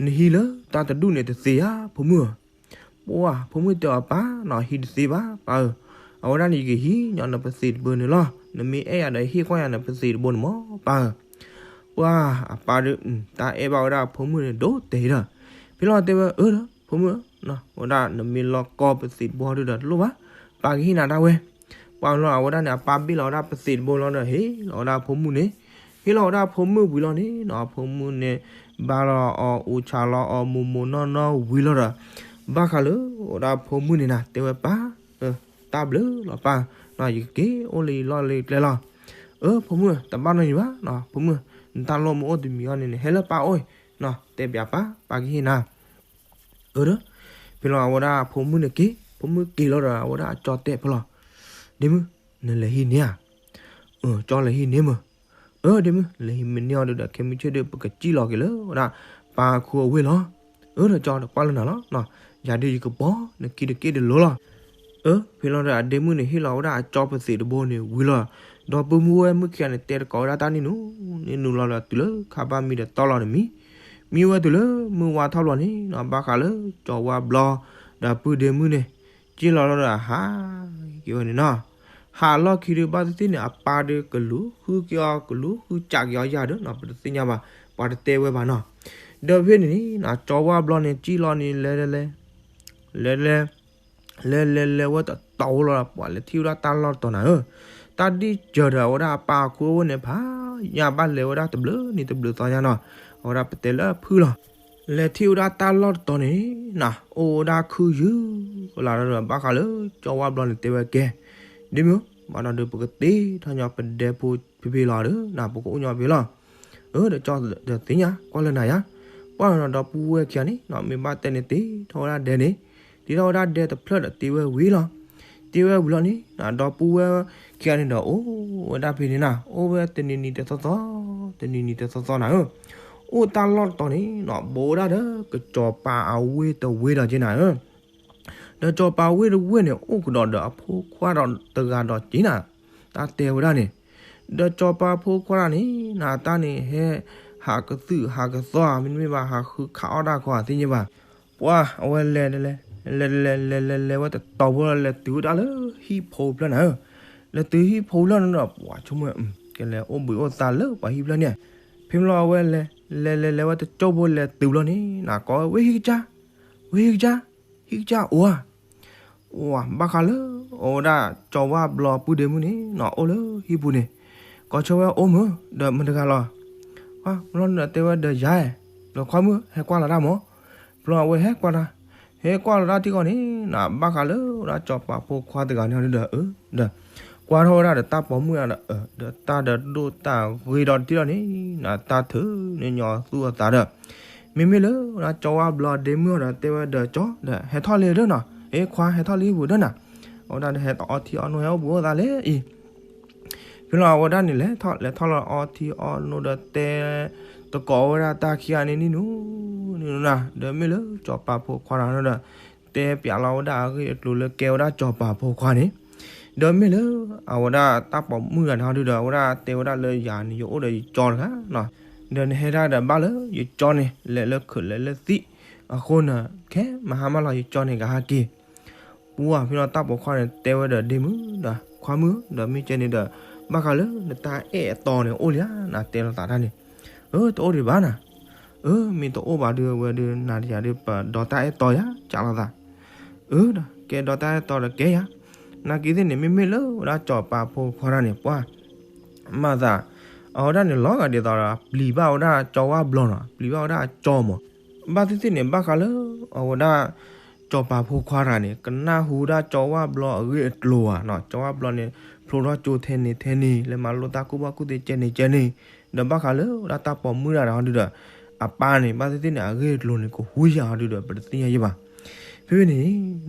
နဟံးလၢတၢ်တဒူၣ်န့ၣ်တသ့ဧါ ဖိမုၣ်ဧၢ ပှၤ ဖိမုၣ်တဲအီၤပၢ်နီၤ ဟံးတသ့ဘၣ် ပၢ်ဧၢ, အဝဲဒၣ်န့ၣ် ယကဟံးညီနပသံးတဘိန့ၣ်လီၤ, နမ့ၢ်အဲၣ်ယၤဒီးဟ့ၣ်ကွၢ်ယၤနပသံးတဘိန့ၣ်မၢ် ပၢ်ဧၢ, ပှၤ အပၢ်ဒီး တၢ်အဲၣ်ဘၣ်ဝဲဒၣ်အဖိမုၣ်န့ၣ်ဒိၣ်တဲာ်ဒီး, ဖဲလီၤတဲဝဲအၢဒီး ဖိမုၣ်ဧၢ, ဝဲဒၣ်နမ့ၢ်လီၢ်ကီၢ်ပသံးတဘိဒုဒီးတလိၣ်ဘၣ်, ပၢ်ကဟ့ၣ်နၤဒၣ်ဝဲ. ပှၤလီၤအဝဲဒၣ်န့ၣ် အပၢ်ဘ့ၣ်လီၤဝဲဒၣ်ပသံးတဘိလီၤဒီး ဟ့ၣ်လီၤဝဲဒၣ်ဖိမုၣ်န့ၣ်, ဟ့ၣ်လီၤဝဲဒၣ်ဖိမုၣ်ဝံၤလီၤန့ၣ်နီၤ, ဖိမုၣ်န့ၣ် ဘါလီၤအီၤ အူးဆါလီၤအီၤ မိၢ်မိၢ်နီၢ်နီၢ်ဝံၤလီၤဒီး ဘၣ်ဃးလၢဝဲဒၣ်ဖိမုၣ်န့ၣ်နၤ တဲဝဲပၢ်, တၢ်ဘျုးလီၤပၢ်, ယကက့ၤအိၣ်လၢယလီၢ်လၢယကျဲလီၤ. အၢ ဖိမုၣ် တဘၣ်နီတမံၤဘၣ်, ဖိမုၣ် နတၢ်လိၣ်မ့ၢ်အိၣ်တမံၤအံၤန့ၣ် ဟဲလၢပၢ်အိၣ်, တဲပၠးပၢ်, ပၢ်ကဟ့ၣ်နၤ. အၢ ဒီး ဖဲလီၤအဝဲဒၣ်ဖိမုၣ်န့ၣ်က့ၤ, ဖိမုၣ်က့ၤလီၤဒီး အဝဲဒၣ်အကၠီတဲဖဲလီၤ, ဒ့မုၣ် နလဲၤဟံးန့ၢ်ဧါ. အၢ ကၠီလဲၤဟံးန့ၢ်မး. အၢ ဒ့မုၣ် လဲၤဟံးမ့ၢ်န့ၢ်အီၤဒုဒီး ခဲမုၢ်ဆ့ၣ်ဒု ပကစံၣ်လီၤက့ၤလၢဝဲဒၣ်ပၢ်အခိၣ်အဝ့ၢ်လီၤ. အၢ ဒီးကၠီဒီးကွၢ်လၢနၤလီၤ, ယၤဒုးယကပီၤနခံတက့ၢ်တလိၤလီၤ. အၢ ဖဲလီၤဒီးအဒ့မုၣ်န့ၣ် ဟ့ၣ်လီၤဝဲဒၣ်အကၠီပသံးတဘိန့ၣ်ဝံၤလီၤ. ဒီပုၢ်မုၣ်ဝဲၢ်မုၣ်ခံဂၤန့ၣ် တဲတကိးဝဲဒၣ်တၢ်နံၣ်နူ, နံၣ်နူလီၤဒီးတုၤလၢခါဘၣ်မံဒီးတီလီၤတမံၤ, မံဝဲတုၤလၢမုၢ်ဝါထီၣ်ဘျီန့ၣ်နီၤ, ဘၣ်ဃးလၢကၠီဝါဘျီ ဒီးပုၢ်ဒ့မုၣ်န့ၣ် က့ၤလီၤလီၤဒီးဟးက့ၤဝဲန့ၣ်နီၤ. ဟးလီၢ်ခံဒုးဘၣ်သ့ၣ်သ့ၣ်န့ၣ် အပၢ်ဒုးကလူၤဃုက့ၤအီၤ ကလူၤဃုကးက့ၤအီၤယၤဒီးနီၤ, ပတသ့ၣ်ညါဘၣ်, ပှၤတတဲဝဲဘၣ်နီၤ. ဒီးဖဲန့ၣ်န့ၣ်နီၤ ကၠီဝါဘျီန့ၣ် ကံၣ်လီၤန့ၣ် လဲၤလဲၤ လဲၤလဲၤ လဲၤလဲၤလဲၤဝဲတတီၤဝဲလီၤဒီး ပှၤလဲၤထံၣ်ဝဲဒၣ်တၢ်လီၢ်တတီၤနၤဧၢ, တၢ်ဒ်စၢၤဒီးအဝဲဒၣ်အပၢ်အခိၣ်အဝ့ၢ်န့ၣ် ဖးညါဘၣ်လဲၤဝဲဒၣ်တဘျုးနံၤတဘျုးသီညါနီၤ, အဝဲဒၣ်ပတဲလၢဖုၣ်လီၤ. လဲၤထံၣ်ဝဲဒၣ်တၢ်လီၢ်တတီၤန့ၣ်နီၤ အိၣ်ဝဲဒၣ်ခုယုၢ်လီၤဒီး ဘၣ်ဃးလၢကၠီဝါဘျီန့ၣ်တဲဝဲကဲ, ဒ့မုၣ် ဘၣ်ဒီးဒုး ပကတ့ထီၣ်ညီပဒဲဖိဖံဖံလီၤဒီး နၤပကအိၣ်ညီဖဲလီၤ. အၢ ဒီးကၠီဒီးသ့ၣ်ညါ ကွၢ်လၢနၤယါ, ပှၢ်နီၤ ဒီပုၢ်ဝဲၢ်ခံဂၤန့ၣ်နီၤ မ့ၢ်ဘၣ်တဲန့ၣ် တ့ထီၣ်ဝဲဒၣ်ဒဲန့ၣ်, တ့ထီၣ်ဝဲဒၣ်ဒဲတဖျၢၣ်ဒီးတ့ဝဲဝံၤလီၤ. တ့ဝဲဝံၤလီၤန့ၣ် ဒီပုၢ်ဝဲၢ်ခံဂၤန့ၣ်ဒီး အိၣ်ဝဲဒၣ်ဖဲန့ၣ်နၤ အိၣ်ဝဲတနံၤနံၤတသီသီ, တနံၤနံၤတသီသီနၤဧၢ, အိၣ်တၢ်လီၢ်တတီၤန့ၣ်နီၤ ဘူးဝဲဒၣ်ဒီးကစီၤပၤအဝ့ၢ်တဝ့ၢ်ဒီးက့နၤဧၢ ဒီးစီၤပၤဝ့ၢ်တဝ့ၢ်န့ၣ် အိၣ်ကဒီးဒီးအဖိခွါဒီးတဂၤဒီးက့နၤ, တၢ်တဲဝဲဒၣ်န့ၣ်, ဒီးစီၤပၤဖိခွါတဂၤန့ၣ် နတၢ်န့ၣ်ဟဲ ဟးကသုၣ်ဟးကသီဧါ မ့တမ့ၢ်ဘၣ် ဟးဃုခးအီၣ်တၢ်ခီဧါ သ့ၣ်ညါဘၣ်. ပှၢ် အဝဲလဲၤလဲၤ လဲၤလဲၤလဲၤလဲၤလဲၤဝဲတတီၤဖိလီၤ လဲၤတုၤဝဲဒၣ်လၢဟံၣ်ဖိဖျၢၣ်နၤဧၢ, လဲၤတုၤဟံၣ်ဖိဖျၢၣ်န့ၣ်ဒီး ပှၤဆိကမိၣ် ကလဲၤအိၣ်ဘှံးအိၣ်သါလၢပှၤဟံၣ်ဖျၢၣ်န့ၣ်, ဖဲမ့ၢ်လီၤအဝဲလဲၤ လဲၤလဲၤလဲၤဝဲတကၠိၢ်ဖိလဲၤတုၤဘျီန့ၣ် နကိးဝဲ ဝ့ၢ်ဟံၣ်ကစၢ်, ဝ့ၢ်ဟံၣ်ကစၢ်, ဟံၣ်ကစၢ်အိၣ်ဧါ. ဘၣ်ဃးလၢ အဝဲဒၣ်ကၠီဝါဘျီပုၢ်ဒ့မုၣ်န့ၣ်နီၤ အိၣ်လၢဟံၣ်ပူၤန့ၣ်, ကိးဆၢဝဲအိၣ်မုၢ် ဒီးမတၤတဂၤလီၤ. ဘျီန့ၣ်ဒီးတဲဝဲဒီးယၤ, ဒီးခွါမုၣ် ဟဲကွၢ်လီၤတၢ်မး. ဘျီအဝဲဟဲကွၢ်တၢ်, ဟဲကွၢ်လီၤတၢ်ထံကီၢ်န့ၣ်နီၤ ဘၣ်ဃးလၢဝဲဒၣ်ကၠီၤပၤဖိခွါတဂၤန့ၣ်ဒီး အၢ ဒီး ကွၢ်ထီၣ်ဝဲဒၣ်ဒီးတၢ်ပိာ်မုၣ်ဒီး ဒီးတၢ်ဒီးဒိၣ်တၢ်ဂ့ၤဒီးတထံၣ်လီၤန့ၣ်နီၤ တၢ်ထုးန့ၢ်ညီသူၣ်အသးဒီး မ့မ့ၢ်လၢဝဲဒၣ်ကၠီဝါဘျီဒ့မုၣ်ဒီးတဲဝဲဒီးကၠီဒီး ဟဲထီၣ်လံဒီးနီၤ, အ့ ခွါဟဲထီၣ်လံဟံၣ်ပူၤဒီးနၤ, အဝဲဒၣ်ဒီးဟဲတအီထံအီနိဟဲအိၣ်ဘှံးအိၣ်သါလၢအံၤ ဖဲလီၤအဝဲဒၣ်န့ၣ်လဲၤထီၣ် လဲၤထီၣ်လီၤအီထံအီနိဒီးတဲ တကိးဝဲဒၣ်တၢ်ခံဂၤန့ၣ်နံၣ်နူ နံၣ်နူနၤ ဒီးမ့ၢ်လၢကၠီၤပၤဖိခွါတဂၤန့ၣ်ဒီး တဲပၠးလီၤဝဲဒၣ်အဂ့ၢ်အကျိၤလၢကဲဝဲဒၣ်ကၠီၤပၤဖိခွါန့ၣ်, ဒီးမ့ၢ်လၢ အဝဲဒၣ်တၢ်ပိာ်မုၣ်တဂၤန့ၣ်ဒီး အဝဲဒၣ်တဲဝဲဒၣ်လၢယၤန့ၣ် ယအိၣ်ဒီးယကၠီတဂၤနီၤ, ဒီးနဟဲဒၣ်ဒီးဘၣ်လၢယကၠီန့ၣ် လဲၤလၢခုးလဲၤလၢသံၣ်, အဃိန့ၣ် ခဲမဟါမၢ်လီၤ ယကၠီန့ၣ်ကဟဲက့ၤ ပှၢ် ဖဲလီၤတၢ်ပိာ်ခွါန့ၣ်တဲဝဲဒီးဒ့မုၣ်ဒီး ခွါမုၣ် ဒီးမ့ၢ်ကဲန့ၣ်ဒီး ဘၣ်ဃးလၢနတၢ်အဲၣ်အတီန့ၣ်အိၣ်လံဧါ နတဲလိာ်သးတၢ်န့ၣ်, အၢ တအိၣ်ဒံးဘၣ်နၤ, အၢ မ့ၢ်တအိၣ်ဘၣ်ဒုးဝဲဒုးနၤဒီးယၤဒုး ပဒီးတၢ်အဲၣ်တီယၤ ကးလိာ်သး, အၢ ဒီးကဲဒီးတၢ်အဲၣ်တီဒီးကဲယၤ, နာ်က့သ့ၣ်န့ၣ် မ့မ့ၢ်လၢဝဲဒၣ်ကၠီၤပၤဖိခွါတဂၤန့ၣ် ပှၢ် မၤသး အဝဲဒၣ်န့ၣ် လီၤဂာ်ဒ်သိးဒီး ပျံၤဘၣ်ဝဲဒၣ်ကၠီဝၣ်ဘျီနီၤ, ပျံၤဘၣ်ဝဲဒၣ်အကၠီမး, ဘၣ်သ့ၣ်သ့ၣ်န့ၣ် ဘၣ်ဃးလၢ အဝဲဒၣ် ကၠီၤပၤဖိခွါတဂၤန့ၣ် ကနၣ်ဟူဝဲဒၣ်ကၠီဝၣ်ဘျီအဂ့ၢ်အကျိၤဧါနီၤ, ကၠီဝၣ်ဘျီန့ၣ် ဖျိထီၣ်ကၠိထဲန့ၣ်ထဲန့ၣ် လဲၤမၤလိတၢ်ကူၣ်ဘၣ်ကူၣ်သ့ကဲန့ၣ်ကဲန့ၣ်, ဒီးဘၣ်ဃးလၢဝဲဒၣ်တၢ်ပိာ်မုၣ်တဂၤဒီးဟီဒုဒီး အပၢ်န့ၣ် ဘၣ်သ့ၣ်သ့ၣ်န့ၣ် အဂ့ၢ်အကျိၤန့ၣ် ကဟူယၤဟီဒုဒီး ပတသ့ၣ်ညါယဲဘၣ်. ဖဲဖဲန့ၣ်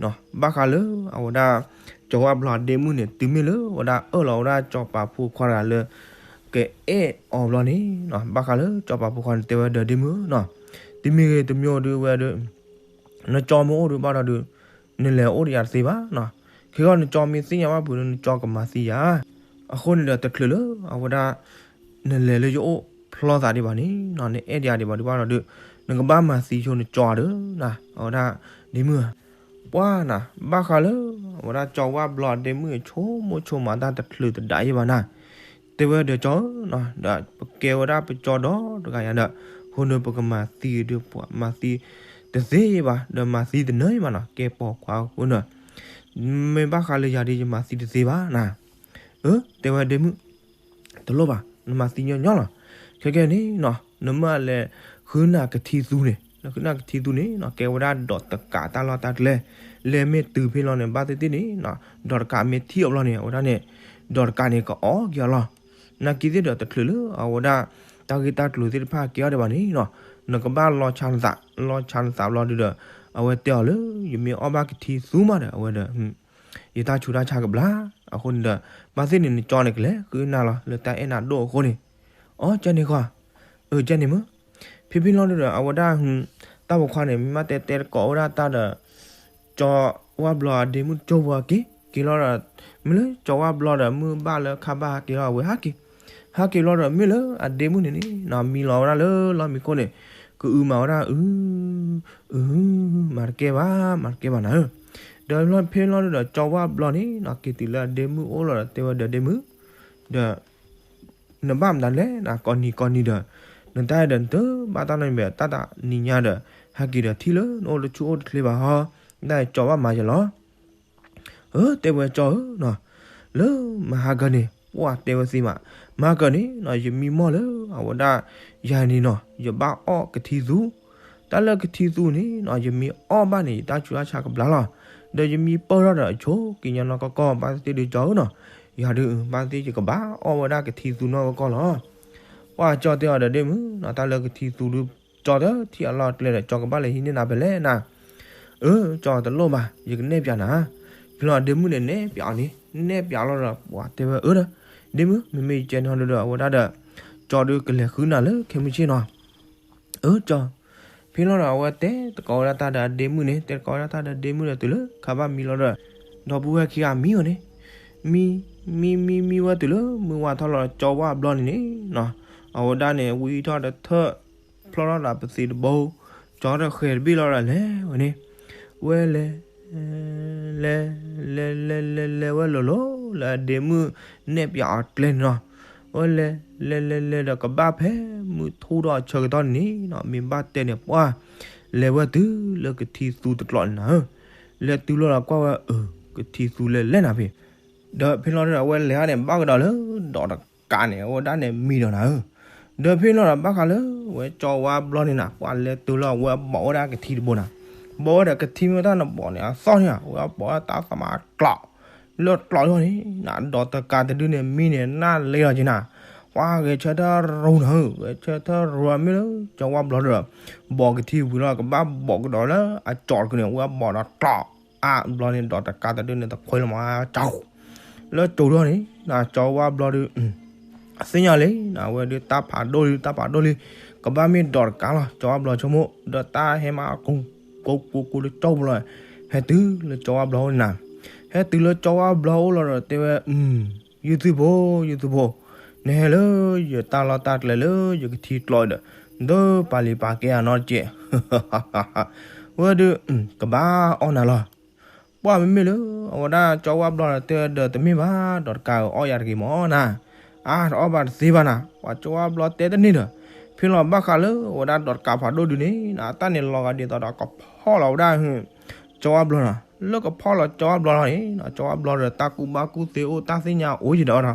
ဘၣ်ဃးလၢအဝဲဒၣ် ကၠီဝၣ်ဘျီဒ့မုၣ်န့ၣ် တုၤမ့ၢ်လၢဝဲဒၣ်အၢၣ်လီၤဝဲဒၣ်ကၠီၤပၤဖိခွါတဂၤလၢ ကအဲၣ်အီၤဘျီန့ၣ် ဘၣ်ဃးလၢကၠီၤပၤဖိခွါန့ၣ် တဲဝဲဒီးဒ့မုၣ်ဧၢနီၤ, တမံၤဂ့ၤတမံၤဒုးဝဲဒီး နကၠီမ့ၢ်အိၣ်ဒုးဘၣ်ဒီးဒုး နလဲၤအိၣ်ဒီးယၤတသ့ဘၣ်နီၤ, ခဲဂီၢ်နကၠီမ့ၢ်သ့ၣ်ညါဘၣ်ဖုးဒီး နကၠီကမၤသံယၤ, အဃိန့ၣ်ဒီးတချုးလၢအဝဲဒၣ် နလဲၤလၢယအိၣ်ဖျီသးဒံးဘၣ်န့ၣ်နီၤ, နအဲၣ်ဒီးယၤဒံးဘၣ်ဒုးဘၣ်ဒီးဒုး နကဘၣ်မၤသံဆိနကၠီဒီး အဝဲဒၣ်ဒ့မုၣ်ဧၢ, ပှၢ်နၤ ဘၣ်ဃးလၢ အဝဲဒၣ်ကၠီဝၣ်ဘျီဒ့မုၣ် ဆိကမိၣ်ဆိကမးတၢ်တချုးတဒၣ်ယဲဘၣ်နၤ, တဲဝဲဒီးကၠီဧၢနီၤ ဒီးပကဲဝဲဒၣ်ပကၠီဒီတဂၤယၤဒီး အဃိန့ၣ်ပကမၤသံဒုးပှၤမၤသံ တသ့ဘၣ်, ဒီးမၤသံတနၢၤဘၣ်နီၤ, ကဲပိာ်ခွါအဃိန့ၣ်, မ့ၢ်ဘၣ်ဃးလၢယၤဒီး ယမၤသံတသ့ဘၣ်နၤ. အၢ တဲဝဲဒ့မုၣ်, တလိၣ်ဘၣ်, နမၤသံညီညီလီၤ. ခဲကဲန့ၣ်နီၤ, နမ့ၢ်လဲၤဃုနၢ်ကထံသူန့ၣ်, လဲၤဃုနၢ်ကထံသူန့ၣ်နီၤ, ကဲဝဲဒၣ်ဒီးတကးတၢ်လီၢ်တၢ်ကျဲ, လဲၤမ့ၢ်တုၤဖဲလီၤန့ၣ် ဘၣ်သ့ၣ်သ့ၣ်န့ၣ်နီၤ, ဒီးတကးမ့ၢ်ထံၣ်အီၤဘျီန့ၣ် အဝဲဒၣ်န့ၣ်, ဒီးတကးန့ၣ် ကအီၣ်က့ၤအီၤလီၤ. နာ်က့သ့ၣ်ဒီး တချုးလၢအဝဲဒၣ် တၢ်ဂ့ၢ်တၢ်ကျိၤသ့ၣ်တဖၣ်ကဲအီၤဒံးဘၣ်န့ၣ်နီၤ, နကဘၣ်လီၤဆါနသး, လီၤဆါနသးဘျီဒုဒီး, အဝဲတဲအီၤလၢ ယမ့ၢ်အီၣ်ဘၣ်ကထံသူမးဒီး အဝဲဒီး ယတၢ်ဆူးတၢ်ဆါကဘျါ, အဃိန့ၣ်ဒီး ဘၣ်သ့ၣ်န့ၣ် နကၠီန့ၣ်ကလဲၤဃုနၢ်လီၤ လၢတၢ်အဲၣ်နၤဒိၣ်အဃိန့ၣ်. အီ ကဲန့ၣ်ဃီ, အၢ ကဲန့ၣ်မုၣ်. ဖဲဖဲလီၤဒုဒီး အဝဲဒၣ် တၢ်ပိာ်ခွါန့ၣ် မ့ၢ်မးတဲတဲတကိးဝဲဒၣ်တၢ်ဒီး ကၠီဝၣ်ဘျီအဒ့မုၣ်ကၠိဖိအက့ၤ, က့ၤလီၤဒီး မ့ၢ်လၢကၠီဝၣ်ဘျီဒီး မုၢ်ဘၣ်လၢခါဘၣ်ဟးက့ၤလီၤ အဝဲဟးက့ၤ, ဟးက့ၤလီၤဒီး မ့ၢ်လၢအဒ့မုၣ်န့ၣ်န့ၣ်နီၤ မံလီၤဝဲဒၣ်လၢလီၢ်မံခိၣ်န့ၣ်, ကအုမၤဝဲဒၣ် အု အု မၤတကဲဘၣ် မၤတကဲဘၣ်နၤဧၢ. ဒီးဖဲလီၤဒုဒီး ကၠီဝၣ်ဘျီန့ၣ်နီၤ က့ၤတုၤလၢအဒ့မုၣ်အိၣ်လီၤဒီး တဲဝဲဒီးဒ့မုၣ်, ဒီး နဘၣ်မတၤလဲၣ် နကိးနံၤကိးနံၤဒီး နတၢ်ဒီးနတဘၣ်တၢ်နီတမံၤဘၣ် တၢ်တနံၤညါဒီး ဟဲက့ၤဒီးထံၣ်လၢနအိၣ်တဆူၣ်အိၣ်တချ့ဘၣ်ဟီ, နတၢ်ကၠီဘၣ်မၤယလီၤ. အၢ တဲဝဲကၠီဧၢနီၤ, လၢမဟါကၢန့ၣ် ပှၢ်တဲဝဲသ့မး, မဟါကၢန့ၣ်နီၤ ယမံမီၢ်လၢအဝဲဒၣ် ယၤန့ၣ်နီၤ ယဘၣ်အီၣ်ကထံသူ, တၢ်လၢကထံသူန့ၣ်နီၤ ယမ့ၢ်အီၣ်ဘၣ်န့ၣ် ယတၢ်ဆူးတၢ်ဆါကဘျါလီၤ. ဒီးယမံပၢၢ်ထီၣ်ဒီးအဆိက့ၤညါနီၢ်ကီၢ်ကီၢ် ဘၣ်သ့ၣ်သ့ၣ်ဒုးကၠီဧၢနီၤ, ယၤဒုး ဘၣ်သ့ၣ်သ့ၣ်ယကဘၣ်အီၣ်ဝဲဒၣ်ကထံသူနီၢ်ကီၢ်ကီၢ်လီၤ. ပှၢ်ကၠီတဲအီၤဒီးဒ့မုၣ်နီၤ တၢ်လၢကထံသူဒုး ကၠီတထံၣ်အလီၢ်အကျဲဒီး ကၠီကဘၣ်လဲၤဟံးန့ၢ်နၤဖဲလဲၣ်နၤ. အၢ ကၠီတလိၣ်ဘၣ် ယကနဲၣ်ပၠးနၤ. ဖဲလီၤဒ့မုၣ်န့ၣ်နဲၣ်ပၠးအီၤန့ၣ် နဲၣ်ပၠးလီၤဒီး ပှၢ်တဲဝဲအၢဒီး ဒ့မုၣ် မ့မ့ၢ်ယကဲနီၤဒုးဒီး အဝဲဒၣ်ဒီး ကၠီဒုးကလဲၤဃုနၢ်လၢခဲမုၢ်ဆ့ၣ်နီၤ. အၢ ကၠီ, ဖဲလီၤဒီး အဝဲတဲတကိးဝဲဒၣ်တၢ်ဒီးအဒ့မုၣ်န့ၣ် တဲတကိးဝဲဒၣ်တၢ်ဒီးဒ့မုၣ်ဒီးတုၤလၢခါဘၣ်မံလီၤဒီး ဒီပုၢ်ဝဲၢ်ခံဂၤမံဝဲန့ၣ်, မံ မံ မံ မံဝဲတုၤလၢမုၢ်ဝါထီၣ်လီၤဒီး ကၠီဝၣ်ဘျီန့ၣ်န့ၣ်နီၤ အဝဲဒၣ်န့ၣ် ဝံထီၣ်ဒီးထၢၣ်ဖျီထီၣ်ဒီးပသံးတဘိ, ကၠီဒီးဃဲၤတဘ့ၣ်လီၤဒီးလဲၤဝဲန့ၣ်, ဝဲလဲၤ လဲၤ လဲၤ လဲၤ လဲၤ လဲၤဝဲလိၤလိၤ လၢအဒ့မုၣ်နဲၣ်ပၠးအီၤကျဲန့ၣ်နီၤ, ဝဲလဲၤ လဲၤ လဲၤ လဲၤဒီးကဘၣ်ဖဲမုၢ်ထူၣ်ထီၣ်အဆၢကတီၢ်န့ၣ်နီၤ မ့ၢ်ဘၣ်တဲန့ၣ်ပှၢ် လဲၤဝဲတုၤလၢကထံသူတကျိးန့ၣ်နၤဧၢ, လဲၤတုၤလီၤဒီးကွၢ်ဝဲအၢ ကထံသူလဲၤလဲၣ်နၤဖဲ ဒီးဖဲလီၤဒီးအဝဲလဲၤအါန့ၣ် ဘၣ်ကဒီးလၢဒီးတကးန့ၣ် အဝဲဒၣ်န့ၣ်မံဒီးနၤဧၢ, ဒီးဖဲလီၤဒီးဘၣ်ဃးလၢ ဝဲကၠီဝါဘျီန့ၣ်နၤ ပှၢ်လဲၤတုၤလီၤ အဝဲဘိးဝဲဒၣ်ကထံတဘိနၤ, ဘိးဝဲဒီးကထံမ့ၢ်တၢ်နဘိးန့ၣ် အသီၣ်န့ၣ် အဝဲဘိးဝဲတၢ်သမါကျိး လၢကျိးလီၤန့ၣ်နၤ ဒီးတကးတဒုန့ၣ် မံန့ၣ် နၢ်လ့လီၤက့ၤနၤ, ပှၢ်ဂဲၤဆၢထၢၣ်ရူၤနၤဧၢ, ဂဲၤဆၢထၢၣ်ရူၤမ့ၢ်လၢ ကၠီဝါဘျီဒီး ဘိးကထံဝံၤလီၤ ကဘၣ်ဘိးကဒီးလၢအကၠီတကုန့ၣ် အဝဲဘိးဒီးကျိး အါဘျီန့ၣ် ဒီးတကးတဒုန့ၣ် တခွဲလၢၤမးကၠီ လၢကၠီထီၣ်န့ၣ် ကၠီဝါဘျီဒီး သ့ၣ်ညါလံနၤ အဝဲဒုးတၢ်ဖးဒိၣ်လံ တၢ်ဖးဒိၣ်လံ ကဘၣ်မ့ၢ်ဒီးတကးလီၤ ကၠီဝါဘျီဆိကမိၣ် ဒီးတၢ်ဟဲမၤကိၢ်ကိၢ်ကိၢ်လၢကၠီဘျီ ဟဲတုၤလၢကၠီဝါဘျီအိၣ်န့ၣ်နၤ, ဟဲတုၤလၢကၠီဝါဘျီအိၣ်လီၤဒီးတဲဝဲ ယုၢ်သုဖိ ယုၢ်သုဖိ, နဟဲလၢယတၢ်လီၢ်တၢ်ကျဲလၢယကထံကျိးဒီး ဒီးပာ်လံၤပာ်ကဲအနီတကဲး ဝဲဒုး ကဘၣ်အီၣ်နၤလီၤ. ပှၢ်မ့မ့ၢ်လၢ အဝဲဒၣ်ကၠီဝါဘျီဒီးတဲဒီးတမ့ၢ်ဘၣ် ဒီးတကးအီၣ်ယၤတဂ့ၤမးနၤ, အါတအီၣ်ဘၣ်တသ့ဘၣ်နၤ, ပှၤကၠီဝါဘျီတဲတန့ၢ်ဒီး ဖဲလီၤဘၣ်ဃးလၢအဝဲဒၣ်ဒီးတကးဖးဒိၣ်ဒုန့ၣ် အတၢ်န့ၣ်လီၤဂာ်ဒ်သိးဒီးကဖီၣ်လီၤဝဲဒၣ် ကၠီဝါဘျီနၤ, လၢကဖီၣ်လီၤကၠီဝါဘျီလီၤန့ၣ် ကၠီဝါဘျီဒီးတၢ်ကူၣ်ဘၣ်ကူၣ်သ့အိၣ်တၢ်သ့ၣ်ညါအိၣ်ယံၤဒီး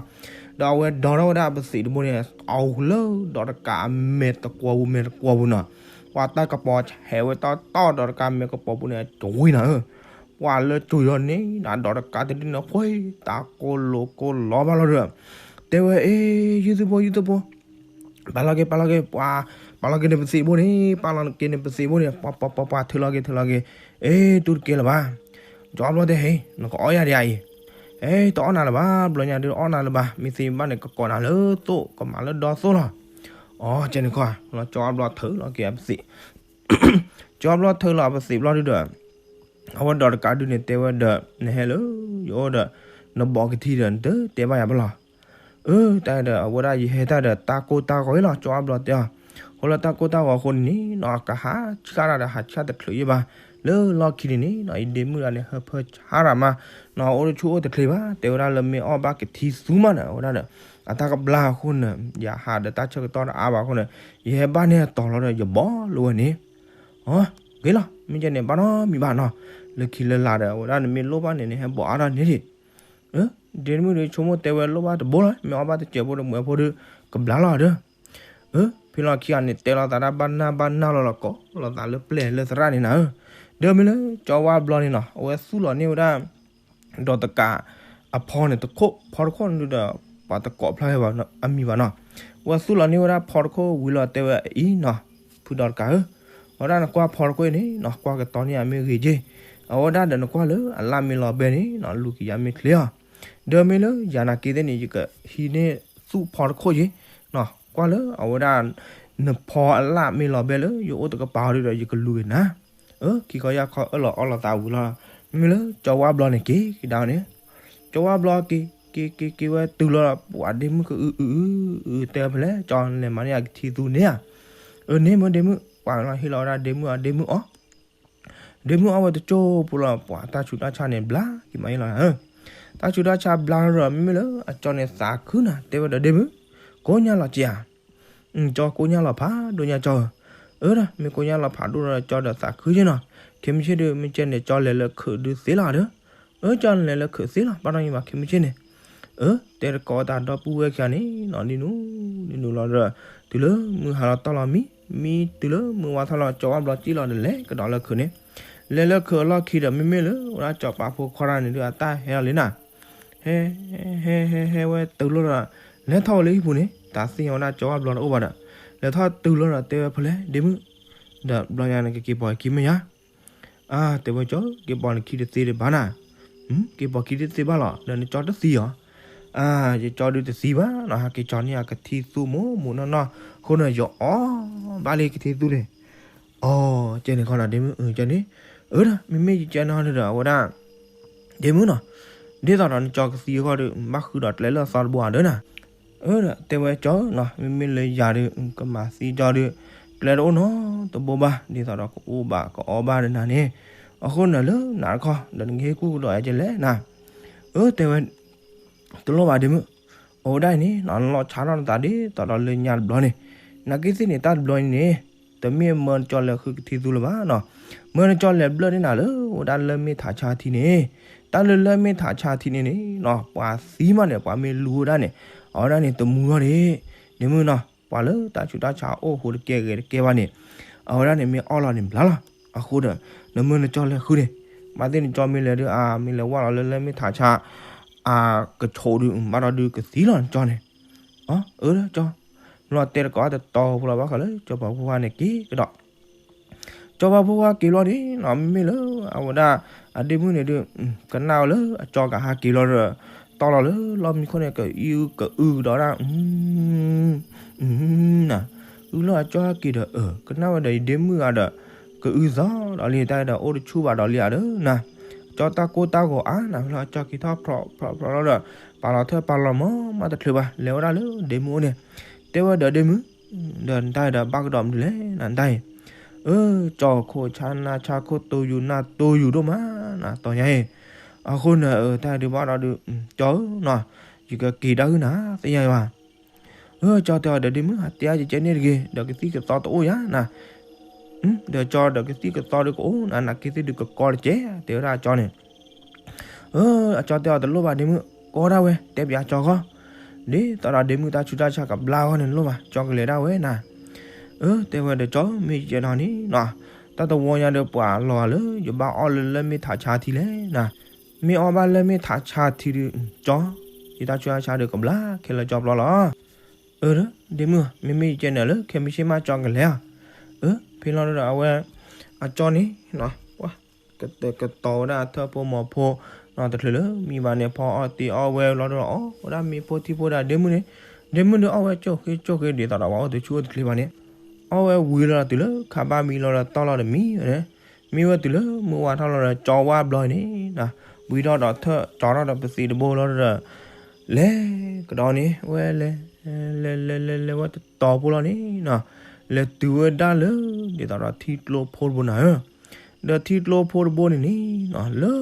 အီၤဒီး ဒီးအဝဲဒီထီၣ်ဝဲဒၣ်ပသံးတဘိန့ၣ် အလၢဒီးတကးအမဲာ်တကွီၤပူၤမဲာ်တကွီၤပူၤနီၤ, ပှၤတၢ်ကပီၤဟဲဝဲတီတီဒီးတကးမဲာ်ကပီၤပူၤန့ၣ် ကဝံၤနၤဧၢ, ပှၢ်လၢကၠီဒီးန့ၣ် ဒီးတကးတဒုန့ၣ် ဖှ့တၢ်ကိၢ်လိာ်ကိၢ်လီၤဘၣ်လီၤဒီး တဲဝဲ အ့ ယုၢ်သုဖိ ယုၢ်သုဖိ ပာ်လီၤက့ၤ ပာ်လီၤက့ၤ ပှၤ ပာ်လီၤက့ၤန့ၣ်ပသံးဘိန့ၣ် ပာ်လီၤက့ၤန့ၣ်ပသံးဘိန့ၣ် ပှၤ ပှၤ ပှၤ ပှၤ ထုးလီၤက့ၤ ထုးလီၤက့ၤ, အ့ တူၢ်တကဲလၢၤဘၣ်, ကၠီဘျီတဲဟ့ၣ် နကအီၣ်ယၤဒံးအံၤ, အ့ တအီၣ်နၤလၢၤဘၣ် ဘျီညါဒုးအီၣ်နၤလၢၤဘၣ် မ့ၢ်သ့ဘၣ်န့ၣ် ကကိးနၤလၢသိၣ် ကမၤလၢဒီသိၣ်လီၤ. အီ ကဲန့ၣ်ခီ လီၤကၠီဘျီထုးလီၤက့ၤအပသံး, ကၠီဘျီထုးလီၤအပသံးဘျီဒုဒီး အဝဲဒီးတကးဒုန့ၣ်တဲဝဲဒီး နဟဲလၢယအိၣ်ဒီး နဘိးကထံဒီး နတတဲဘၣ်ယၤဘၣ်လီၤ. အၢ တၢ်ဒီး အဝဲဒၣ်ယဟဲတၢ်ဒီး တၢ်ကိၢ်တၢ်ဂီၤအံၤလီၤ ကၠီအါဘျီတဲအီၤ, အဃိလၢတၢ်ကိၢ်တၢ်ဂီၤအဃိန့ၣ်န့ၣ် နကဟးဆှၣ်တၢ်ဒီး ဟးဆှၣ်တချုးယံၤဘၣ်, လၢလီၢ်ခံန့ၣ်န့ၣ် ယဒ့မုၣ်တဂၤန့ၣ် ဟၢဖၢဆါတၢ်မး, နအိၣ်တဆူၣ်အိၣ်တချ့ဘၣ်, တဲဝဲဒၣ်လၢမ့ၢ်အီၣ်ဘၣ်ကထံသူမးဒီး အဝဲဒၣ်ဒီး အတၢ်ကဘျါအဃိန့ၣ် ယဟးဒီးတၢ်ဆၢကတီၢ်တအါဘၣ်အဃိန့ၣ် ယဟဲဘၣ်န့ၢ်အတီၤလီၤဒီး ယဘီလိဝဲန့ၣ်, အ က့ၤလီၤ မ့ၢ်ကဲန့ၣ် ဘၣ်နီတမံၤဘၣ်နီၤ, လၢခံလၢလာ်ဒီး အဝဲဒၣ်နမ့ၢ်လိၣ်ဘၣ်န့ၣ်န့ၣ် ဟဲဘိးအါထီၣ်န့ၣ်ဒံး, ဒ့မုၣ်ဒီးဆိကမိၣ်တဲဝဲလိၣ်ဘၣ်တဘိလီၤ, မ့ၢ်အီၣ်ဘၣ်တစဲးဖိတမှဲးဖိဒီး ကဘျါလီၤဒီး ဖဲလီၤခံဂၤန့ၣ် တဲလီၤသးဒၣ်ဘၣ်နၢ်ဘၣ်နၢ်လီၤလီၤကိးလီၤသးလၢပျဲၢ်လၢသရၣ်န့ၣ်နၤဧၢ, ဒီးမ့ၢ်လၢကၠီဝါဘျီန့ၣ်နီၤ အဝဲသူၣ်လီၤန့ၢ်ဝဲဒၣ် ဒီးတကးအဖီန့ၣ်တခိၣ်, ဖီတခိၣ်န့ၣ်ဒီး ပှၤတကိးဖျါဝဲအမံၤဘၣ်နီၤ, အဝဲသူၣ်လီၤန့ၢ်ဝဲဒၣ်ဖီတခိၣ်ဝံၤလီၤတဲဝဲအံၤနီၤ, ဖုဒီးတကးဧၢ, အဝဲဒၣ်နကွၢ်ဖီတခိၣ်အံၤန့ၣ်နီၤ ကွၢ်ကတီၤန့ၢ်ယၤမ့ၢ်ဂ့ၤက့ၢ်, အဝဲဒၣ်ဒီးနကွၢ်လၢအလၣ်မ့ၢ်လီၤဘဲန့ၣ်နီၤ လူၤက့ၤယၤမ့ၢ်ချ့အီၤ, ဒီးမ့ၢ်လၢယၤနာ်က့သ့ၣ်န့ၣ် ယကဟံးန့ၢ်သူၣ်ဖီတခိၣ်က့ၢ်, ကွၢ်လၢအဝဲဒၣ် နဖီအလၣ်မ့ၢ်လီၤဘဲလၢယအိၣ်တကပၤအီၤဒီး ယကလူၤက့ၤနၤ အၢ ခံခီယၢ်ခီအၢၣ်လီၤအီလီၤသးဝံၤလီၤ, မ့မ့ၢ်လၢကၠီဝါဘျီန့ၣ်က့ၤကဒါန့ၣ်, ကၠီဝါဘျီက့ၤ က့ၤက့ၤက့ၤဝဲတုၤလီၤဒီး ပှၤဒ့မုၣ်ကအုအုအုအုတဲဖဲလဲၣ် ကၠီလဲၤမၤန့ၢ်အကထံသူန့ၣ်ဧါ, အၢ န့ၣ်မ့ၢ်ဒ့မုၣ် ပှၤလီၤဟ့ၣ်လီၤဝဲဒၣ်ဒ့မုၣ်အီၤ ဒ့မုၣ်အီၣ်, ဒ့မုၣ်အီၣ်ဝဲတကၠိၢ်ဖိလီၤ ပှၤတၢ်ဆူးတၢ်ဆါန့ၣ်ဘျါက့ၤမးအံၤလီၤ, တၢ်ဆူးတၢ်ဆါဘျါဒီး မ့မ့ၢ်လၢအကၠီန့ၣ်သးခုနၤ တဲဝဲဒီးဒ့မုၣ်, ကိးညါလီၤက့ၤဧါ ကၠီကိးညါလီၤဖးဒိၣ်ညါကၠီဧၢ, အၢ ဒီးမ့ၢ်ကိးညါလီၤဖးဒိၣ်ဒီးကၠီဒီးသးခုက့ၤနီၤ, ခဲမုၢ်ဆ့ၣ်ဒီး မ့ၢ်ကဲန့ၣ် ကၠီလဲၤလၢခုးဒုးသ့လီၤဒီး, အၢ ကၠီလဲၤလၢခုးသ့လီၤ ဘၣ်နီၢ်ယံၤဘၣ် ခဲမုၢ်ဆ့ၣ်န့ၣ်, အၢ တဲတကိးတၢ်ဒီပုၢ်ဝဲၢ်ခံဂၤန့ၣ်နီၤ ဒ်နုၤ ဒ်နုၤလီၤဒီး, တုၤလၢမုၢ်ဟါလီၤတီၢ်လီၤမံ, မံတုၤလၢမုၢ်ဝါထီၣ်လီၤ ကၠီဝါဘျီကံၣ်လီၤဒီးလဲၤကဒီးလၢခုးန့ၣ်, လဲၤလၢခုးအလီၢ်ခံဒီး မ့မ့ၢ်လၢဝဲဒၣ်စီၤပၤဖိခွါတဂၤန့ၣ်ဒီး အတၢ်ဟဲလီၤလံနၤ ဟဲ ဟဲ ဟဲ ဟဲဝဲတုၤလီၤဒီး လဲၤထီၣ်ဝဲလၢဟံၣ်ပူၤန့ၣ် တၢ်သ့ၣ်ညါဝဲဒၣ်ကၠီဝါဘျီတအိၣ်ဘၣ်ဒီး, လဲၤထီၣ်တုၤလီၤဒီးတဲဝဲဖဲလဲၣ် ဒ့မုၣ်, ဒီးဘျီညါန့ၣ် ကက့ၤပိာ်ခံမ့ၢ်ဧါ, အါ တဲဝဲကၠီ က့ၤပိာ်နခံတသ့ဒံးဘၣ်နၤ, က့ၤပိာ်ခံတသ့ဘၣ်လီၤ ဒီးနကၠီတသံအီၤ, အါ ယကၠီဒုးတသံဘၣ်နီၤ ဟဲက့ၤကၠီန့ၢ်အကထံသူမိၢ်မိၢ်နီၢ်နီၢ်, အဃိန့ၣ် ယအီၣ်ဘၣ်လံကထံသူန့ၣ် အီ ကဲန့ၣ်ခီနီၤ ဒ့မုၣ် ကဲန့ၣ်, အၢ ဒီး မ့မ့ၢ်ယကဲနီၤဒီး အဝဲဒၣ် ဒ့မုၣ်နီၤ, ဒ်သိးဒီးနကၠီကသံအဂီၢ်ဒီး ဘၣ်ဃုဒီးကျဲလၢအသီတဘိဧါဒီးနၤ, အၢ ဒီး တဲဝဲကၠီနီၤ မ့မ့ၢ်လၢယၤဒီး ကမၤသံကၠီဒီး ကျဲတအိၣ်နီတဘိဘၣ် ဒ်သိးဒီးကအိၣ်ဘၣ်ကအီဘၣ်ဒီးနၤန့ၣ်, အဃိန့ၣ်လၢနၤတခီ ဒီးနကဟ့ၣ်ကူၣ်ကဒီးယကလဲၣ်နၤ, အၢ တဲဝဲ တလိၣ်ဘၣ်ဒ့မုၣ်, အဝဲဒၣ်အံၤန့ၣ် နလီၤဆါထီၣ်နသးဒ်သိးဒီးလၢညါတဘျီန့ၣ်, နာ်က့သ့ၣ်န့ၣ် တၢ်တဘျီအံၤန့ၣ် တမ့ၢ်မၢနကၠီလဲၤဃုကထံသူလၢၤဘၣ်နီၤ, မၢနကၠီလဲၤဘျၢၣ်န့ၢ်နၤလၢဝဲဒၣ်လၢၢ်မ့ၢ်ထးဆါထံန့ၣ်, တၢ်လၢလၢၢ်မ့ၢ်ထးဆါထံန့ၣ်န့ၣ်နီၤ ပှၤသံမးန့ၣ် ပှၤမ့ၢ်လူၤဝဲဒၣ်န့ၣ်, အဝဲဒၣ်န့ၣ်တမူထီၣ်ဒံး, ဒ့မုၣ်နီၤ ပှၤလၢတၢ်ဆူးတၢ်ဆါအိၣ်ဟူးတကဲဂဲၤတကဲဘၣ်န့ၣ်, အဝဲဒၣ်န့ၣ်မ့ၢ်အီၣ်လီၤန့ၣ်ဘျါလီၤ, အဃိဒီး နမၢနကၠီလဲၤဃုန့ၣ်, ဘၣ်သ့ၣ်နကၠီမ့ၢ်လဲၤဒီး အါ မ့ၢ်လဲၤဝၢ်လီၤလၢလၢၢ်မ့ၢ်ထးဆါ အကဆိးဒုး ဘၣ်ဒီးဒုးကသံလီၤနကၠီန့ၣ်, အၢ ဒီးကၠီ, မ့ၢ်လီၤတဲတကိးတတီၤဖိလီၤဘၣ်ဃးလၢ ကၠီပၤဖိခွါန့ၣ်က့ၤကဒီး ကၠီပၤဖိခွါက့ၤဘျီန့ၣ်နီၤ မ့မ့ၢ်လၢအဝဲဒၣ် အဒ့မုၣ်န့ၣ်ဒုး ကနၣ်ဝဲလၢအကၠီကဟးက့ၤလီၤဒီး တီၢ်လီၤလၢလီၢ်မံခိၣ်န့ၣ် ကအုကအုကဒီးဒၣ် နၤ, အုလီၤအကၠီဟဲက့ၤဒီး အၢ ကနၣ်ဝဲဒီးယဒ့မုၣ်ဂၤဒီး ကအုသီဒီးလံတၢ်ဒီး အိၣ်တဆူၣ်ဘၣ်ဒီးလံဧါဒီးနၤ, ကၠီတၢ်ကိၢ်တၢ်ဂီၤအါနၤ ဖဲလီၤအကၠီက့ၤထီၣ်ဖျိးဖျိးဖျိးဒီး ပာ်လီၤထၢၣ်ပာ်လီၤမၤမၤတချုးဘၣ် လဲၤဝဲဒၣ်လၢဒ့မုၣ်အိၣ်န့ၣ်, တဲဝဲဒီးဒ့မုၣ် ဒီးနတၢ်အံၤဒီးဘၣ်ကဒီးမနုၤလဲၣ်နတၢ်အံၤ, အၢ ကၠီခိၣ်ဆါနါဆါခိၣ်တိယူၤနါတိယူၤဒိၣ်မးနၤ တီညါအံၤ, အဃိန့ၣ် အၢ တၢ်အံၤဒုးဘၣ်ဒီးဒုး ကၠီဧၢနီၤ, ယကက့ၤတၢ်ဂုၢ်နၤ သ့ၣ်ညါယၤဘၣ် အၢ ကၠီတဲအီၤဒီးဒ့မုၣ် ဟးတဲအါယကဲန့ၣ်တဂ့ၤ ဒီးကသံၣ်ကသီတအိၣ်ယၤနၤ, ဒီးကၠီဒီးကသံၣ်ကသီဒုးကအိၣ်နၤ နာ်က့သ့ၣ်ဒုးကကီတကဲ တဲဝဲဒၣ်အကၠီန့ၣ်, အၢ အကၠီတဲအီၤတလိၣ်ဘၣ်ဒ့မုၣ် ကီဒၣ်ဝဲ တဲပၠးကၠီဃီ, ဒ်သိးဒီးဒ့မုၣ်တၢ်ဆူးတၢ်ဆါကဘျါအဂီၢ်န့ၣ်လိၣ်ဘၣ် ကၠီကလဲၤဒၣ်ဝဲနၤ, အၢ တဲဝဲဒီးကၠီမ့ၢ်ယဲနီၤန့ၣ်နီၤ, တၢ်တဝီညါဒီးပှၤလီၤဂာ်လၢ ယဘၣ်အီၣ်လၢလၢၢ်မ့ၢ်ထးဆါထံလဲၣ်နၤ, မ့ၢ်အီၣ်ဘၣ်လၢၢ်မ့ၢ်ထးဆါထံဒုး ကၠီ, ယတၢ်ဆူးတၢ်ဆါဒုးကဘျါခဲလၢာ်ကၠီပျီလီၤ, အၢ ဒ့မုၣ် မ့မ့ၢ်ယကဲန့ၣ်လၢ ခဲမုၢ်ဆ့ၣ်မးကၠီကလဲၤဧါ, အၢ ဖဲလီၤဒီးအဝဲ အကၠီန့ၣ်နီၤ ကတဲာ်ကတီၤဝဲဒၣ်အထၢၣ်ဖိမီၤဖိနီၤ တချုးလၢမံဘၣ်န့ၣ် ဖီအီၣ်တ့ၢ်အီၣ်ဝဲလီၤဒီးအီၣ်ဝဲဒၣ်မ့ၤဖိထံဖိဒၣ် ဒ့မုၣ်န့ၣ်, ဒ့မုၣ်ဒီးအီၣ်ဝဲကၠိၣ်ဃ့ကၠိၣ်ဃ့ဒ်သိးဒီးပှၤအိၣ်တဆူၣ်အိၣ်တချ့ဘၣ်န့ၣ်, အီၣ်ဝဲဝံၤလီၤဒီးတုၤလၢခးဘၣ်မံလီၤဒီးတီၢ်လီၤဒီးမံဝဲ, မံဝဲတုၤလၢမုၢ်ဝါထီၣ်လီၤဒီးကၠီဝါဘျီန့ၣ်နီၤ, ဝံထီၣ်ဒီးထၢၣ်ကၠီထီၣ်ဒီးပသံးတဘိလီၤဒီး လဲၤကဒီးန့ၣ် ဝဲလဲၤ လဲၤလဲၤလဲၤလဲၤဝဲတတီၤဖိလီၤန့ၣ်နီၤ, လဲၤတုၤဝဲဒၣ်လၢ ဒ်သိးဒီးထံကျိဖိတဘိနၤဧၢ, ဒီးထံကျိဖိတဘိန့ၣ်န့ၣ်နီၤ လၢ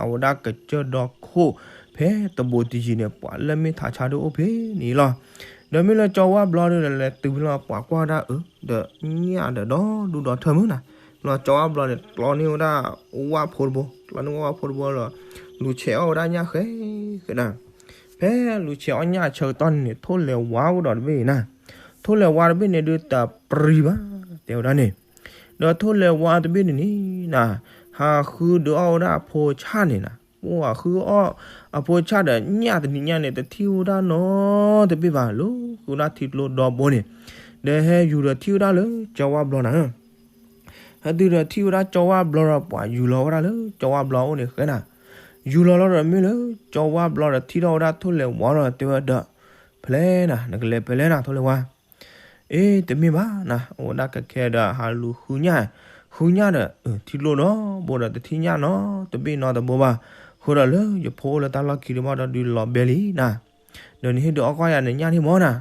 အဝဲဒၣ်ကစၢၢ်ဒီခိၣ်ဖဲတဘိတယံၤန့ၣ် ပှၤလၢၢ်မ့ၢ်ထးဆါဒုးအိၣ်ဖဲန့ၣ်လီၤ, ဒီးမ့ၢ်လၢကၠီဝါဘျီဒီး လဲၤတုၤဖဲလီၤပှၤကွၢ်ဒၣ်အၢ ဒီးညၣ်ဒီးဒီဒူၣ်ဒီထၢၣ်မုၢ်နၤ, လီၤကၠီဝၣ်ဘျီန့ၣ် ကျီန့ၢ်ဝဲဒၣ်ဝၣ်ဖိတဘိ, ကျီန့ၢ်ဝၣ်ဖိတဘိလီၤ, လူၤဆဲးအီၣ်ဝဲဒၣ်ညၣ်ဃဲဃဲဒၣ်. ဖဲလူၤဆဲးအီၣ်ညၣ်အဆၢကတီၢ်န့ၣ်န့ၣ် ထိၣ်လဲၤဝါအိၣ်ဒီးတဘ့ၣ်အံၤနၤ, ထိၣ်လဲၤဝါတဘ့ၣ်န့ၣ်ဒုးတပျံၤဘၣ် တဲဝဲဒၣ်န့ၣ်, ဒီးထိၣ်လဲၤဝါတဘ့ၣ်န့ၣ်န့ၣ်နၤ, ဟးဃုဒုးအီၣ်ဝဲဒၣ်အဖိဆၣ်န့ၣ်နၤ, ပှၤဃုအီၣ်အဖိဆၣ်ဒီးညၣ်တနံၤညါန့ၣ် တထံၣ်ဝဲဒၣ်နီတဘ့ၣ်ဘၣ်, လၢဃုဝဲဒၣ်ထံကျိဒီဘိန့ၣ်, ဒီးဟဲယူၤဒီးထံၣ်ဝဲဒၣ်လၢကၠီဝၣ်ဘျီနၤ ဟဲတုၤဒီးထံၣ်ဝဲဒၣ်ကၠီဝၣ်ဘျီဒီး ပှၤယူၤလီၤဝဲဒၣ်လၢကၠီဝၣ်ဘျီအအိၣ်န့ၣ်ဃဲနၤ, ယူၤလီၤလီၤဒီးမ့ၢ်လၢကၠီဝၣ်ဘျီဒီးထံၣ်ထီၣ်ဝဲဒၣ်ထိၣ်လဲၤဝါဒီးတဲဝဲဒီး, ဖဲလဲၣ်နၤ နကလဲၤဖဲလဲၣ်နၤ ထိၣ်လဲၤဝါ, အ့ တမ့ၢ်ဘၣ်နၤ အဝဲဒၣ်ကဲခဲဒီးဟးလူၤဃုညၣ်, ဃုညၣ်ဒီး ထံကျိဒီဘိဒီးတထံၣ်ညၣ်နီတဘ့ၣ်နီတဘိဘၣ်, ဃိဒီးလၢယဖိအိၣ်လၢတၢ်လီၢ်ခံတဘၣ်ဒီးဒုးလီၤဘဲလံနၤ ဒီးနဟ့ၣ်ဒုးအီၣ်ကွၢ်ယၤနညၣ်န့ၣ်မ့ၢ်နၤ,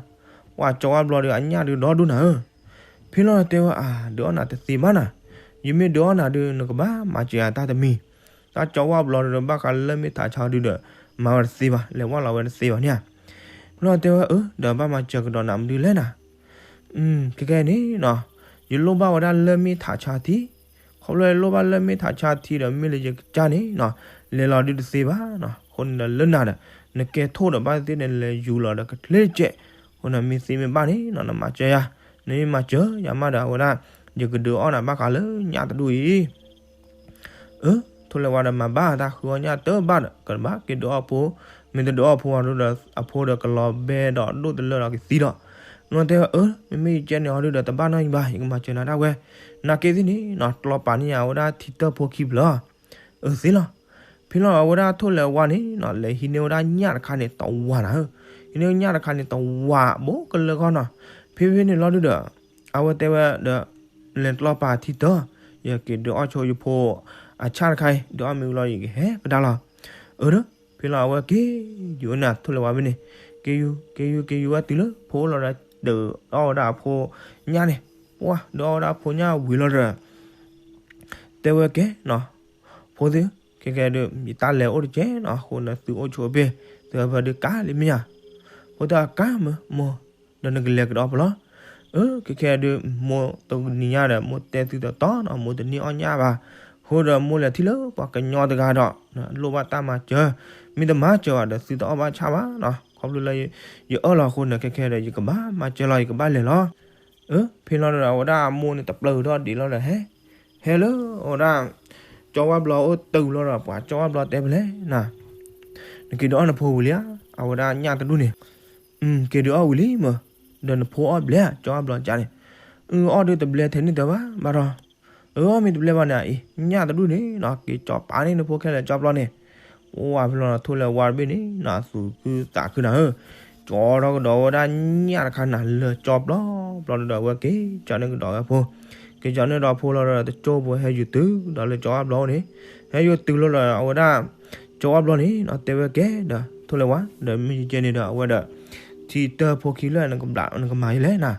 ပှၤကၠီဝၣ်ဘျီဒီးအညၣ်ဒုးဒီဒူၣ်နၤဧၢ, ဖဲလီၤတဲဝဲအါ ဒုးအီၣ်နၤတသ့ဘၣ်နၤ, ယမ့ၢ်ဒုးအီၣ်နၤဒုး နကဘၣ်မၤစၢၤယၤတၢ်တမံၤ, တၢ်ကၠီဝၣ်ဘျီဒီးဘၣ်ဃးလၢမ့ၢ်ထးဆါဒုးဒီး မၤဝဲတသ့ဘၣ် လဲၤဝၢ်လီၤဝဲတသ့ဘၣ်န့ၣ်ဧါ, ဖဲလီၤတဲဝဲအၢ ဒီးဘၣ်မၤစၢၤကဒီးနၤမနုၤလဲၣ်နၤ ခဲကဲန့ၣ်နၤ, ယလိၣ်ဘၣ်ဝဲဒၣ်လၢမ့ၢ်ထးဆါထံ, ခီဖျိလၢယလိၣ်ဘၣ်လၢမ့ၢ်ထးဆါထံဒီးမ့ၢ်လၢယကစၢ်န့ၣ်နၤ, လဲၤလီၤဒုးတသ့ဘၣ်နၤ, အဃိန့ၣ်ဒီးလၢနၤဒီး နကဲထိၣ်ဒီးဘၣ်သ့ၣ်သ့ၣ်န့ၣ် လဲၤယူၤလီၤဒီးကချ့ကဲး, အဃိန့ၣ်မ့ၢ်သ့မ့ၢ်ဘၣ်န့ၣ်နၤ နမၤစၢၤယၤ, နမ့ၢ်မၤစၢၤယၤမးဒီးအဝဲဒၣ် ယကဒုးအီၣ်နၤဘၣ်ဃးလၢညၣ်တဒူၣ်အံၤ အၢ ထိၣ်လဲၤဝါဒီးမၤဘၣ်တၢ်ဃုအီၣ်ညၣ်တဘၣ်ဒီး ကဘၣ်က့ၤဒုးအီၣ်ဖိ, မ့ၢ်တဒုးအီၣ်ဖိဒီး အဖိဒီးကလီၤဘဲဒီးဒိၣ်တလၢာ်ဒီးကသံဒီး, နတဲဝဲအၢ မ့မ့ၢ်ယကဲန့ၣ်အီၤဒုးဒီးတဘၣ်နီတမံၤဘၣ် ယကမၤစၢၤနၤဒၣ်ဝဲ, နာ်က့သ့ၣ်န့ၣ်နၤ ကျီပာ်န့ၢ်ယၤဝဲဒၣ်ထံတၢၢ်ဖိခံဖျၢၣ်, အၢသ့လီၤ, ဖဲလီၤအဝဲဒၣ်ထိၣ်လဲၤဝါန့ၣ်နၤ လဲၤဟံးန့ၢ်ဝဲဒၣ်ညၣ်တခါန့ၣ်တဝးနၤဧၢ, ဟံးန့ၢ်ညၣ်တခါန့ၣ်တဝးဘိကလၢာ်ခီနၤ, ဖဲဖဲန့ၣ်လီၤဒုးဒီး အဝဲတဲဝဲဒီး လဲၤကျီပာ်ထံတၢၢ်, ယက့ၤဒုးအီၣ်ဆိယဖိအဆၣ်တခါအံၤ ဒုးအီၣ်မ့ၢ်ဝံၤလီၤ ယကဟဲကဒါလီၤ, အၢဒီး ဖဲလီၤအဝဲက့ၤယူၤန့ၣ် ထိၣ်လဲၤဝါဘ့ၣ်န့ၣ်, က့ၤယူၤ က့ၤယူၤ က့ၤယူၤဝဲတုၤလၢဖိလီၤဒီး ဒုးအီၣ်ဝဲဒၣ်အဖိညၣ်န့ၣ်, ပှၤဒုးအီၣ်ဝဲဒၣ်အဖိညၣ်ဝံၤလီၤဒီး တဲဝဲကဲနၤ, ဖိသ့ၣ်ဧၢ, ခဲကဲဒုး ယတၢ်လဲၤအိၣ်တကဲနၤ အဃိန့ၣ်သုအိၣ်ဆိးအဘ့ၣ်, သုဟဲဖဲဒုးကါလံမ့ၢ်ဧါ, ဖိသၣ်ကါမၢ်မိၢ်, ဒီးနကလဲၤကဒီးဖဲလီၤ, အၢ ခဲကဲဒုး မိၢ်တနံၤညါဒီး မိၢ်တဲသုတတီနီၤ မိၢ်တန့ၢ်အီၣ်ညၣ်ဘၣ်, အဃိဒီးမိၢ်လဲၤထံၣ်လၢပှၤကညီတဂၤဒီး လိၣ်ဘၣ်တၢ်မၤစၢၤ, မ့ၢ်တမၤစၢၤဘၣ်ဒီးသုတအီၣ်ဘၣ်ဆၣ်ဘၣ်နီၤ, ခီဖျိလၢ ယအၢၣ်လီၤအဃိန့ၣ် ခဲကဲဒီး ယကဘၣ်မၤစၢၤလီၤ ယကဘၣ်လဲၤလီၤ, အၢ ဖဲလီၤဒီး အဝဲဒၣ်အမိၢ်န့ၣ်တပျၢၤထီၣ်ဒံးလီၤဒီး ဟဲ ဟဲလၢအဝဲဒၣ် ကၠီဝၣ်ဘျီအအိၣ်တုၤလီၤဒီး ပှၤကၠီဝၣ်ဘျီတဲဖဲလဲၣ်နၤ, နက့ၤဒုးအီၣ်နဖိဝံၤလံဧါ, အဝဲဒၣ်ညၣ်တဒူၣ်န့ၣ်, က့ၤဒုးအီၣ်ဝံၤလံမၢ်, ဒီးနဖိအီၣ်ဘျဲဧါ ကၠီဝၣ်ဘျီကါန့ၣ်, အၢ အီၣ်ဒုးတဘျဲထဲန့ၣ်တဘၣ်ဘၣ်ဒီး, အၢ အီၣ်မ့ၢ်တဘျဲဘၣ်န့ၣ်အံၤ ညၣ်တဒူၣ်န့ၣ်နီၤ က့ၤကၠီပာ်န့ၢ်နဖိခဲလၢာ်ကၠီဘျီန့ၣ်, ပှၤဖဲလီၤထိၣ်လဲၤဝါတဘ့ၣ်န့ၣ်နီၤ သူၣ်ခုသးခုနၤဧၢ, ကၠီထီၣ်ကဒီးဝဲဒၣ်ညၣ်တခါနၤလၢကၠီဘျီဘျီဒီး အဝဲက့ၤကၠီန့ၢ်ကဒီးဝဲဖိ, က့ၤကၠီန့ၢ်ဒီးဖိလီၤဒီး တကၠိဖိဟဲယူၤတုၤဒီးလၢကၠီဝၣ်ဘျီန့ၣ်, ဟဲယူၤတုၤလီၤဒီး အဝဲဒၣ် ကၠီဝၣ်ဘျီန့ၣ်နီၤ တဲဝဲကဲဒီး ထိၣ်လဲၤဝါ ဒီးမ့ၢ်ယကဲန့ၣ်ဒီး အဝဲဒီး ထံတၢၢ်ဖိခံဖျၢၣ် နကမၤယလဲၣ်နၤ,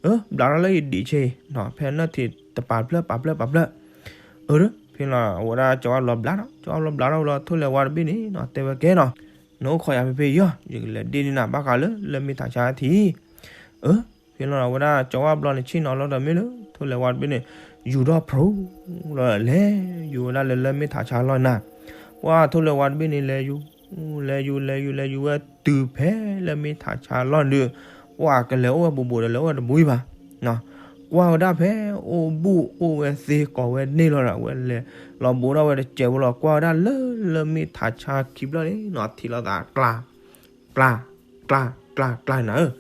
အၢ ဘျးထီၣ်လၢယဒံးဆ့အံၤနီၤ ဖဲနထံၣ်တပာ်ဖျၢၣ်ပာ်ဖျၢၣ်ပာ်ဖျၢၣ်, အၢ ဖဲလီၤအဝဲဒၣ်ကၠီဝၣ်ဘျီဘျးထီၣ် ကၠီဝၣ်ဘျီဘျးထီၣ်လီၤ ထိၣ်လဲၤဝါတဘ့ၣ်န့ၣ်နီၤ တဲဝဲကဲနီၤ, နအိၣ်ခိးယၤဖဲဖဲအံၤအီၤ ယကလဲၤဒ့န့ၢ်နၤဘၣ်ဃးလၢ လၢၢ်မ့ၢ်ထးဆါထံ အၢ ဖဲလီၤအဝဲဒၣ်ကၠီဝၣ်ဘျီန့ၣ် ဆ့ၣ်နီၤလီၤဒီးမ့ၢ်လၢ ထိၣ်လဲၤဝါတဘ့ၣ်န့ၣ် ယူၤထီၣ်ဖျိလီၤ လဲၤယူၤဝဲဒၣ်လၢလၢၢ်မ့ၢ်ထးဆါလီၢ်နၤ, ပှၤထိၣ်လဲၤဝါတဘ့ၣ်န့ၣ် လဲၤယူၤ လဲၤယူၤ လဲၤယူၤ လဲၤယူၤဝဲတုၤဖဲလၢၢ်မ့ၢ်ထးဆါလီၢ်န့ၣ်ဒီး ပှၤကလဲၤအိၣ်ဝဲဘူးဘူးဒီး လဲၤအိၣ်ဝဲတဘူးအံၤဘၣ် ကွၢ်ဝဲဒၣ်ဖဲအိၣ်ဘူးအိၣ်ဝဲသ့ကိးဝဲန့ၣ်လီၤဒီး အဝဲလဲၤလီၤဘူးထီၣ်ဝဲတစဲးဖိလီၤ ကွၢ်ဝဲဒၣ်လၢလၢၢ်မ့ၢ်ထးဆါခံဖျၢၣ်န့ၣ်နီၤ ထံၣ်လိာ်သးကျါ ကျါ ကျါ ကျါ ကျါနၤဧၢ,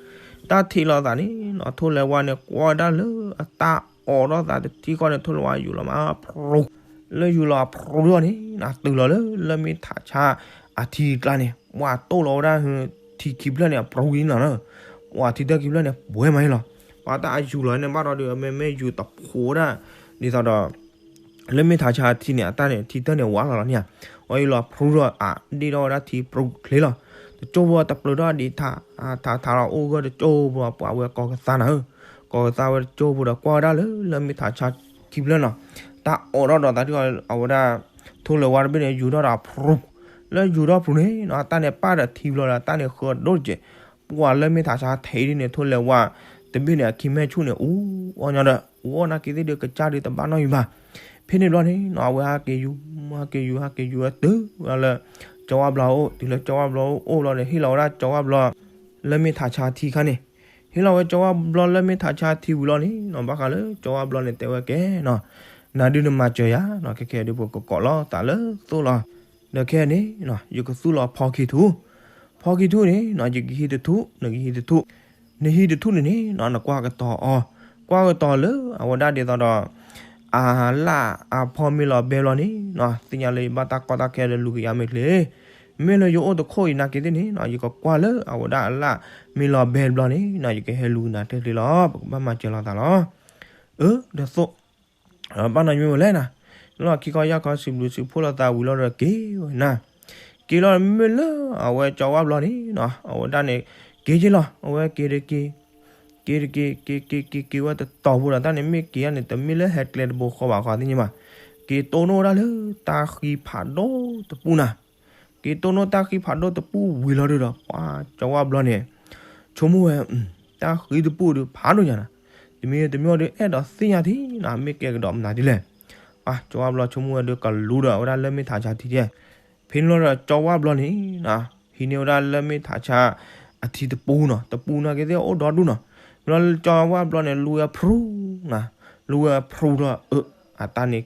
တၢ်ထံၣ်လိာ်သးန့ၣ်နီၤ ထိၣ်လဲၤဝါန့ၣ် ကွၢ်ဝဲဒၣ်လၢအတၢ်အိးထီၣ်သးတထံၣ်ဃီန့ၣ် ထိၣ်လဲၤဝါယူၤလီၤမးဖရူ လၢယူၤလီၤဖရူထီၣ်န့ၣ်နီၤ တုၤလီၤလၢလၢၢ်မ့ၢ်ထးဆါအထံကျါန့ၣ် ပှၤတိၢ်လီၤဝဲဒၣ် ထံခံဖျၢၣ်န့ၣ် အဖရူအံၤနီၤ ပှၤထံတၢၢ်ခံဖျၢၣ်န့ၣ် ပှဲၤမးအံၤလီၤ, ပှၤတၢ်အယူၤလီၤန့ၣ် ဘၣ်ဒီးဒုး အမ့မ့ၢ်ယူၤတဖိးဝဲဒၣ် ဒ်သိးဒီး လၢၢ်မ့ၢ်ထးဆါထံန့ၣ် အတၢ်န့ၣ် ထံတၢၢ်န့ၣ် ဝးလီၤလီၤန့ၣ်ဧါ, ဝဲအံၤလီၤဖရူဒီး အဒ့ၣ်ထီၣ်ဝဲဒၣ်ထံဖရူချ့လီၤ, တကၠိဖိတပျုၤထီၣ်ဒံးထး ထးထးလီၤအိၣ်ဂၢၢ်တကၠိဖိ ပှၤဝဲကိးကသါနၤဧၢ, ကိးကသါဝဲတကၠိဖိဒီး ကွၢ်ဝဲဒၣ်လၢ လၢၢ်မ့ၢ်ထးဆါခံဖျၢၣ်နီၤ, တၢ်အိးထီၣ်ဒီးသးဒ်အဝဲဒၣ် ထိၣ်လဲၤဝါတဘ့ၣ်န့ၣ် ယူၤထီၣ်ဒီးဖရူ, လၢယူၤထီၣ်ဖရူန့ၣ်နီၤ အတၢ်န့ၣ်ပာ်ဒီးထံဘျီဒီး အတၢ်န့ၣ်ဃၢၤဒိၣ်တက့ၢ်, ပှၤလၢၢ်မ့ၢ်ထးဆါထံဒ်န့ၣ် ထိၣ်လဲၤဝါတဘ့ၣ်န့ၣ် အခံမဲာ်ဆူၣ်န့ၣ် အူအီၣ်ညီဒီး အူအီၣ်နာ်က့သ့ၣ်ဒီး ကစၢ်ဒုးတဘၣ်နီတမံၤဘၣ်. ဖဲန့ၣ်ဘျီန့ၣ်နီၤ အဝဲဟးက့ၤယူၤ ဟးက့ၤယူၤ ဟးက့ၤယူၤဝဲတုၤဝဲဒၣ်လၢ ကၠီဝါဘျီအအိၣ်, တုၤလၢကၠီဝါဘျီအအိၣ်လီၤဒီး ဟ့ၣ်လီၤဝဲဒၣ်ကၠီဝါဘျီ လၢၢ်မ့ၢ်ထးဆါထံခါန့ၣ်, ဟ့ၣ်လီၤဝဲကၠီဝါဘျီလၢၢ်မ့ၢ်ထးဆါထံဝံၤလီၤန့ၣ်နီၤ ဘၣ်ဃးလၢကၠီဝါဘျီန့ၣ် တဲဝဲကဲနီၤ, နၤဒုးနမၤစၢၤယၤနီၤ, ခဲကဲဒုး ပကကိးလီၤသးလၢသိၣ်လီၤ. ဒီးခဲန့ၣ်နီၤ ယကသူၣ်လီၤဖီခံထူၣ်, ဖီခံထူၣ်န့ၣ်နီၤ ယကဟံးတထူၣ် နကဟံးတထူၣ်, နဟံးတထူၣ်န့ၣ်န့ၣ်နီၤ နကွၢ်ကတီၤအီၤ, ကွၢ်ကတီၤလၢအဝဲဒၣ်ဒ်သိးဒီး အလၣ်အဖီမ့ၢ်လီၤဘဲဘျီန့ၣ်နီၤ သ့ၣ်ညါလၢယဘၣ်တၢ်ကီတၢ်ခဲဒီးလူၤကယၤမ့ၢ်ချ့, မ့ၢ်လၢယအိၣ်တခိၣ်အံၤနာ်က့သ့ၣ်န့ၣ်နီၤ ယကကွၢ်လၢအဝဲဒၣ်အလၣ်မ့ၢ်လီၤဘဲဘျီန့ၣ်နီၤ ယကဟဲလူၤကနၤထဲချ့လီၤ ပကဘၣ်မၤစၢၤလီၤသးလီၤ. အၢ ဒီးသိၣ် ဘၣ်နီၢ်မ့ၢ်ဝဲလဲၣ်နီၤ, လီၢ်ခံခီယၢ်ခီစံးဘျုးစံးဖှိၣ်လိာ်သးဝံၤလီၤဒီးက့ၤဝဲနၤ, က့ၤလီၤမ့ၢ်လၢအဝဲကၠီဝါဘျီန့ၣ်နီၤ အဝဲဒၣ်န့ၣ် က့ၤက့ၤလီၤ အဝဲက့ၤတက့ၤ က့ၤတက့ၤ က့ၤက့ၤက့ၤက့ၤက့ၤဝဲတတီၤဖိဒီး တၢ်န့ၣ်မ့ၢ်က့ၤဧါန့ၣ် တမ့ၢ်လၢဟဲကျဲတဘိဃီဘၣ်ဃီသ့ၣ်ညါဘၣ်, က့ၤတိၢ်နီၣ်ဝဲဒၣ်လၢတၢ်ဃံဖးဒိၣ်တပူၤနၤ, က့ၤတိၢ်နီၣ်တၢ်ဃံဖးဒိၣ်တပူၤဝံၤလီၤဒုးဒီး ပှၤကၠီဝါဘျီန့ၣ် ဆိကမိၣ်ဝဲ တၢ်ဃံတပူၤဒုးဖးဒိၣ်ညါနၤ, တမံၤတမံၤဒီးအဲၣ်ဒိးသ့ၣ်ညါထံနၤ မ့ၢ်ကဲကဒီးမနုၤဒ်လဲၣ်, ပှၤကၠီဝါဘျီဆိကမိၣ်ဝဲဒုး ကလူၤဒီးဝဲဒၣ်လၢၢ်မ့ၢ်ထးဆါထံဒဲး, ဖဲန့ၣ်လီၤဒီးကၠီဝါဘျီန့ၣ် ဟံးန့ၢ်ဝဲဒၣ်လၢၢ်မ့ၢ်ထးဆါအထံတပူၤနီၤ, တပူၤနာ်က့သ့ၣ်အိၣ်ဒီဒူၣ်နီၤ, ဖဲန့ၣ်လီၤကၠီဝါဘျီန့ၣ် လူၤဝဲဖရူနၤ, လူၤဝဲဖရူဒီး အတၢ်န့ၣ်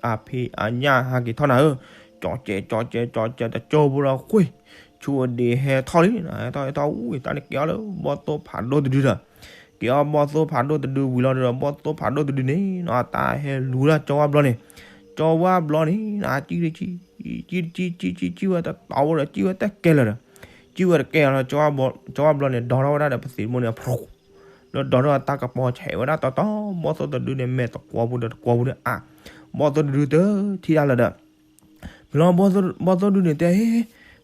အဖံးအညၣ်ဟးက့ၤထီၣ်နၤဧၢ, ကၠီကဲးကၠီကဲးကၠီကဲး တကၠိဖိဒီးဃ့ၢ်, ဆူအဒံးဟဲထီၣ်လံ, ဟဲထီၣ်ဟဲထီၣ်အူ တၢ်န့ၣ်က့ၤအီၤလၢဘီၣ်သိၣ်ဖးဒိၣ်တဒုဒီး, က့ၤအီၤဘီၣ်သိၣ်ဖးဒိၣ်တဒုဝံၤလီၤဒီး ဘီၣ်သိၣ်ဖးဒိၣ်တဒုန့ၣ်နီၤ တၢ်ဟဲလူၤဒၣ်ကၠီဝါဘျီန့ၣ်, ကၠီဝါဘျီန့ၣ် ကံၣ်တကံၣ် ကံၣ်တကံၣ် ကံၣ်ကံၣ် ကံၣ်ဝဲတတီၤဖိဒီး ကံၣ်ဝဲတကဲလၢာ်ဒီး, ကံၣ်ဝဲတကဲလၢာ်ဒီး ကၠီဝါဘျီန့ၣ် ဒီးထီၣ်ဝဲဒၣ်ဒီးပသံးတဘိန့ၣ် ဖရူ လၢဒီးထီၣ်တၢ်ကပီၤဆဲးဝဲဒၣ်တီတီ, ဘီၣ်သိၣ်တဒုန့ၣ် မဲာ်တကွီၤပူၤဒီးတကွီၤပူၤဒီးအါ, ဘီၣ်သိၣ်တဒုတထံၣ်တၢ်လၢၤဒီး, ဖဲလီၤဘီၣ်သိၣ်ဒုန့ၣ်တဲ ဟ့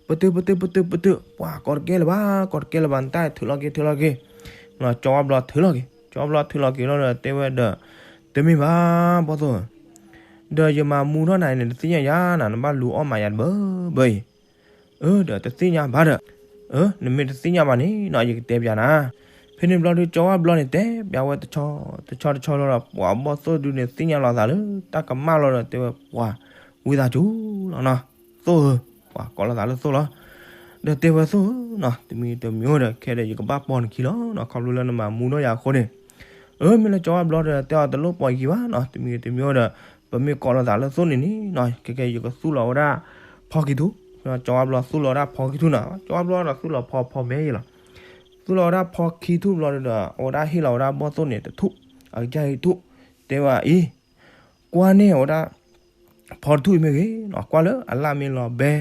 ပတုာ် ပတုာ် ပတုာ် ပတုာ် ပှၤကိးတကဲလၢၤဘၣ် ကိးတကဲလၢၤဘၣ် နတၢ်ထုးလီၤက့ၤ ထုးလီၤက့ၤ, ကၠီဝါဘျီထုးလီၤက့ၤ, ကၠီဝါဘျီထုးလီၤက့ၤလီၤဒီး တဲဝဲဒီး, တမ့ၢ်ဘၣ် ဘီၣ်သိၣ်ဧၢ, ဒီးယမၤမူထီၣ်နၤအံၤန့ၣ် တသ့ၣ်ညါယၤနၤ နဘၣ်လူၤအီၣ်မးယၤတဘၢဘၢအံၤ, အၢ ဒီးတသ့ၣ်ညါဘၣ်ဒီး, အၢ နမ့ၢ်တသ့ၣ်ညါဘၣ်န့ၣ်နီၤ ယကတဲပျးနၤ, ဖဲန့ၣ်ဘျီဒုး ကၠီဝါဘျီန့ၣ် တဲပျးဝဲတဆီ တဆီတဆီလီၤဒီး ပှၤဘီၣ်သိၣ်ဒုန့ၣ် သ့ၣ်ညါလီၤသးလၢတၢ်ကမၣ်လီၤဒီး တဲဝဲပှၤ, ဝံသးစူၤလီၤနီၤ, သိၣ်ဧၢ, ပှၤကိးလီၤသးလၢသိၣ်လီၤ, ဒီးတဲဝဲသိၣ်ဧၢနီၤ တမံၤတမံၤအိၣ်ဒီး ခဲဒီးယကဘၣ်ပိာ်နခံလီၤနီၤ ခီဖျိလၢနမၤမူထီၣ်ယၤအဃိန့ၣ်, အၢ မ့ၢ်လၢကၠီဝါဘျီဒီး တဲအီၤတလိၣ်ပိာ်ယခံဘၣ်နီၤ တမံၤတမံၤအိၣ်ဒီး, ပမ့ၢ်ကိးလီၤသးလၢသိၣ်န့ၣ်န့ၣ်နီၤ ခဲကဲယကသူၣ်လီၤဝဲဒၣ် ဖီခံထူၣ်, ကၠီဝါဘျီသူၣ်လီၤဝဲဒၣ်ဖီခံထူၣ်နီၤ ကၠီဝါဘျီဒီးသူၣ်လီၤဖီဖီမဲယံၤလီၤ, သူၣ်လီၤဝဲဒၣ်ဖီခံထူၣ်ဘျီဒီး အဝဲဒၣ်ဟ့ၣ်လီၤဝဲဒၣ်ဘီၣ်သိၣ်န့ၣ်တထူၣ်, အကစၢ်ဟ့ၣ်ထူၣ်, တဲဝဲအံၤ, ကွၢ်န့ၢ်အဝဲဒၣ် ဖီတထူၣ်အံၤမ့ၢ်ဂ့ၤ, ကွၢ်လၢအလၣ်မ့ၢ်လီၤဘဲ,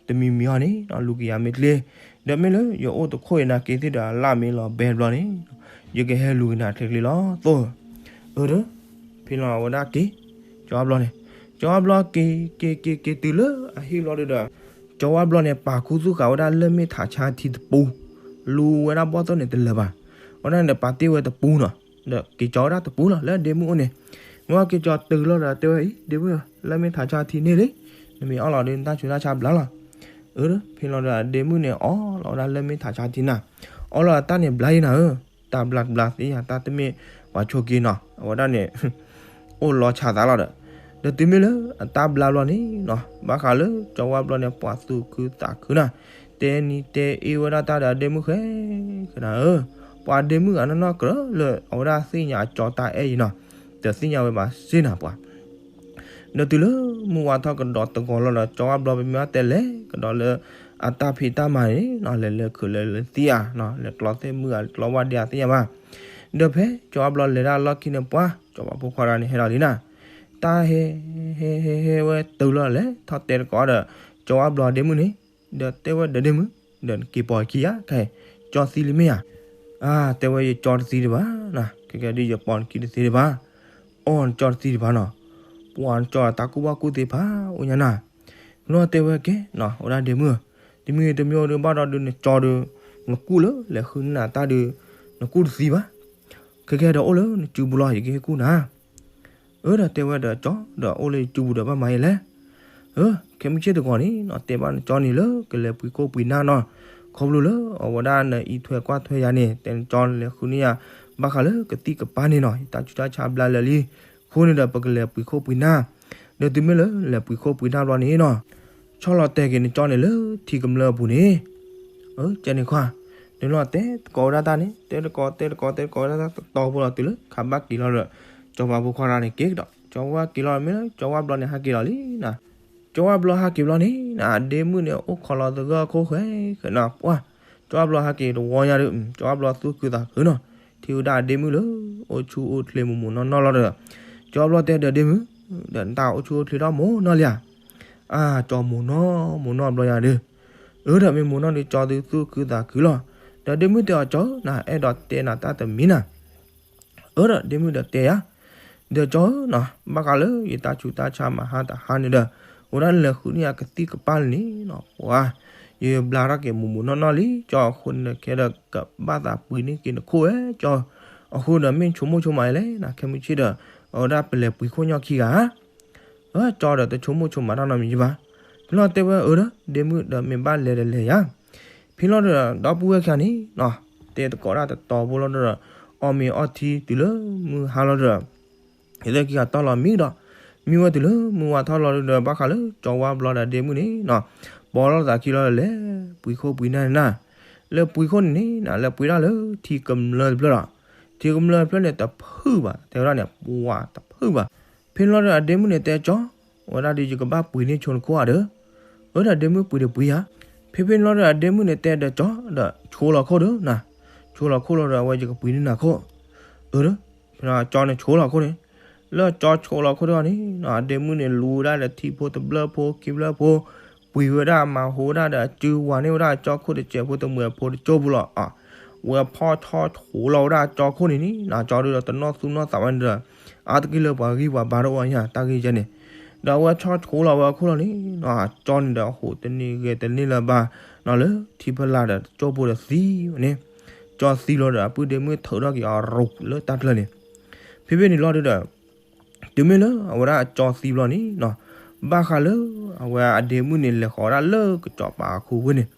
တမံၤမံၤအီၤန့ၣ် လူၤကယၤမ့ၢ်ချ့, ဒီးမ့ၢ်လၢယအိၣ်တခိၣ်အံၤနာ်က့သ့ၣ်ဒီး အလၣ်မ့ၢ်လီၤဘဲဘျီန့ၣ်, ယကဟဲလူၤကနၤချ့ချ့လီၤ သိၣ်ဧၢ, အၢ ဒီး, ဖဲလီၤအဝဲဒၣ်က့ၤ, ကၠီဝါဘျီန့ၣ်, ကၠီဝါဘျီက့ၤ က့ၤက့ၤက့ၤတုၤလၢအဟံၣ်ဘျီဒီး, ကၠီဝါဘျီန့ၣ် ပာ်ခူသူၣ်ဃာ်ဝဲဒၣ်လၢၢ်မ့ၢ်ထးဆါထံတပူၤ, လူၤဝဲဒၣ်ဘီၣ်သိၣ်န့ၣ်တလၢာ်ဘၣ်, အဝဲဒၣ်န့ၣ်ဒီးပာ်တ့ၢ်ဝဲတပူၤနီၤ, ဒီးက့ၤကၠီဝဲဒၣ်တပူၤလီၤ လၢဒ့မုၣ်အိၣ်န့ၣ်, မ့ၢ်က့ၤကၠီတုၤလီၤဒီးတဲဝဲအံၤ ဒ့မုၣ်ဧၢ, လၢၢ်မ့ၢ်ထးဆါထံန့ၣ်လံ, နမ့ၢ်အီၣ်လီၤဒီးနတၢ်ဆူးတၢ်ဆါဘျါလီၤ, အၢ ဖဲလီၤဒီးဒ့မုၣ်န့ၣ် အီၣ်လီၤဝဲဒၣ်လၢၢ်မ့ၢ်ထးဆါထံနၤ, အီၣ်လီၤအတၢ်န့ၣ်ဘျါယံၤနၤဧၢ, တၢ်ဘျါတဘျါသ့ၣ်ညါ တၢ်တမ့ၢ်ပှၤဆိးက့နီၤ အဝဲဒၣ်န့ၣ် အိၣ်လီၤဆးသးလီၤဒီး, ဒီးတုၤမ့ၢ်လၢအတၢ်ဘျါဘျီန့ၣ်နီၤ ဘၣ်ဃးလၢကၠီဝါဘျီန့ၣ် ပှၤသူၣ်ခုသးခုနၤ, တဲနံၤတဲအ့ဝဲဒၣ်တၢ်ဒီးဒ့မုၣ်ဃဲ ကနၤဧၢ, ပှၤဒ့မုၣ်အနီၢ်နီၢ်ကြၢးလၢအဝဲဒၣ်သ့ၣ်ညါအကၠီတၢ်အဲၣ်အံၤနီၤ, တသ့ၣ်ညါဝဲဘၣ်စ့ၢ်နၤပှၤ ဒီးတုၤလၢမုၢ်ဝါထီၣ်ကဒီးတဂီၤလီၤဒီး ကၠီဝါဘျီပမ့ၢ်အီၣ်တဲလဲၤကဒီးလၢအတၢ်ဖံးတၢ်မၤန့ၣ်နီၤ လဲၤလၢခုးလဲၤလၢသံၣ်ဧါနီၤ လဲၤကျီသ့ၣ်မုၢ်ဧါ လဲၤကျီဝၣ်ဒ့ဧါသ့ၣ်ညါဘၣ်, ဒီးဖဲကၠီဝါဘျီလဲၤဒၣ်လီၢ်ခံန့ၣ်ပှၤ ကၠီဝါဖိခွါတဂၤန့ၣ်ဟဲဒီးလံနၤ, တၢ်ဟဲ ဟဲဟဲဟဲဝဲတုၤလီၤလဲၤထီၣ်တဲတကိးဒီး ကၠီဝါဘျီဒ့မုၣ်န့ၣ်, ဒီးတဲဝဲဒီးဒ့မုၣ်, ဒီးနက့ၤပိာ်ခံဧါ ခဲ ကၠီသံလံမ့ၢ်ဧါ, အါ တဲဝဲယကၠီတသံဒံးဘၣ်နီၤ ခဲကဲဒုးယပိာ်နခံတသံဒံးဘၣ်, အီၣ်နကၠီတသံဒံးဘၣ်နီၤ, ပှၤနကၠီတၢ်ကူၣ်ဘၣ်ကူၣ်သ့ဖးအိၣ်ညါနၤ, လီၤတဲဝဲကဲနီၤ အဝဲဒၣ်ဒ့မုၣ်ဧၢ, တမံၤတမံၤအိၣ်ဒီးဘၣ်ဒီးဒုးနကၠီဒီး နကူၣ်လၢလဲၤဃုန့ၢ်နၤတၢ်ဒုး နကူၣ်တသံဘၣ်, ခဲကဲဒီးအိၣ်လၢနစုပူၤလီၤ ယကဟ့ၣ်ကူၣ်နၤ အၢ ဒီးတဲဝဲဒီးကၠီ ဒီးအိၣ်လၢယစုပူၤဒီးဘၣ်မၤယဲလဲၣ်, အၢ ခဲမုၢ်ဆ့ၣ်တဂီၤန့ၣ်နီၤ တဲဘၣ်နကၠီန့ၣ်လၢကလဲၤပှ့ၤခိၣ်ပှ့ၤနၢ်နီၤ, ခီဖျိလၢအဝဲဒၣ်နအံးထွဲကွၢ်ထွဲယၤန့ၣ် တဲနကၠီလဲၤဃုန့ၢ်ယၤ ဘၣ်ဃးလၢကသံၣ်ကပၤန့ၣ်နီၤ ယတၢ်ဆူးတၢ်ဆါဘျါလၢာ်လံ, အဃိန့ၣ်ဒီး ပကလဲၤပှ့ၤခိၣ်ပှ့ၤနၢ်, ဒီးတုၤမ့ၢ်လၢလဲၤပှ့ၤခိၣ်ပှ့ၤနၢ်ဘျီန့ၣ်နီၤ, ဆီၣ်လီၤတဲာ်က့ၤနကၠီန့ၣ်လၢထံကမျၢၢ်အပူၤန့ၣ်, အၢ ကဲန့ၣ်ခွါ, နလီၤတဲသကိးဝဲဒၣ်တၢ်န့ၣ် တဲသကိးတဲသကိးတဲသကိးဝဲဒၣ်တၢ်တတီဖိလီၤတုၤလၢခးဘၣ်က့ၤလီၤဒီး, ကၠီပၤဖိခွါတဂၤန့ၣ်က့ၤကဒီး ကၠီဝါက့ၤလီၤမ့ၢ်လၢ ကၠီဝါဘျီန့ၣ်ဟးက့ၤလီၤလံနီၤ, ကၠီဝါဘျီဟးက့ၤဘျီန့ၣ်နီၤ အဒ့မုၣ်န့ၣ်အိၣ်ခိးလီၤသဂၢၢ်အခိၣ်ဃဲဃဲနီၤ ပှၤ, ကၠီဝါဘျီဟးက့ၤတဝီညါဒီး ကၠီဝါဘျီသူၣ်ခုသးခုနီၤ, ထံၣ်ဝဲဒၣ်အဒ့မုၣ်လၢ အိၣ်ဆူၣ်အိၣ်ချ့မိၢ်မိၢ်နီၢ်နီၢ်လီၤဒီး, ကၠီဝါဘျီတဲဒီးဒ့မုၣ်, ဒီးနတၢ်အိၣ်ဆူၣ်အိၣ်ချ့ထီၣ်မိၢ်နီၢ်လံဧါ, အါ ကၠီမိၢ်နီၢ်မိၢ်နီၢ်ဘျီညါဒီး, အၢ ဒီးမ့ၢ်မိၢ်နီၢ်ဒီးကၠီသုသူၣ်ခုသးခုလီၤ, ဒီးဒ့မုၣ်တဲအီၤကၠီဧၢနီၤ အဲၣ်ဒိးတဲနၤတၢ်တမံၤနီၤ အၢ ဒီးဒ့မုၣ်ဒီးတဲယၤ, ဒီးကၠီဧၢနီၤ ဘၣ်ဃးလၢယတၢ်ဆူးတၢ်ဆါမဟါတဟါန့ၣ်ဒီး, အိၣ်ဒၣ်လဲၤဃုန့ၢ်ယကသံၣ်ကပၤလၢန့ၣ်နီၤ ပှၤ, ယဘျါထီၣ်က့ၤမိၢ်မိၢ်နီၢ်နီၢ်လံ ကၠီအဃိန့ၣ်ဒီး ခဲဒီးကဘၣ်သးပှ့ၤန့ၢ်က့ၤနခိၣ်ဝဲကၠီ, အဃိဒီးမ့ၢ်ဆိကမိၣ်ဆိကမးလဲၣ်နီၤ ခဲမုၢ်ဆ့ၣ်ဒီး, အဝဲဒၣ်ပလဲၤပှ့ၤခိၣ်ညီခံဂၤ အၢ ကၠီဒီးတဆိကမိၣ်ဆိကမးတၢ်နီတမံၤဘၣ်, ဖဲလီၤတဲဝဲအၢဒီး ဒ့မုၣ်ဒီးမ့ၢ်ဘၣ်လဲၤဒီးလဲၤယၤ, ဖဲလီၤဒီးဒီပုၢ်ဝဲၢ်ခံဂၤန့ၣ်နီၤ, တဲသကိးဒၣ်တတီဖိလီၤဒီး, အီၣ်မ့ၤအီထံတုၤလၢမုၢ်ဟါလီၤဒီး, ယသ့ၣ်ခံဂၤတီၢ်လီၤမံဒီး, မံဝဲတုၤလၢမုၢ်ဝါထီၣ်လီၤဒီး ဘၣ်ဃးလၢကၠီဝါဘျီဒီးဒ့မုၣ်န့ၣ်နီၤ, ပိာ်လီၤသးခံလီၤဒီးလဲၤပှ့ၤခိၣ်ပှ့ၤနၢ်န့ၣ်နီၤ, လဲၤပှ့ၤခိၣ်န့ၣ်န့ၣ်နီၤ လဲၤပှ့ၤဒၣ်လၢထံကမျၢၢ်တဖျၢၣ်ဒီး, ထံကမျၢၢ်တဖျၢၣ်န့ၣ်တဖုၣ်ဘၣ် တဲဝဲဒၣ်န့ၣ် ပှၤတဖုၣ်ဘၣ်, ဖဲလီၤဒီးအဒ့မုၣ်န့ၣ်တဲကၠီ, ဝဲဒၣ်ဒီးယကဘၣ်ပှ့ၤန့ၢ်ဆိနခိၣ်ဧါဒီး, အၢ ဒီးဒ့မုၣ်ပှ့ၤဒီးပှ့ၤယၤ, ဖဲဖဲန့ၣ်လီၤဒီးအဒ့မုၣ်န့ၣ်တဲဒီးကၠီ, ဒီးဆိလီၤခိၣ်ဒီးနီၤ, ဆိလီၤခိၣ်လီၤဒီးအဝဲယကပှ့ၤန့ၢ်နၤခိၣ်, အၢ ဒီး, ဖဲန့ၣ်ကၠီန့ၣ်ဆိလီၤခိၣ်န့ၣ်, လၢကၠီဆိလီၤခိၣ်တဂီၢ်န့ၣ်, အဒ့မုၣ်န့ၣ်လူၤဝဲဒၣ်ဒီးထံဖိတဘျၢၣ်ဖိခံဘျၢၣ်ဖိ, ပှ့ၤဝဲဒၣ်မၤဟူဝဲဒၣ်ဒီးအစုဝၤန့ၢ်ဝဲဒၣ်ကၠီခိၣ်တစဲးဖိတမှဲးဖိတကၠိၢ်ဖိလီၤ, ဝဲဖီၣ်ဆီဆိလီၤဝဲဒၣ်ကၠီခိၣ်န့ၣ်န့ၣ်, ကၠီဒီးတနီၣ်သူၣ်နီၣ်သးဝဲန့ၣ်ဒီး, အါတက့ၢ်လၢပှၤဂံၢ်ပှၤဘါတအိၣ်ညါတၢ်ဂ့ၢ်ကဲန့ၣ်, ဒီးအဝဲဆီဆိလီၤဝဲအခိၣ်လီၤန့ၣ်, ကၠီန့ၣ်ဒီးဟူးတန့ၢ်ဂဲၤတန့ၢ်လၢၤဘၣ်, နီၤလၢထံဖီလာ်ဒီးတကၠိၢ်ဖိဒီးသံဝဲန့ၣ်, ကၠီသံလီၤဒီးအပုၢ်ဒ့မုၣ်ထုးထီၣ်က့ၤအီၤရူးလၢတၢ်ကျၢၢ်န့ၣ်, ဖဲဖဲန့ၣ်လီၤဒီး တုၤမ့ၢ်လၢအဝဲဒၣ်အကၠီသံဘျီန့ၣ်နီၤ, ဘၣ်ဃးလၢအဝဲအဒ့မုၣ်န့ၣ် လဲၤဃီၤဝဲဒၣ်လၢကစီၤပၤအခူဝ့ၢ်န့ၣ်,